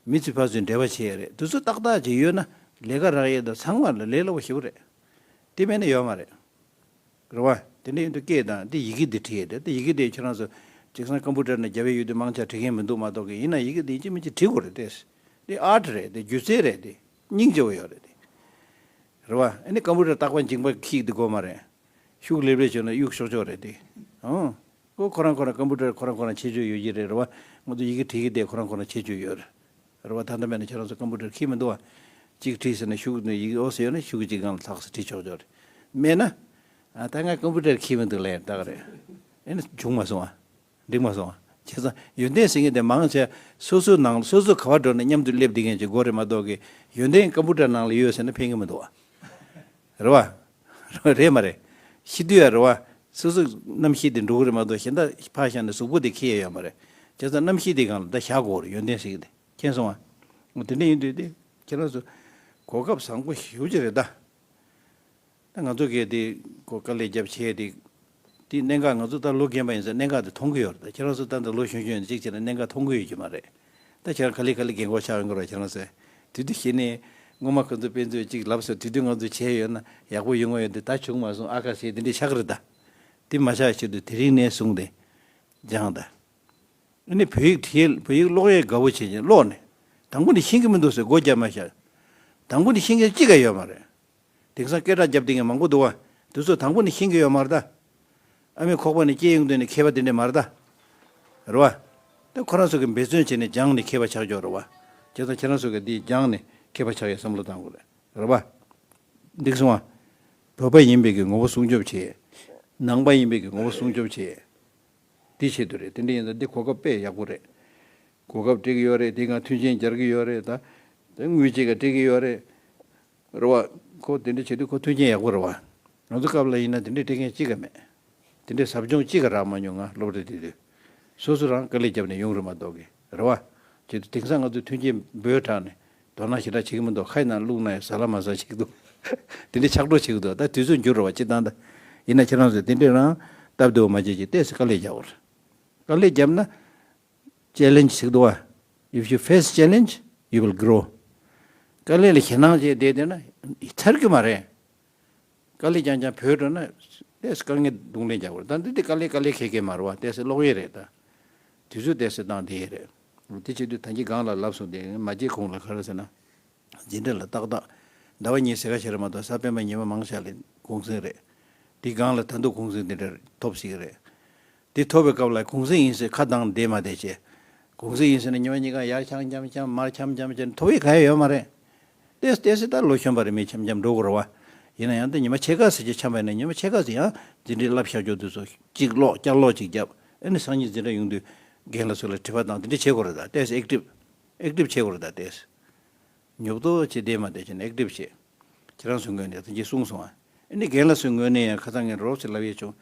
མི་ཚོའི་བར་དུ་འབྲེལ་བ་བྱེད་ཡས་རེད། དེ་ཚོ་ཏག་ཏག་ཅིག་ཡོད་ན་ལས་ཀ་རག་ཡས་དང་ཚང་མ་ལ་ལས་སླ་པོ་ཞེ་པོ་རེད། དེ་མེད་ན་ཡོད་མ་རེད། རེད་བ། དེ་འདྲ་ཡིན་དུས་སྐད་དང་དེ་ཡི་གེ་དེ་བྲིས་ཡས་རེད། དེ་ཡི་གེ་དེ་ཁྱེད་རང་ཚོ་ཅིག་སང་ཀམ་པུ་ཊར་ནང་རྒྱབ་ཡས་ཡོད་དུས་མང་ཆེ་བྲིས་མཁན་མི་འདུག་མ་གཏོགས་ཀྱི། ཡིན་ན་ཡི་གེ་དེ་ཡིན་གཅིག་མིན་གཅིག་བྲིས་དགོས་རེད་དེ། དེ་art་རེད་དེ། སྒྱུ་རྩལ་རེད་དེ། སྙིང་རྗེ་པོ་ཡོད་རེད་དེ། རེད་བ། ཨ་ནི་ཀམ་པུ་ཊར་རྟག་པར་མཇིང་པ་འཁྱིལ་དེ་དགོས་མ་རེད། ཤུགས་སླེབས་སླེབས་བྱུང་ན་གཡུག་ཤོག་ཆོག་རེད་དེ། ཨང་། ཁོ་ཁོ་རང་ཁོ་རང་ཀམ་པུ་ཊར་ཁོ་རང་ཁོ་རང་ཁྱད་ཆོས་ཡོད་ཀྱི་རེད། རེད་བ། ང་ཚོ་ཡི་གེ་བྲིས་ཀྱི་དེ་ཁོ་རང་ཁོ་རང་ཁྱད་ཆོས་ཡོད་རེད། རེད་བ། ད་ལྟ་མེད་ན་ཁྱེད་རང་ཚོ་ཀམ་པུ་ཊར་འཁྱིལ་མི་འདུག་བ། གཅིག་བྲིས་ཟེར་ན་ཤུགས་ནས་ཡི་གེ་ཨོ་ཟེར་ཡོད་ན་ཤུགས་གཅིག་སྒང་ལ་ལྷག་ཟེར་བྲིས་ཆོག་ཆོག་རེད། མེད་ན། ཨ་ད་ང་ཀམ་པུ་ཊར་འཁྱིལ་མི་འདུག་ལབ་ཡ་ད་ག་རེད། ཨེ་ནི་བྱུང་མ་སོང་བ། འགྲིག་མ་སོང་བ། བྱས་ཙང་ཡོན་ཏན་ཟེར་མཁན་དེ་མང་ཆེ་སོ་སོའི་ནང་སོ་སོ་ག་པར་འགྲོ་ན་མཉམ་དུ་སླེབས་བསྡད་མཁན་ཅིག་དགོས་རེད་མ་གཏོགས་ཀྱི། ཡོན་ཏན་ཀམ་པུ་ཊར་ནང་ལ་ཡོད་ཟེར་ན་ཕན་གྱི་མི་འདུག་བ། རེད་བ། རེད་མ་རེད། ཤི་དུས་ཡ་རེད་བ། སོ་སོ་རྣམ་ཤེས་དེ་འགྲོ་གི་རེད་མ་གཏོགས་གཞན་དག་ཕར་བཞག་ནས་གཟུགས་པོ་དེ་འཁྱེར་ཡ་ཡོད་མ་རེད། བྱས་ཙང་རྣམ་ཤེས་དེ་སྒང་ལ་ད་བཞག་དགོས་རེད། ཡོན་ཏན་ཟེར་གྱི་དེ་མཁྱེན་སོང་བ། འོ་དེ་འདྲ་ཡིན་དུས་དེ་ཁྱེད་རང་ཚོ་གོ་སྐབས་བཟང་པོ་ཞེ་པོ་ཅིག་རེད་ད། ད་ང་ཚོ་གིས་དེ་ཁོ་དཀའ་ལས་རྒྱབ་བྱས་དེ། དེ་གནད་འགག་ང་ཚོ་ད་ལོ་རྒན་པ་ཡིན་ཙང་གནད་འགག་དེ་མཐོང་གི་ཡོད་རེད། ད་ཁྱེད་རང་ཚོ་ད་ལྟ་ལོ་གཞོན་གཞོན་ཡིན་ཙང་གཅིག་བྱས་ན་གནད་འགག་མཐོང་གི་ཡོད་ཀྱི་མ་རེད། ད་ཁྱེད་རང་ག་ལེ་ག་ལེ་རྒན་གོག་ཆགས་ཡོང་གི་རེད་ཁྱེད་རང་ཚོ། དེ་དུས་གཞི་ནས་སྔོན་མ་ཁོ་ཚོ་དཔེ་མཛོད་ཅིག་ལབ་སོང་། དེ་དུས་ང་ཚོ་བྱས་ཡོད་ན་ཡག་པོ་ཡོང་གི་ཡོད་དེ། ད་བྱུང་མ་སོང་ཨ་ཁ་ཟེར་དེ་འདྲས་ཆགས་ཀྱི་རེད་ད། དེ་མ་ཆགས་ཆེད་དུ་དེ་རིང་ནས་བཟུང་སྟེ་སྦྱངས་ད། ཨ་ནི་བོད་ཡིག་བྲིས་ཡས་བོད་ཡིག་ཀློག་ཡས་དགའ་པོ་བྱེད་ཀྱིན་ཀློག་ནས། དང་པོ་ནས་ཤེས་ཀྱི་མི་འདུག་ཟེར་སྒོ་རྒྱབ་མ་བཞག་དང་པོ་ནས་ཤེས་མཁན་གཅིག་ཀྱང་ཡོད་མ་རེད། དེང་སང་སྐད་གྲགས་རྒྱབ་བསྡད་མཁན་མང་པོ་འདུག་བ། དེ་ཚོ་དང་པོ་ནས་ཤེས་ཀྱི་ཡོད་མ་རེད་ད། ཨ་མའི་ཁོག་པ་ནས་སྐྱེས་ཡོང་དུས་ནས་མཁས་པ་དེ་འདྲས་མ་རེད་ད། རེད་བ། ད་ཁོ་རང་ཚོ་གིས་འབད་བརྩོན་བྱས་ནས་སྦྱངས་ནས་མཁས་པ་ཆགས་ཀྱི་ཡོད་རེད་བ། བྱས་ཙང་ཁྱེད་རང་ཚོ་གིས་འདི་སྦྱངས་ནས་མཁས་པ་ཆགས་ཡས་བསམ་བློ་བཏང་དགོས་རེད། རེད་བ། འགྲིག་སོང་བ། བོད་པ་ཡིན་པའི་གི་ངོ་བོ་སྲུང་སྐྱོབ་བྱེད། ནང་པ་ཡིན་པའི་གི་ངོ་བོ་སྲུང་སྐྱོབ་བྱེད། འདི་ཆེད་དུ་རེད། དེ་འདྲ་ཡིན་ཙང་འདི་གོ་སྐབས་དཔེ་ཡག་པོ་རེད། གོ་སྐབས་སྤྲད་ཀྱི་ཡོད་རེད། དེ་སྒང་མཐུན་རྐྱེན་སྦྱར་གྱི་ཡོད་རེད་ད། དེ་དངུལ་ཅིག་ག་སྤྲད་ཀྱི་ཡོད་རེད། རེད་བ། ཁོ་དེ་འདྲ་བྱེད་དུས་ཁོ་མཐུན་རྐྱེན་ཡག་པོ་རེད་བ། ང་ཚོ་སྐབས་ལ་ཡིན་ན་དེ་འདྲ་སྤྲད་མཁན་གཅིག་ཀ་མེད། དེ་འདྲའི་ཟབ་སྦྱོང་གཅིག་ཀ་རག་མ་མྱོང་ང་སློབ་གྲྭ་དེ་དུས། སོ་སོ་རང་དཀའ་ལས་བརྒྱབ་ནས་ཡོང་རེད་མ་གཏོགས་ཀྱི་རེད་བ། བྱེད་དུས་དེང་སང་ང་ཚོས་མཐུན་རྐྱེན་འབོལ་དྲགས་ནས་དོ་སྣང་ཞེ་དྲག་བྱེད་ཀྱི་མི་འདུག་ཁ་ཡི་ནང་བླུགས་ན་ཡང་ཟ་ལ་མ་ཟ་བྱེད་ཀྱི་འདུག་དེ་འདྲའི་ཆགས་སྤྲོ་བྱེད་ཀྱི་འདུག་ད་དུས་ཚོད་འགྱུར་རེད་བ་སྤྱིར་བཏང་ད། ཡིན་ན་ཁྱེད་རང་ཚོས་དེ་འདྲའི་རང་སྟབས་བདེ་བོ་མ་བྱེད་ཀྱི་ཏོག་ཙམ་དཀའ་ལས་རྒྱག་དགོས་རེད། དཀའ་ལས་བརྒྱབ་ན། challenge་ཟེར་གྱི་འདུག་བ། If you face challenge, you will grow. དཀའ་ལས་ལ་ཞེད་སྣང་བྱས་བསྡད་བསྡད་ན་ཚར་གྱི་མ་རེད། དཀའ་ལས་རྐྱང་རྐྱང་བོས་འགྲོ་ན་ ཏེས་དཀའ་ངལ་གདོང་ལེན་རྒྱག་དགོས་རེད། ད་འདི་དེ་དཀའ་ལས་དཀའ་ལས་ཁེལ་མཁན་མ་རེད་བ། ཏེས་ཀློག་ཡས་རེད། ད་དུས་ཚོད་ཏེས་བཏང་བསྡད་ཡས་རེད། དེ་བྱེད་དུས་ད་གིན་སྒང་ལ་ལབ་སོང་། དེ་མ་བརྗེད་གོང་ལ་ག་རེ་ཟེར་ན། འཛིན་གྲྭ་ལ་ཏག་ཏག་ཟླ་བ་གཉིས་ཟེར་ག་བྱེད་རེད་མ་གཏོགས། གཟའ་སྤེན་པ་ཉི་མ་མང་ཆེ་བ་ལ་གུང་སེང་རེད། དེ་སྒང་ལ་ད་དུང་གུང་སེང་དེ་འདྲ་ཐོབ་སྲིད་ཀྱི་རེད། དེ་ཐོབ་པའི་སྐབས་ལ་གུང་སེང་ཡིན་ཟེར་ཁ་གདངས་བསྡད་མ་བསྡད་བྱས། གུང་སེང་ཡིན་ཟེར་ནས་ཉི་མ་གཉིས་ཀ་ཡར་འཁྱམ་འཁྱམ་འཁྱམ་མར་འཁྱམ་འཁྱམ་བྱས་ནས་ཐོབ་ཡས་ག་ཡ་ཡོད་མ་རེད། ཏེས་ཏེས་ད་ལོ་གཞོན་པ་རེད། མི་འཁྱམ་འཁྱམ་འགྲོ་དགོས་རེད་བ། ཡིན་ན་ཡང་ད་ཉི་མ་ཕྱེད་ཀ་ཙམ་ཅིག་འཁྱམ་པ་ཡིན་ན། ཉི་མ་ཕྱེད་ཀ་ཙམ་ཡང་འཛིན་གྲྭའི་བསླབ་བྱ་སྐྱོར་དུས་སུ་གཅིག་ཀློག་ཀྱག་ཀློག་ཅིག་བརྒྱབ། ཨ་ནི་སང་ཉིན་འཛིན་གྲྭ་ཡོང་དུས་རྒན་ལགས་ཚོ་ལ་དྲི་བ་བཏང་། དེ་འདྲ་བྱེད་དགོས་རེད། ད་ཏེས་ཨེག་ཊིབ་ཨེག་ཊིབ་བྱེད་དགོས་རེད། ད་ཏེས་ཉོབ་ཏོ་བྱེད་བསྡད་མ་བསྡད་བྱས་ནས་ཨེག་ཊིབ་བྱེད། ཁྱེད་རང་ཚོའི་ངོས་ནས་ད་ཅི་གསུངས་སོང་ཨ། ཨ་ནི་རྒན་ལགས་ཚོའི་ངོས་ནས་ཡང་ཁ་སང་ངས་རོབ་ཙམ་ལབ་ཡས་བྱུང་།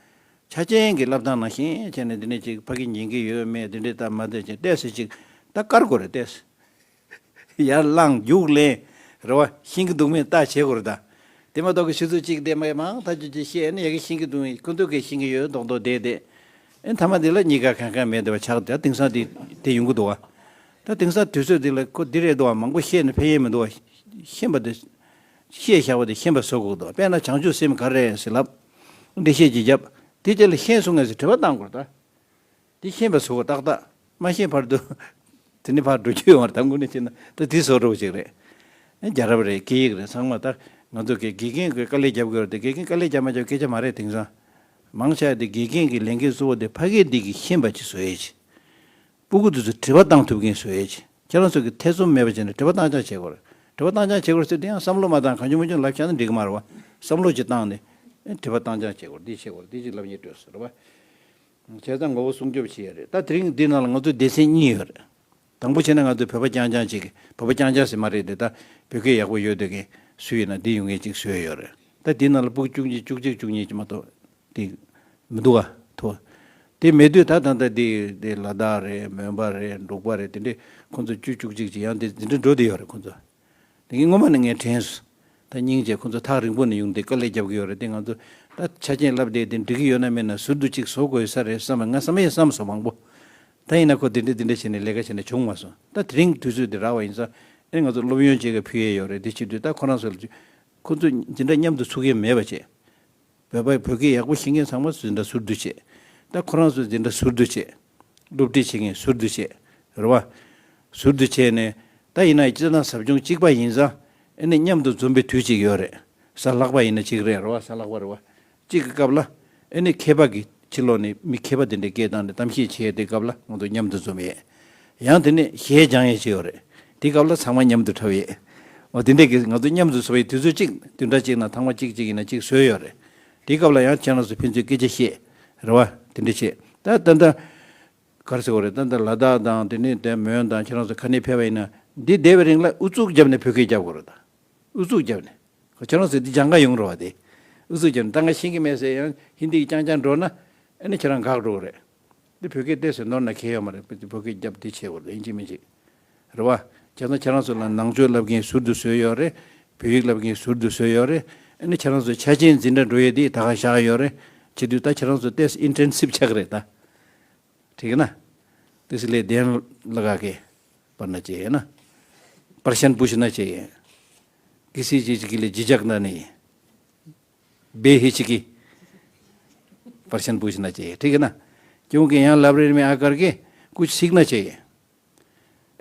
ཆ་རྐྱེན་གྱི་བསླབ་སྟངས་ནང་བཞིན་བྱས་ནས་འདི་ནས་ཅིག་ཕ་གི་ཉན་གྱི་ཡོད་མེད་འདི་འདྲས་ལྟ་མ་བསྡད་བྱས། ཏེས་ཅིག་ད་བཀར་དགོས་རེད། ཏེས་ཡར་བླངས་རྒྱུགས་ལེན་རེད་བ། ཤེས་ཀྱི་འདུག་མེད་ལྟ་བྱེད་དགོས་རེད་ད། དེ་མ་གཏོགས་ཀྱི་ཆུ་ཚོད་གཅིག་དེ་མ་མང་ཐག་ཆོད་ཅིག་བཤད་ནས་ཡ་གི་ཤེས་ཀྱི་འདུག་ཁོ་ཚོ་གིས་ཤེས་ཀྱི་ཡོད་མདོག་མདོག་བསྡད་དེ། ཨེ་མཐའ་མ་དེ་ལ་གཉིས་ཀ་གང་གང་མེད་དེ་བ་ཆགས་དེ། དེང་སང་དེ་དེ་ཡོང་གི་འདུག་བ། ད་དེང་སང་དུས་ཚོད་འདི་ལ་ཁོ་འདི་རེད་འདུག་བ། མང་པོ་བཤད་ནས་ཕན་ཡས་མི་འདུག་བ། ཤེས་པ་དེ་བཤད་བཞག་པ་དེ་ཤེས་པ་བཟོ་དགོས་འདུག་དཔེར་ན་བྱང་ཆུབ་སེམས་ག་རེ་རེད་ཟེར་ལབ། འགྲེལ་བཤད་ཅིག་བརྒྱབ། དེ་རྗེས་ལ་ཤེས་སོང་ངས་ཟེར་དྲི་བ་བཏང་དགོས་རེད་ད། དེ་ཤེས་པ་བཟོ་དགོས་ཏག་ཏག་མ་ཤེས་བར་དུ། དེ་ནས་ཕར་འགྲོ་རྒྱུ་ཡོང་བར་ད་དངོས་གནས་བྱས་ན་ད་དེ་བཟོ་འདྲ་བོ་ཅིག་རེད། རྒྱལ་རབས་རེད། སྐད་ཡིག་རེད། ཚང་མ་ད་ང་ཚོ་གི་དགེ་རྒན་གྱིས་དཀའ་ལས་རྒྱབ་དགོས་རེད་དེ། དགེ་རྒན་དཀའ་ལས་རྒྱབ་མ་རྒྱབ་སྐད་ཆ་མ་རེད། དེང་སང་མང་ཆེ་བ་དེ་དགེ་རྒན་གྱི་ལས་འགན་གཙོ་བོ་དེ་ཕ་གིར་འདི་གི་ཤེས་པ་ཅིག་བཟོ་ཡས་ཅིག་སྤུ་གུ་དེ་ཚོ་དྲི་བ་བཏང་ཐུབ་མཁན་བཟོ་ཡས་ཅིག་ཁྱེད་རང་ཚོ་གི་ཐེ་ཚོམ་མེད་པ་བྱས་ནས་དྲི་བ་བཏང་རྐྱང་བྱེད་དགོས་རེད། དྲི་བ་བཏང་རྐྱང་བྱེད་དགོས་རེད་ཟེར་དེ་ཡང་བསམ་བློ་མ་བཏང་གང་བྱུང་མང་བྱུང་ལབ་བཞག་ན་འགྲིག་གི་མ་རེད་བ། བསམ་བློ་ཅིག་བཏང་ནས་དྲི་བ་བཏང་རྐྱང་བྱེད་དགོས་རེད། འདི་བྱེད་དགོས་རེད། འདི་ཅིག་ལབ་མཁན་འདྲ་བོ་ཟེར་བ། བྱས་ཙང་ངོ་བོ་སྲུང་སྐྱོབ་བྱེད་ཡ་རེད། ད་དེ་རིང་འདི་ནང་ལ་ང་ཚོ་སྡེ་ཚན་གཉིས་ཡོད་རེད། དང་པོ་བྱས་ན་ང་ཚོ་བོད་པ་རྐྱང་རྐྱང་ཅིག་བོད་པ་རྐྱང་རྐྱང་ཟེར་མ་རེད་དེ། ད་བོད་སྐད་ཡག་པོ་ཡོད་དེ་གི་སུ་ཡིན་ན་འདི་ཡོང་མཁན་ཅིག་བཟོས་ཡོད་རེད། ད་འདི་ནང་ལ་སྤུ་གུ་བཅུ་གཉིས་བཅུ་གཅིག་བཅུ་གཉིས་ཅིག་མ་གཏོགས་དེ་མི་འདུག་ག་ཐོ། དེ་མེད་དུས་ད་ད་ལྟ་འདི་འདི་ལ་དྭགས་རེད། མོན་པ་རེད། འབྲུག་པ་རེད། དེ་འདྲས་ཁོང་ཚོ་བཅུ་བཅུ་གཅིག་ཅིག་ཡང་དེ་འདི་འདྲས་འགྲོ་བསྡད་ཡོད་རེད་ཁོང་ཚོ། དེ་གི་སྔོན་མ་ནས་ངས་དྲན་སོང་། ད་སྙིང་རྗེ། ཁོང་ཚོ་ཐག་རིང་པོ་ནས་ཡོང་སྟེ་དཀའ་ལས་རྒྱབ་ཀྱི་ཡོད་རེད་དེ། ང་ཚོ་ད་ཆ་རྐྱེན་ལབ་བསྡད་དེ་འགྲིག་གི་ཡོད་ན་མེད་ན་ཟུར་དུ་གཅིག་བཟོ་དགོས་ས་རེད་བསམ་པ་ང་བསམ་ཡས་བསམ་སོང་མང་པོ། ད་ཡིན་ན་ཁོ་དེ་འདྲ་དེ་འདྲ་བྱས་ནས་ལས་ཀ་བྱས་ནས་བྱུང་མ་སོང་། ད་དེ་རིང་དུས་ཚོད་དེ་རག་པ་ཡིན་ཙང་ཨེ་ང་ཚོ་སློབ་ཡོན་ཅིག་ག་ཕུལ་ཡས་ཡོད་རེད། དེ་བྱེད་དུས་ད་ཁོ་རང་ཚོ་ལ་ཁོ་ཚོ་འཛིན་གྲྭ་མཉམ་དུ་ཚུགས་ཡས་མེད་པ་བྱས། བོད་པ་བོད་སྐད་ཡག་པོ་ཤེས་མཁན་ཚང་མ་འཛིན་གྲྭ་ཟུར་དུ་བྱས། ད་ཁོ་རང་ཚོ་འཛིན་གྲྭ་ཟུར་དུ་བྱས། སློབ་ཁྲིད་བྱེད་མཁན་ཟུར་དུ་བྱས། རེད་བ། ཟུར་དུ་བྱས་ནས་ད་ཡིན་ན་སྤྱིར་བཏང་ཟབ་སྦྱོང་གཅིག་པ་ཡིན་ཙང་ཨེ་ནི་མཉམ་དུ་འཛོམས་པའི་དུས་གཅིག་ཡོད་རེད། གཟའ་ལྷག་པ་ཡིན་ན་གཅིག་རེད། རེད་བ། གཟའ་ལྷག་པ་རེད་བ། གཅིག་གི་སྐབས་ལ་ཨེ་ནི་མཁས་པ་གི་ཕྱི་ལོགས་ནས་མི་མཁས་པ་དེ་འདྲས་སྐད་བཏང་ནས་གཏམ་བཤད་བྱས་དེ་སྐབས་ལ་ང་ཚོ་མཉམ་དུ་འཛོམས་ཡས། ཡང་དེ་ནས་གཞས་སྦྱང་ཡས་ཅིག་ཡོད་རེད། དེ་སྐབས་ལ་ཚང་མ་མཉམ་དུ་འཁྲབ་ཡས། འོ་དེ་འདྲས་ཀྱི་ང་ཚོ་མཉམ་དུ་འཛོམས་པའི་དུས་ཚོད་གཅིག་བདུན་ཕྲག་གཅིག་ནང་ཐེངས་མ་གཅིག་གཅིག་ཡིན་ན་གཅིག་བཟོས་ཡོད་རེད། དེ་སྐབས་ལ་ཡང་ཁྱེད་རང་ཚོ་ཕན་ཚུན་སྐད་ཆ་བཤད། རེད་བ། དེ་འདྲས་བྱས། ད་ད་ད། ག་རེ་ཟེར་དགོས་རེད། ད་ལྟ་ལ་དྭགས་དང་དེ་ནས་དེ་མོན་དང་ཁྱེད་རང་ཚོ་ག་ནས་ཕེབས་པ་ཡིན་ན་འདི་བསྡད་པའི་རིང་ལ་ཨུ་ཚུགས་བརྒྱབ་ནས་བོད་སྐད་རྒྱབ་དགོས་རེད་ད། ཨུ་ཚུགས་བརྒྱབ་ནས། ཁོ་ཁྱེད་རང་ཚོ་འདི་སྦྱང་ག་ཡོང་རེད་བ། དེ་ཨུ་ཚུགས་བརྒྱབ་ནས་ད་ང་ཤེས་ཀྱི་མེད་ཟེར་ཡང་ཧིན་དི་གི་རྐྱང་རྐྱང་འགྲོ་ན་ཨ་ནི་ཁྱེད་རང་འགག་འགྲོ་གི་རེད། འདི་བོད་སྐད་བལྟས་ཟེར་ནོར་ན་ཁེལ་ཡོད་མ་རེད། བོད་སྐད་རྒྱབ་འདི་བྱེད་དགོས་རེད། ཡིན་གཅིག་མིན་གཅིག་རེད་བ། བྱས་ཙང་ཁྱེད་རང་ཚོ་ལ་ནང་ཆོས་བསླབ་མཁན་ཟུར་དུ་བཟོས་ཡོད་རེད། བོད་ཡིག་བསླབ་མཁན་ཟུར་དུ་བཟོས་ཡོད་རེད། ཨ་ནི་ཁྱེད་རང་ཚོ་ཆ་རྐྱེན་འཛིན་གྲྭ་འགྲོ་ཡས་འདི་ད་ག་བཞག་ཡོད་རེད། བྱེད་དུས་ད་ཁྱེད་རང་ཚོ་ཏོག་ཙམ་ཨིན་ཊེན་སིབ་ཆགས་ཀྱི་རེད་ད། ठीक है ना? तो इसलिए ध्यान लगा के पढ़ना चाहिए ना। परेशान पूछना चाहिए। किसी चीज़ के लिए झिझकना नहीं। बेहिचकी परेशान पूछना चाहिए, ठीक है ना? क्योंकि यहाँ लाइब्रेरी में आकर के कुछ सीखना चाहिए।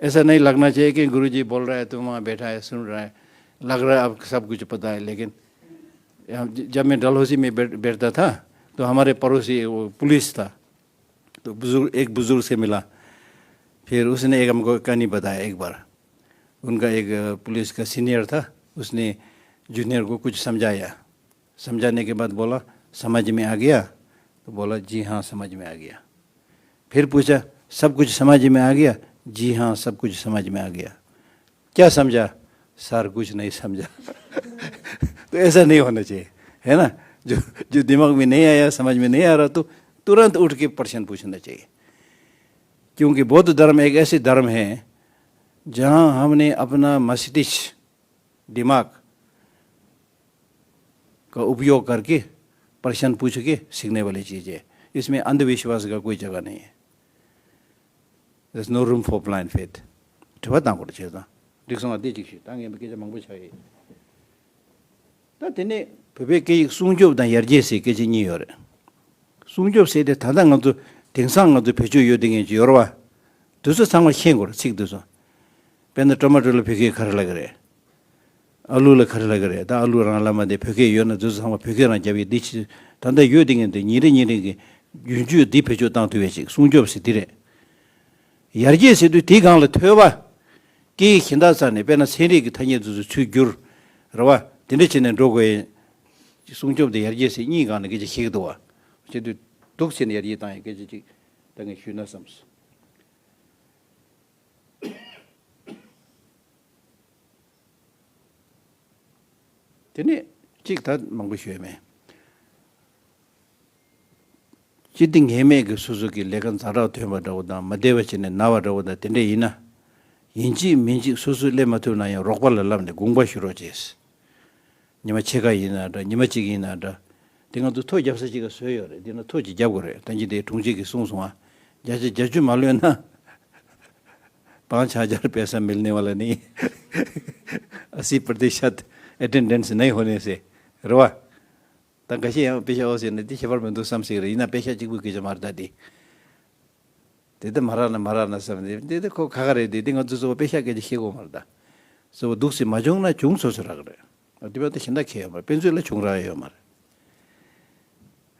ऐसा नहीं लगना चाहिए कि गुरुजी बोल रहा है तो वहाँ बैठा है, सुन रहा है। लग रहा है आपको सब कुछ पता है, लेकिन यहाँ ज-, जब मैं डलहौजी में बैठ-, बैठता था, तो हमारे पड़ोसी वो पुलिस था। तो बुजुर्ग, एक बुजुर्ग से मिला। फिर उसने एक हमको कहानी बताया एक बार। उनका एक, अ, पुलिस का सीनियर था, उसने जूनियर को कुछ समझाया। समझाने के बाद बोला, "समझ में आ गया?" तो बोला, "जी हाँ, समझ में आ गया।" फिर पूछा, "सब कुछ समझ में आ गया?" "जी हाँ, सब कुछ समझ में आ गया।" क्या समझा? सर कुछ नहीं समझा। तो ऐसा नहीं होना चाहिए, है ना? जो, जो दिमाग में नहीं आया, समझ में नहीं आ रहा, तो तुरंत उठ के प्रश्न पूछना चाहिए। क्योंकि बौद्ध धर्म एक ऐसे धर्म है, जहाँ हमने अपना मस्तिष्क, दिमाग का उपयोग करके प्रश्न पूछ के सीखने वाली चीज़ है। इसमें अंधविश्वास का कोई जगह नहीं है। There's no room for blind faith. དྲི་བ་བཏང་དགོས་རེད། བྱས་ཙང་འགྲིག་སོང་བ། འདི་གཅིག་ཞུས། ད་ངས་སྐད་ཆ་མང་པོ་ཆགས་ཡོད། ད་དེ་ནས་ བོད་པའི་སྐད་ཡིག་སྲུང་སྐྱོབ་དང་ཡར་རྒྱས་ཟེར་སྐད་ཆ་གཉིས་ཡོད་རེད། སྲུང་སྐྱོབ་ཟེར་དེ་ད་ལྟ་ང་ཚོ་དེང་སང་ང་ཚོ་བེད་སྤྱོད་ཡོད་བསྡད་མཁན་ཅིག་ཡོད་རེད་བ། དེ་ཚོ་ཚང་མ་ཤེས་དགོས་རེད། ཚིག་དེ་ཚོ། དཔེར་ན་ཊོ་མ་ཊོ་ལ་བོད་སྐད་ག་རེ་ལབ་ཀྱི་རེད། ཨ་ལུ་ལ་ག་རེ་ལབ་ཀྱི་རེད། ད་ཨ་ལུ་རང་ལབ་མ་བསྡད། བོད་སྐད་ཡོད་ན་དེ་ཚོ་ཚང་མ་བོད་སྐད་རང་རྒྱབ་ཡས། འདི་ཕྱི་ད་ལྟ་ཡོད་བསྡད་མཁན་དེ་ཉིན་རེ་ཉིན་རེ་གི་རྒྱུན་སྤྱོད་འདི་བེད་སྤྱོད་བཏང་ཐུབ་ཡས་ཅིག་སྲུང་སྐྱོབ་ཟེར་འདི་རེད། ཡར་རྒྱས་ཟེར་དུས་དེའི་སྒང་ལ་ཐོས་པ། སྐད་ཡིག་གཞན་དག་རྩ་ནས། དཔེར་ན་ཚན་རིག་གི་ཐ་སྙད་དེ་ཚོ་ཚུར་བསྒྱུར། རེད་བ། དེ་འདྲ་བྱས་ནས་འགྲོ་དགོས་ཡིན། སྲུང་སྐྱོབ་དང་ཡར་རྒྱས་ཟེར་གཉིས་སྒང་ནས་སྐད་ཆ་བཤད་ཀྱི་འདུག་བ། བྱེད་དུས་སྡུག་ཆེ་ནས་ཡར་རྒྱས་བཏང་ཡས་སྐད་ཆ་ཅིག་ད་ངས་ཞུས་ན་བསམས། དེ་ནས་གཅིག་ད་མང་པོ་ཞུས་མེད། སྤྱི་བདེ་ངེས་མེད་ཀྱི་སོ་སོ་གི་ལས་ཀ་ཛ་དྲག་ཐོན་པ་འདྲ་བོ་དང་། མ་བདེ་བ་བྱས་ནས་ན་བ་འདྲ་བོ་དང་། དེ་འདྲ་ཡིན་ན། ཡིན་གཅིག་མིན་གཅིག་སོ་སོས་སླེབས་མ་ཐུབ་ན་ཡང་རོགས་པ་ལ་ལབ་ནས་དགོངས་པ་ཞུ་རོགས་བྱས། ཉི་མ་ཕྱེད་ཀ་ཡིན་ན་འདྲ། ཉི་མ་གཅིག་ཡིན་ན་འདྲ། དེ་ང་ཚོ་ཐོ་རྒྱབ་ས་གཅིག་ག་བཟོས་ཡོད་རེད། དེ་ན་ཐོ་གཅིག་རྒྱབ་དགོས་རེད། ད་ཅི་དེ་དྲུང་ཆེ་གིས་གསུངས་སོང་ཨ། བརྒྱ་ཆ་བརྒྱད་ཅུ་མ་ལོན་ན། पाँच हज़ार पैसा मिलने वाला नहीं। अस्सी प्रतिशत अटेंडेंस नहीं होने से। རེད་བ། ད་འགའ་ཤས་ཡང་པེ་ཤ་ཨོ་ཟེར་ནས་དེ་ཁྱད་པར་མི་འདུག་བསམ་སྲིད་རེད། ཡིན་ན་པེ་ཤ་གཅིག་པུའི་སྐད་ཆ་མ་རེད་ད་དེ། དེ་ད་མ་རག་ན་མ་རག་ན་བསམ་ནས་དེ་ད་ཁོ་ཁ་ཁ་རེད་དེ། དེ་ང་ཚོ་གཙོ་བོ་པེ་ཤ་སྐད་ཆ་བཤད་དགོས་མ་རེད་ད། གཙོ་བོ་སྡུག་སྲིད་མ་བྱུང་ན་བྱུང་སོ་སོ་རག་རེད། དེ་བས་ད་གཞན་དག་ཁྱད་ཡོད་མ་རེད། དཔེ་མཛོད་ལ་བྱུང་རག་ཡོད་མ་རེད།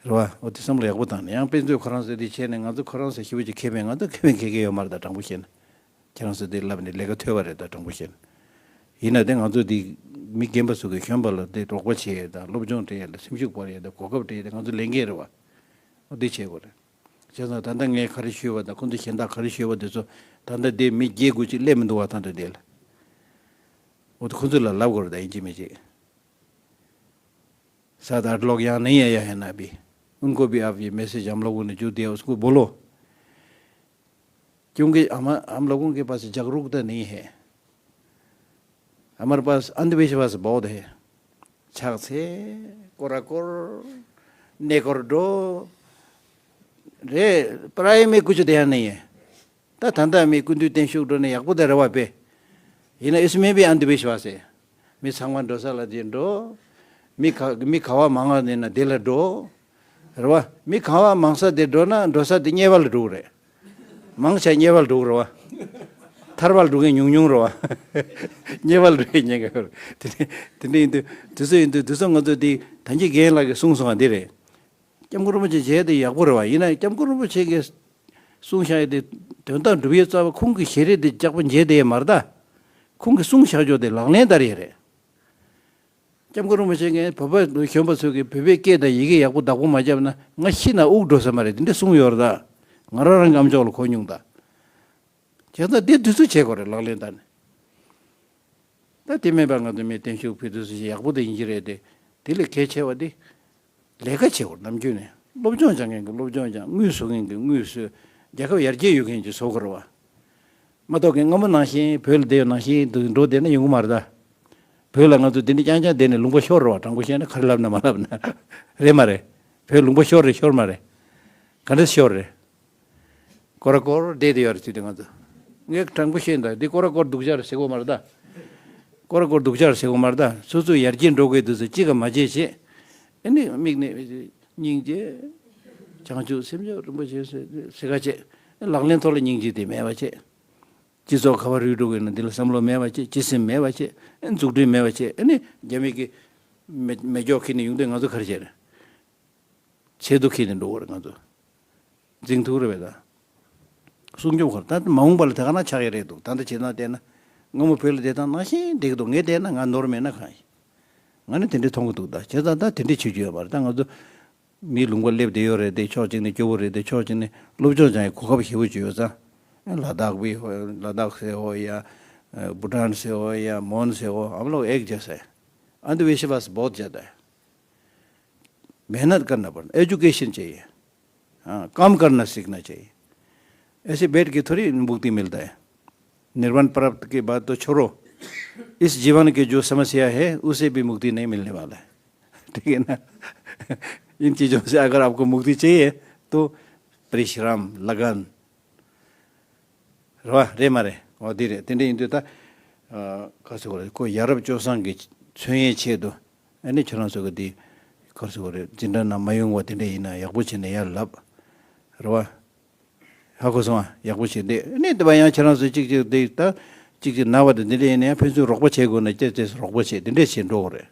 རེད་བ། འོ་དེ་བསམ་བློ་ཡག་པོ་བཏང་ནས། ཡང་དཔེ་མཛོད་ཁོ་རང་ཚོས་དེ་བྱས་ནས་ང་ཚོ་ཁོ་རང་ཚོ་ཞེ་པོ་ཅིག་མཁས་པས། ང་ཚོ་མཁས་པས་མཁས་མཁས་ཡོད་མ་རེད་ད། དྲང་པོ་བཤད་ན། ཁྱེད་རང་ཚོ་དེ་ལབ་ནས་ལས་ཀ་ཐོལ་བ་རེད་ད། དྲང་པོ་བཤད་ན། ཡིན་ན་དེ་ང་ཚོ་དེ་མི་རྒན་པ་ཚོ་གི་གཞོན་པ་ལ་དེ་རོགས་པ་བྱེད་ཡས་དང་། སློབ་སྦྱོང་སྤྲད་ཡས་དང་། སེམས་ཤུགས་སྤར་ཡས་དང་། གོ་སྐབས་སྤྲད་ཡས་དེ་ང་ཚོ་ལས་འགན་རེད་བ། འོ་དེ་བྱེད་དགོས་རེད། བྱས་ཙང་ད་ལྟ་ངས་ག་རེ་ཞུས་པ་དང་། ཁོང་ཚོ་གཞན་དག་ག་རེ་ཞུས་པ་དེ་ཚོ་ད་ལྟ་དེ་མི་བརྒྱད་དགུ་ཅིག་སླེབས་མི་འདུག་བ། ད་ལྟ་དེ་ལ། འོ་དེ་ཁོང་ཚོ་ལ་ལབ་དགོས་རེད་ད། ཡིན་གཅིག་མིན་གཅིག सात आठ लोग यहाँ नहीं आया है ना अभी, उनको भी आप ये मैसेज हम लोगों ने जो दिया उसको बोलो। क्योंकि हम हम लोगों के पास जागरूकता नहीं है, हमारे पास अंधविश्वास बहुत है। ཆགས་ཚེ་སྐོར་ར་སྐོར། གནས་སྐོར་འགྲོ། རེད། प्राय में कुछ ध्यान नहीं है। ད་ད་ལྟ་མི་སྐུ་མདུན་བརྟན་བཞུགས་འགྲོ་ནས་ཡག་པོ་དེ་རེད་བ་དཔེ། ཡིན་ན་इसमें भी अंधविश्वास है། མི་ཚང་མ་འགྲོ་ས་ལ་དེ་འགྲོ། མི་ག་མི་ག་བ་མང་བ་ཡིན་ན་དེ་ལ་འགྲོ། རེད་བ། མི་ག་བ་མང་ས་དེ་འགྲོ་ན་འགྲོ་ས་དེ་དམྱལ་བ་ལ་འགྲོ་གི་རེད། མང་ཆ་དམྱལ་བ་ལ་འགྲོ་གི་རེད་བ། ཐར་པ་ལ་འགྲོ་མཁན་ཉུང་ཉུང་རེད་བ། དམྱལ་བ་ལ་འགྲོ་མཁན་ཉེན་ཁ་ཡོད་རེད། དེ་འདྲ་དེ་འདྲ་ཡིན་དུས་དེ་ཚོ་ཡིན་དུས་དེ་ཚོ་ང་ཚོ་དེ་ད་གིན་རྒན་ལགས་ཀྱིས་གསུངས་སོང་བ་འདི་རེད། སྐྱབས་མགོན་རིན་པོ་ཆེ་མཇལ་དེ་ཡག་པོ་རེད་བ། ཡིན་ན་སྐྱབས་མགོན་རིན་པོ་ཆེ་གིས་གསུངས་བཞག་ཡས་དེ་དོན་དག་སྒྲུབ་ཡས་རྩ་བ་ཁོང་གི་ཞལ་རས་དེ་ཡག་པོ་མཇལ་དེ་ཡས་མ་རེད་ད། ཁོང་གིས་གསུངས་བཞག་ཆོག་དེ་ལག་ལེན་བསྟར་ཡས་རེད། སྐྱབས་མགོན་རིན་པོ་ཆེ་ངས་བོད་པ་གཞོན་པ་ཚོས་ཀྱི་བོད་པའི་སྐད་དང་ཡི་གེ་ཡག་པོ་བདག་པོ་མ་བརྒྱབ་ན་ང་ཤི་ན་དབུགས་འགྲོ་ས་མ་རེད། དེ་འདྲ་གསུངས་ཡོད་རེད་ད། ང་རང་རང་གི་ཨམ་ཅོག་ལ་གོ་མྱོང་ད། བྱས་ཙང་དེ་དུས་ཚོད་བྱེད་དགོས་རེད། ལག་ལེན་བསྟར་ནས། ད་དེ་མིན་པ་ང་ཚོ་མི་བརྟན་བཞུགས་ཕུལ་དུས་སུ་ཞིག་ཡག་པོ་དེ་ཡིན་གྱི་རེད་དེ། དེ་ལས་གལ་ཆེ་བ་དེ་ལས་ཀ་བྱེད་དགོས། ནམ་རྒྱུན་ནས་སློབ་སྦྱོང་སྦྱང་མཁན་གྱིས་སློབ་སྦྱོང་སྦྱང་། དངུལ་བཟོ་མཁན་གྱིས་དངུལ་བཟོ། རྒྱལ་ཁབ་ཡར་རྒྱས་ཡོད་མཁན་གྱིས་བཟོ་དགོས་རེད་བ། མ་གཏོགས་ཀྱི་སྔ་མོ་ནང་བཞིན་བོད་ལ་བསྡད་ཡོད་ནང་བཞིན་དུ་འགྲོ་བསྡད་ན་ཡོང་གི་མ་རེད་ད། བོད་ལ་ང་ཚོ་འདི་འདྲ་རྐྱང་རྐྱང་བསྡད་ནས་ལུང་པ་ཤོར་རེད་བ། དྲང་པོ་བཤད་ན་ག་རེ་ལབ་ན་མ་ལབ་ན་རེད་མ་རེད། བོད་ལུང་པ་ཤོར་རེད་ཤོར་མ་རེད། ག་འདྲ་ཤོར་རེད། སྐོར་ར་སྐོར་བསྡད་དེ་ཡོད་རེད། དུས་དེ་ང་ཚོ། ངས་དྲང་པོ་བཤད་ན་ད་འདི་སྐོར་ར་སྐོར་སྡུག་ཅག་རེད་ཟེར་གོ་མ་རེད་ད། སྐོར་ར་སྐོར་སྡུག་ཅག་རེད་ཟེར་གོ་མ་རེད་ད། སོ་སོ་ཡར་རྒྱས་འགྲོ་དགོས་དུས་སུ་གཅིག་ག་མ་བྱེད་བྱེད། ཨ་ནི་མིག་ནས་སྙིང་རྗེ། བྱང་ཆུབ་སེམས་མཆོག་རིན་པོ་ཆེ་ཟེར་ཟེར་ག་བྱེད། ལག་ལེན་ཐོག་ལ་སྙིང་རྗེ་དེ་མེད་པ་བྱེད། སྤྱི་ཚོགས་ག་བ་རུལ་འགྲོ་དགོས་ན་འདི་ལ་བསམ་བློ་མེད་པ་བྱེད། སྤྱི་སེམས་མེད་པ་བྱེད། ཨ་ནི་འཛུགས་སྐྲུན་མེད་པ་བྱེད། ཨ་ནི་རྒྱ་མི་གི་མེ་མེ་སྒྱོགས་ཁྱེར་ནས་ཡོང་དུས་ང་ཚོ་ག་རེ་བྱེད་རེད། ཆེད་དུ་ཁྱེར་ནས་འགྲོ་བར་ང་ཚོ་འཛིང་ཐུག་རེད་པས་ད། སྲུང་སྐྱོབ་ཁར་ད་མ་འོངས་པ་ལ་དེ་ག་ན་ཆགས་ཡ་རེད་འདུག་ད་ལྟ་བྱེད་སྟངས་བལྟས་ན་སྔ་མོ་བོད་ལ་བསྡད་སྟངས་ནང་བཞིན་བསྡད་ཀྱི་འདུག་ངས་བལྟས་ན་ང་ནོར་མེད་ན་གང་ཡིན། ང་ནི་དེ་འདྲས་མཐོང་གི་འདུག་ད་བྱས་ཙང་ད་དེ་འདྲས་བྱེད་རྒྱུ་ཡོད་མ་རེད། ད་ང་ཚོ་མིའི་ལུང་པ་སླེབས་བསྡད་ཡོད་རེད་དེ། ཕྱོགས་གཅིག་ནས་སྐྱོ་བོ་རེད་དེ། ཕྱོགས་གཅིག་ནས་སློབ་སྦྱོང་སྦྱང་ཡའི་གོ་སྐབས་ཞེ་པོ་ཅིག་ཡོད་ཙང་། लद्दाख भी हो, लद्दाख से हो या भूटान से हो या मोन से हो, हम लोग एक जैसा है। अंधविश्वास बहुत ज़्यादा है। मेहनत करना पड़ता, एजुकेशन चाहिए। हाँ, काम करना सीखना चाहिए। ऐसे बैठ के थोड़ी मुक्ति मिलता है। निर्वाण प्राप्त के बाद तो छोड़ो, इस जीवन की जो समस्या है उसे भी मुक्ति नहीं मिलने वाला है। ठीक है ना? इन चीज़ों से अगर आपको मुक्ति चाहिए तो परिश्रम, लगन, རེད་བ། རེད་མ་རེད། འོ་འདི་རེད། དེ་འདྲ་ཡིན་དུས་ད་ག་ཟེར་དགོས་རེད། ཁོ་ཡ་རབས་སྤྱོད་བཟང་གི་མཚོན་ཡས་ཆེད་དུ་ཨ་ནི་ཁྱོད་རང་ཚོ་གི་འདི་ ག་རེ་ཟེར་དགོས་རེད། འཛིན་གྲྭ་ནང་མ་ཡོང་བ་དེ་འདྲ་ཡིན་ན་ཡག་པོ་བྱས་ནས་ཡར་ལབ། རེད་བ། ཧ་གོ་སོང་ཨ། ཡག་པོ་བྱས་ཏེ་ནས་དེ་བ་ཡང་ཁྱེད་རང་ཚོ་གཅིག་གཅིག་དེ་ད་གཅིག་གཅིག་ན་བ་དེ་འདི་འདྲ་ཡིན་ན་ཡང་ཕན་ཚུན་རོགས་པ་བྱེད་དགོས་ན་ཅེས་ཅེས་རོགས་པ་བྱེད་དེ་འདྲས་བྱེད་འགྲོ་དགོས་རེད།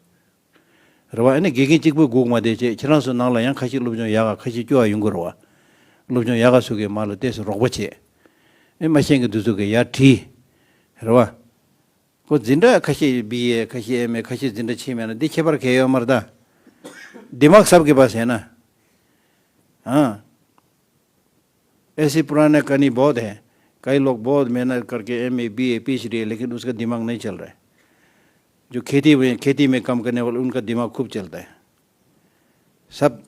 རེད་བ། ཨ་ནི་དགེ་རྒན་གཅིག་པུས་སྒུག་མ་བསྡད་བྱས་ཁྱེད་རང་ཚོ་ནང་ལ་ཡང་ཁ་ཤས་སློབ་སྦྱོང་ཡག་ག་ཁ་ཤས་སྐྱོ་བ་ཡོང་གི་རེད་བ། སློབ་སྦྱོང་ཡག་ག་ཚོ་གི་མ་ལ་ཏོག་ཙམ་རོགས་པ་བྱེད། ཨེ་མ་ཤེས་མཁན་དེ་ཚོ་གི་ཡར་དྲིས། རེད་བ། ཁོ་འཛིན་གྲྭ་ཁ་ཤས་བི་ཨེ་ཁ་ཤས་ཨེམ་ཨེ་ཁ་ཤས་འཛིན་གྲྭ་ཕྱིན་མེད་ན་འདི་ཁྱད་པར་གང་ཡང་ཡོད་མ་རེད་ད། दिमाग सबके पास है ना। हाँ। ऐसी पुराने कहानी बहुत है। कई लोग बहुत मेहनत करके एमए, बीए, पीएचडी है, लेकिन उसका दिमाग नहीं चल रहा है। जो खेती में, खेती में काम करने वाले, उनका दिमाग खूब चलता है। सब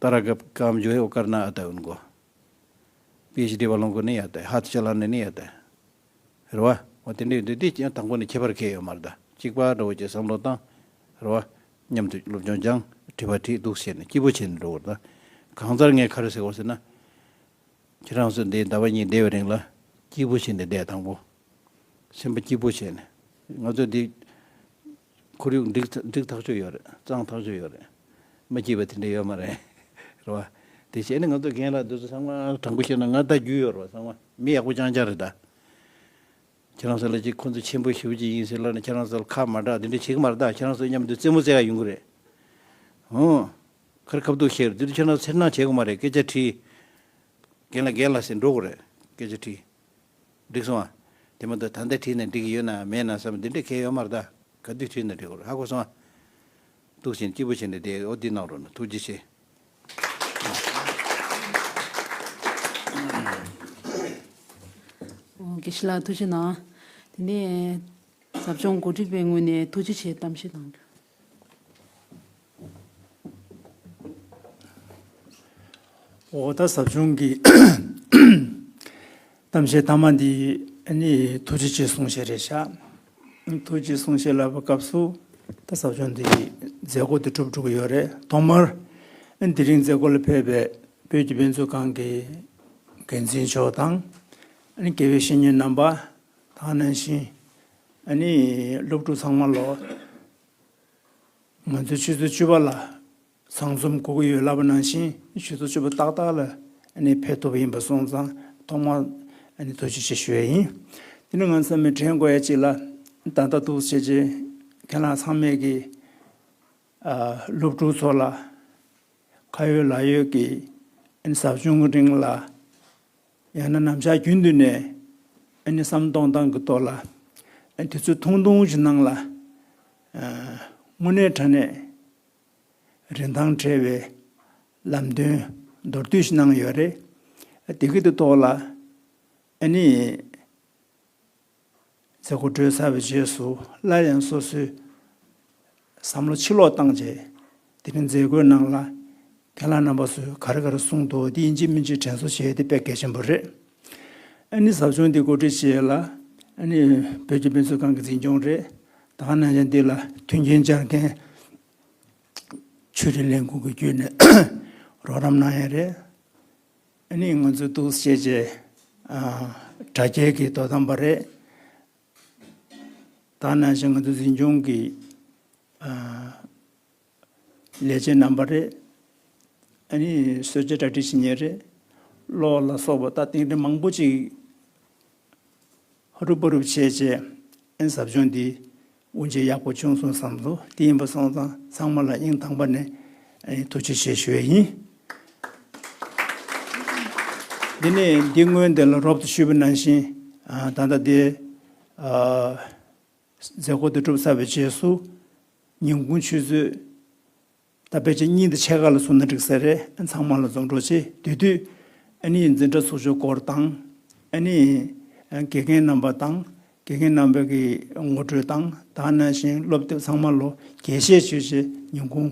तरह का काम जो है, वो करना आता है उनको। पीएचडी वालों को नहीं आता है, हाथ चलाने नहीं आता है। རེད་བ། འོ་དེ་འདྲ་ཡོད་དུས་འདི་ཡང་དང་པོ་ནས་ཁྱད་པར་གང་ཡང་ཡོད་མ་རེད་ད། གཅིག་པ་འདྲ་བོ་ཅིག་བསམ་བློ་བཏང་། རེད་བ། མཉམ་དུ་སློབ་སྦྱོང་སྦྱངས། དྲི་བ་དྲིས། འདུག་བྱས་ནས་སྐྱིད་པོ་བྱས་ནས་འགྲོ་དགོས་རེད་ད། གང་ལྟར་ངས་ག་རེ་ཟེར་དགོས་ཟེར་ན། ཁྱེད་རང་ཚོ་འདི་ཟླ་བ་གཉིས་བསྡད་པའི་རིང་ལ་སྐྱིད་པོ་བྱས་ནས་བསྡད། དང་པོ་སེམས་པ་སྐྱིད་པོ་བྱས་ནས། ང་ཚོ་འདི་ཁོར་ཡུག་འགྲིག་འགྲིག་ཐག་ཆོད་ཡོད་རེད། གཙང་ཐག་ཆོད་ཡོད་རེད། མ་སྐྱིད་པ་དེ་འདྲ་ཡོད་མ་རེད། རེད་བ། དེ་བྱས་ནས་ང་ཚོ་རྒན་ལགས་འདི་ཚོ་ཚང་མ་དྲང་པོ་བཤད་ན་ང་ད་རྒྱུས་ཡོད་རེད་བ། ཚང་མ་མི་ཡག་པོ་རྐྱང་རྐྱང་རེད་ད། ཁྱེད་རང་ཚོ་ལ་ཅིག་ཁོ་ཚོ་ཆེན་པོ་ཞེ་པོ་ཅིག་ཡིན་ཟེར་ལབ་ནས་ཁྱེད་རང་ཚོ་ལ་ཁ་མ་གྲག་དེ་འདྲ་བྱེད་ཀྱི་མ་རེད་ད། ཁྱེད་རང་ཚོ་མཉམ་དུ་རྩེད་མོ་རྩེ་ག་ཡོང་གི་རེད། ཧོ། ཁར་ཁ་བསྡུ་བཤད་རེད། དེ་དུས་ཁྱེད་རང་ཚོ་འཚེར་སྣང་བྱེད་དགོས་མ་རེད། སྐད་ཆ་དྲིས། རྒན་ལགས་རྒན་ལགས་ཟེར་འགྲོ་དགོས་རེད། སྐད་ཆ་དྲིས། འགྲིག་སོང་ཨ། དེ་མ་གཏོགས་ད་ལྟ་དྲིས་ནས་འགྲིག་གི་ཡོད་ན་མེད་ན་བསམ། འདི་འདྲ་གལ་ཡོད་མ་རེད་ད། ག་དུས་དྲིས་ན་འགྲིག་གི་རེད། ཧ་གོ་སོང་ཨ། འདུག་བྱས་ནས་སྐྱིད་པོ་བྱས་ནས་བསྡད། འོ་འདི་གནང་རོགས་གནང་། ཐུགས་རྗེ་ཆེ། ཨོ། དགེ་བཤེས་ལགས་ཐུགས་རྗེ་གནང་། དེ་ནས་ཟབ་སྦྱོང་གོ་སྒྲིག་པའི་ངོས་ནས་ཐུགས་རྗེ་ཆེ་གཏམ་བཤད་གནང་རྒྱུ། འོ་ད་ཟབ་སྦྱོང་གི་གཏམ་བཤད་མཐའ་མ་འདི་ཨ་ནི་ཐུགས་རྗེ་ཆེ་གསུང་བཤད་རེད་ཤག་ཐུགས་རྗེ་གསུང་བཤད་ལབ་པའི་སྐབས་སུ་ད་ཟབ་སྦྱོང་འདི་མཛད་སྒོ་འདི་གྲུབ་འགྲོ་གི་ཡོད་རེད། ཐོག་མར་ཨ་ནི་དེ་རིང་མཛད་སྒོ་ལ་ཕེབས་པའི་བོད་ཀྱི་དཔེ་མཛོད་ཁང་གི་འགན་འཛིན་མཆོག་དང་། ཨ་ནི་དགེ་བའི་བཤེས་གཉེན་རྣམ་པ། དེ་ནང་བཞིན་ཨ་ནི་སློབ་ཕྲུག་ཚང་མ་ལོ། ང་ཚོའི་ཆུ་ཚོད་བཅུ་པ་ལ་ཚང་འཛོམས་དགོས་ཀྱི་ཡོད་ལབ་པ་ནང་བཞིན་ཆུ་ཚོད་བཅུ་པ་ཏག་ཏག་ལ་ཨ་ནི་ཕེབས་ཐུབ་པ་ཡིན་པ་སོང་ཙང་ཐོག་མར་ཨ་ནི་ཐུགས་རྗེ་ཆེ་ཞུ་ཡ་ཡིན། དེ་ནས་ང་ཚང་མས་དྲན་དགོས་ཡ་གཅིག་ལ། ད་ལྟ་འདུག་བྱས་རྗེས་ཁྱེད་རང་ཚང་མས་ཀྱི་ཨ་སློབ་ཕྲུག་ཚོ་ལ་ཁ་ཡོད་ལག་ཡོད་ཀྱི་ཨ་ནི་ཟབ་སྦྱོང་གི་རིང་ལ་ཡང་ན་ནམ་ཞག་རྒྱུན་དུ་ནས་ཨ་ནི་བསམ་གཏོང་སྟངས་ཀྱི་ཐོག་ལ་ཨ་ནི་དུས་ཚོད་ཐུང་ཐུང་ཞིག་ནང་ལ་ཨ་དངོས་གནས་དྲང་གནས་རིན་ཐང་བྲལ་བའི་ལམ་སྟོན་མདོར་བསྡུས་ཤིག་གནང་ཡོད་རེད། དེ་གི་དེ་ཐོག་ལ་ཨ་ནི་མཛད་སྒོ་གྲོལ་ཚར་བའི་རྗེས་སུ་སླར་ཡང་སོ་སོའི་བསམ་བློ་ཕྱིར་ལོག་བཏང་རྗེས་དེ་རིང་མཛད་སྒོའི་ནང་ལ་རྒན་ལགས་རྣམ་པ་ཚོས་ག་རེ་ག་རེ་གསུངས་འདུག་དེ་ཡིན་གཅིག་མིན་གཅིག་དྲན་གསོ་བྱས་དེ་དཔེ་གལ་ཆེན་པོ་རེད། ཨ་ནི་ཟབ་སྦྱོང་འདི་གོ་སྒྲིག་བྱས་ལ་ཨ་ནི་བོད་ཀྱི་དཔེ་མཛོད་ཁང་གི་འཛིན་སྐྱོང་རེད། ད་ག་ནང་བཞིན་འདི་ལ་མཐུན་རྐྱེན་སྦྱར་མཁན་ཆོས་རིག་ལས་ཁུངས་ཀྱི་བརྒྱུད་ནས་རོགས་རམ་གནང་ཡ་རེད། ཨ་ནི་ང་ཚོ་འདུག་བྱས་རྗེས་ཨ་དྲ་རྒྱའི་གི་དོ་དམ་པ་རེད། ད་ག་ནང་བཞིན་ང་ཚོ་འཛིན་སྐྱོང་གི་ཨ་ལས་བྱེད་རྣམ་པ་རེད། ཨ་ནི་གསོལ་ཇ་གྲ་སྒྲིག་བྱེད་མཁན་རེད། གློག་ལ་སོགས་པ་ད་དེ་འདྲ་མང་པོ་ཅིག་ཧ་རུབ་པ་རུབ་བྱས་རྗེས་ཨ་ནི་ཟབ་སྦྱོང་འདི་དབུ་འབྱེད་ཡག་པོ་བྱུང་སོང་བསམ་སོང་། དེ་ཡིན་པ་སོང་ཙང་ཚང་མ་ལ་སྙིང་ཐང་པ་ནས་ཨ་ནི་ཐུགས་རྗེ་ཆེ་ཞུ་ཡ་ཡིན། འདི་ནས་འདི་སྔོན་དེ་ལ་རོབ་ཏུ་ཞུས་པ་ནང་བཞིན་ཨ་ད་ལྟ་དེ་ཨ་མཛད་སྒོ་དེ་གྲུབ་ཚར་བའི་རྗེས་སུ་ཉིན་གུང་ཆུ་ཚོད་ད་ཕལ་ཆེར་གཉིས་དང་ཕྱེད་ཀ་ལ་བཟོས་ན་འགྲིག་ས་རེད། ཚང་མ་ལ་འཛོམས་འགྲོ་བྱེད་དུས་དུས་ཨ་ནི་འཛིན་གྲྭ་ཚོགས་ཆུང་སྐོར་དང་ཨ་ནི་དགེ་རྒན་རྣམ་པ་དང་དགེ་རྒན་རྣམ་པ་གི་ངོ་སྤྲོད་དང་ད་ག་ནང་བཞིན་སློབ་དེབ་ཚང་མ་ལོ་རྒྱས་བཤད་བྱས་བྱས་ཉིན་གུང་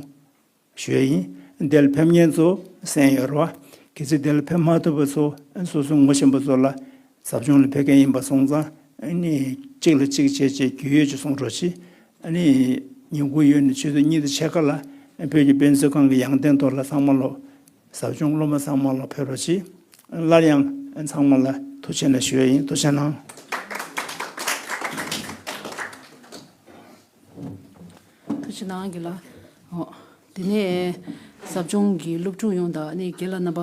ཞུ་ཡ་ཡིན། འདིར་ཕེབས་མཁན་ཚོ་གསན་ཡོད་རེད་བ། གལ་སྲིད་འདིར་ཕེབས་མ་ཐུབ་པ་ཚོ་སོ་སོའི་ངོ་ཤེས་པ་ཚོ་ལ་ཟབ་སྦྱོང་ལ་ཕེབས་མཁན་ཡིན་པ་སོང་ཙང་ཨ་ནི་གཅིག་ལ་གཅིག་བྱས་བྱས་རྒྱུས་ཡོད་ཅིག་གསུང་རོགས་གྱིས། ཨ་ནི་ཉིན་གུང་ཡོལ་ནས་ཆུ་ཚོད་གཉིས་དང་ཕྱེད་ཀ་ལ་བོད་ཀྱི་དཔེ་མཛོད་ཁང་གི་ཡང་སྟེང་ཐོག་ལ་ཚང་མ་ལོ་ཟབ་སྦྱོང་སློབ་མ་ཚང་མ་ལོ་ཕེབས་རོགས་གྱིས། སླར་ཡང་ཚང་མ་ལ་ཐུགས་རྗེ་ཆེ་ཞུ་ཡ་ཡིན། ཐུགས་རྗེ་གནང་། ཐུགས་རྗེ་གནང་། དགེ་ལགས། འོ། དེ་ནས་ཟབ་སྦྱོང་གི་སློབ་ཕྲུག་ཡོངས་དང་ནི་རྒན་ལགས་རྣམ་པ་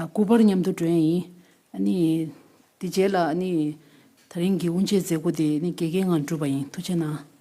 སྐུ་པར་མཉམ་དུ་སྒྲོན་ཡིན། ནི་དེ་རྗེས་ལ་ནི་ད་རིང་གི་དབུ་འབྱེད་མཛད་སྒོ་དེ་ནི་དགེ་རྒན་ངང་གྲུབ་པ་ཡིན། ཐུགས་རྗེ་གནང་།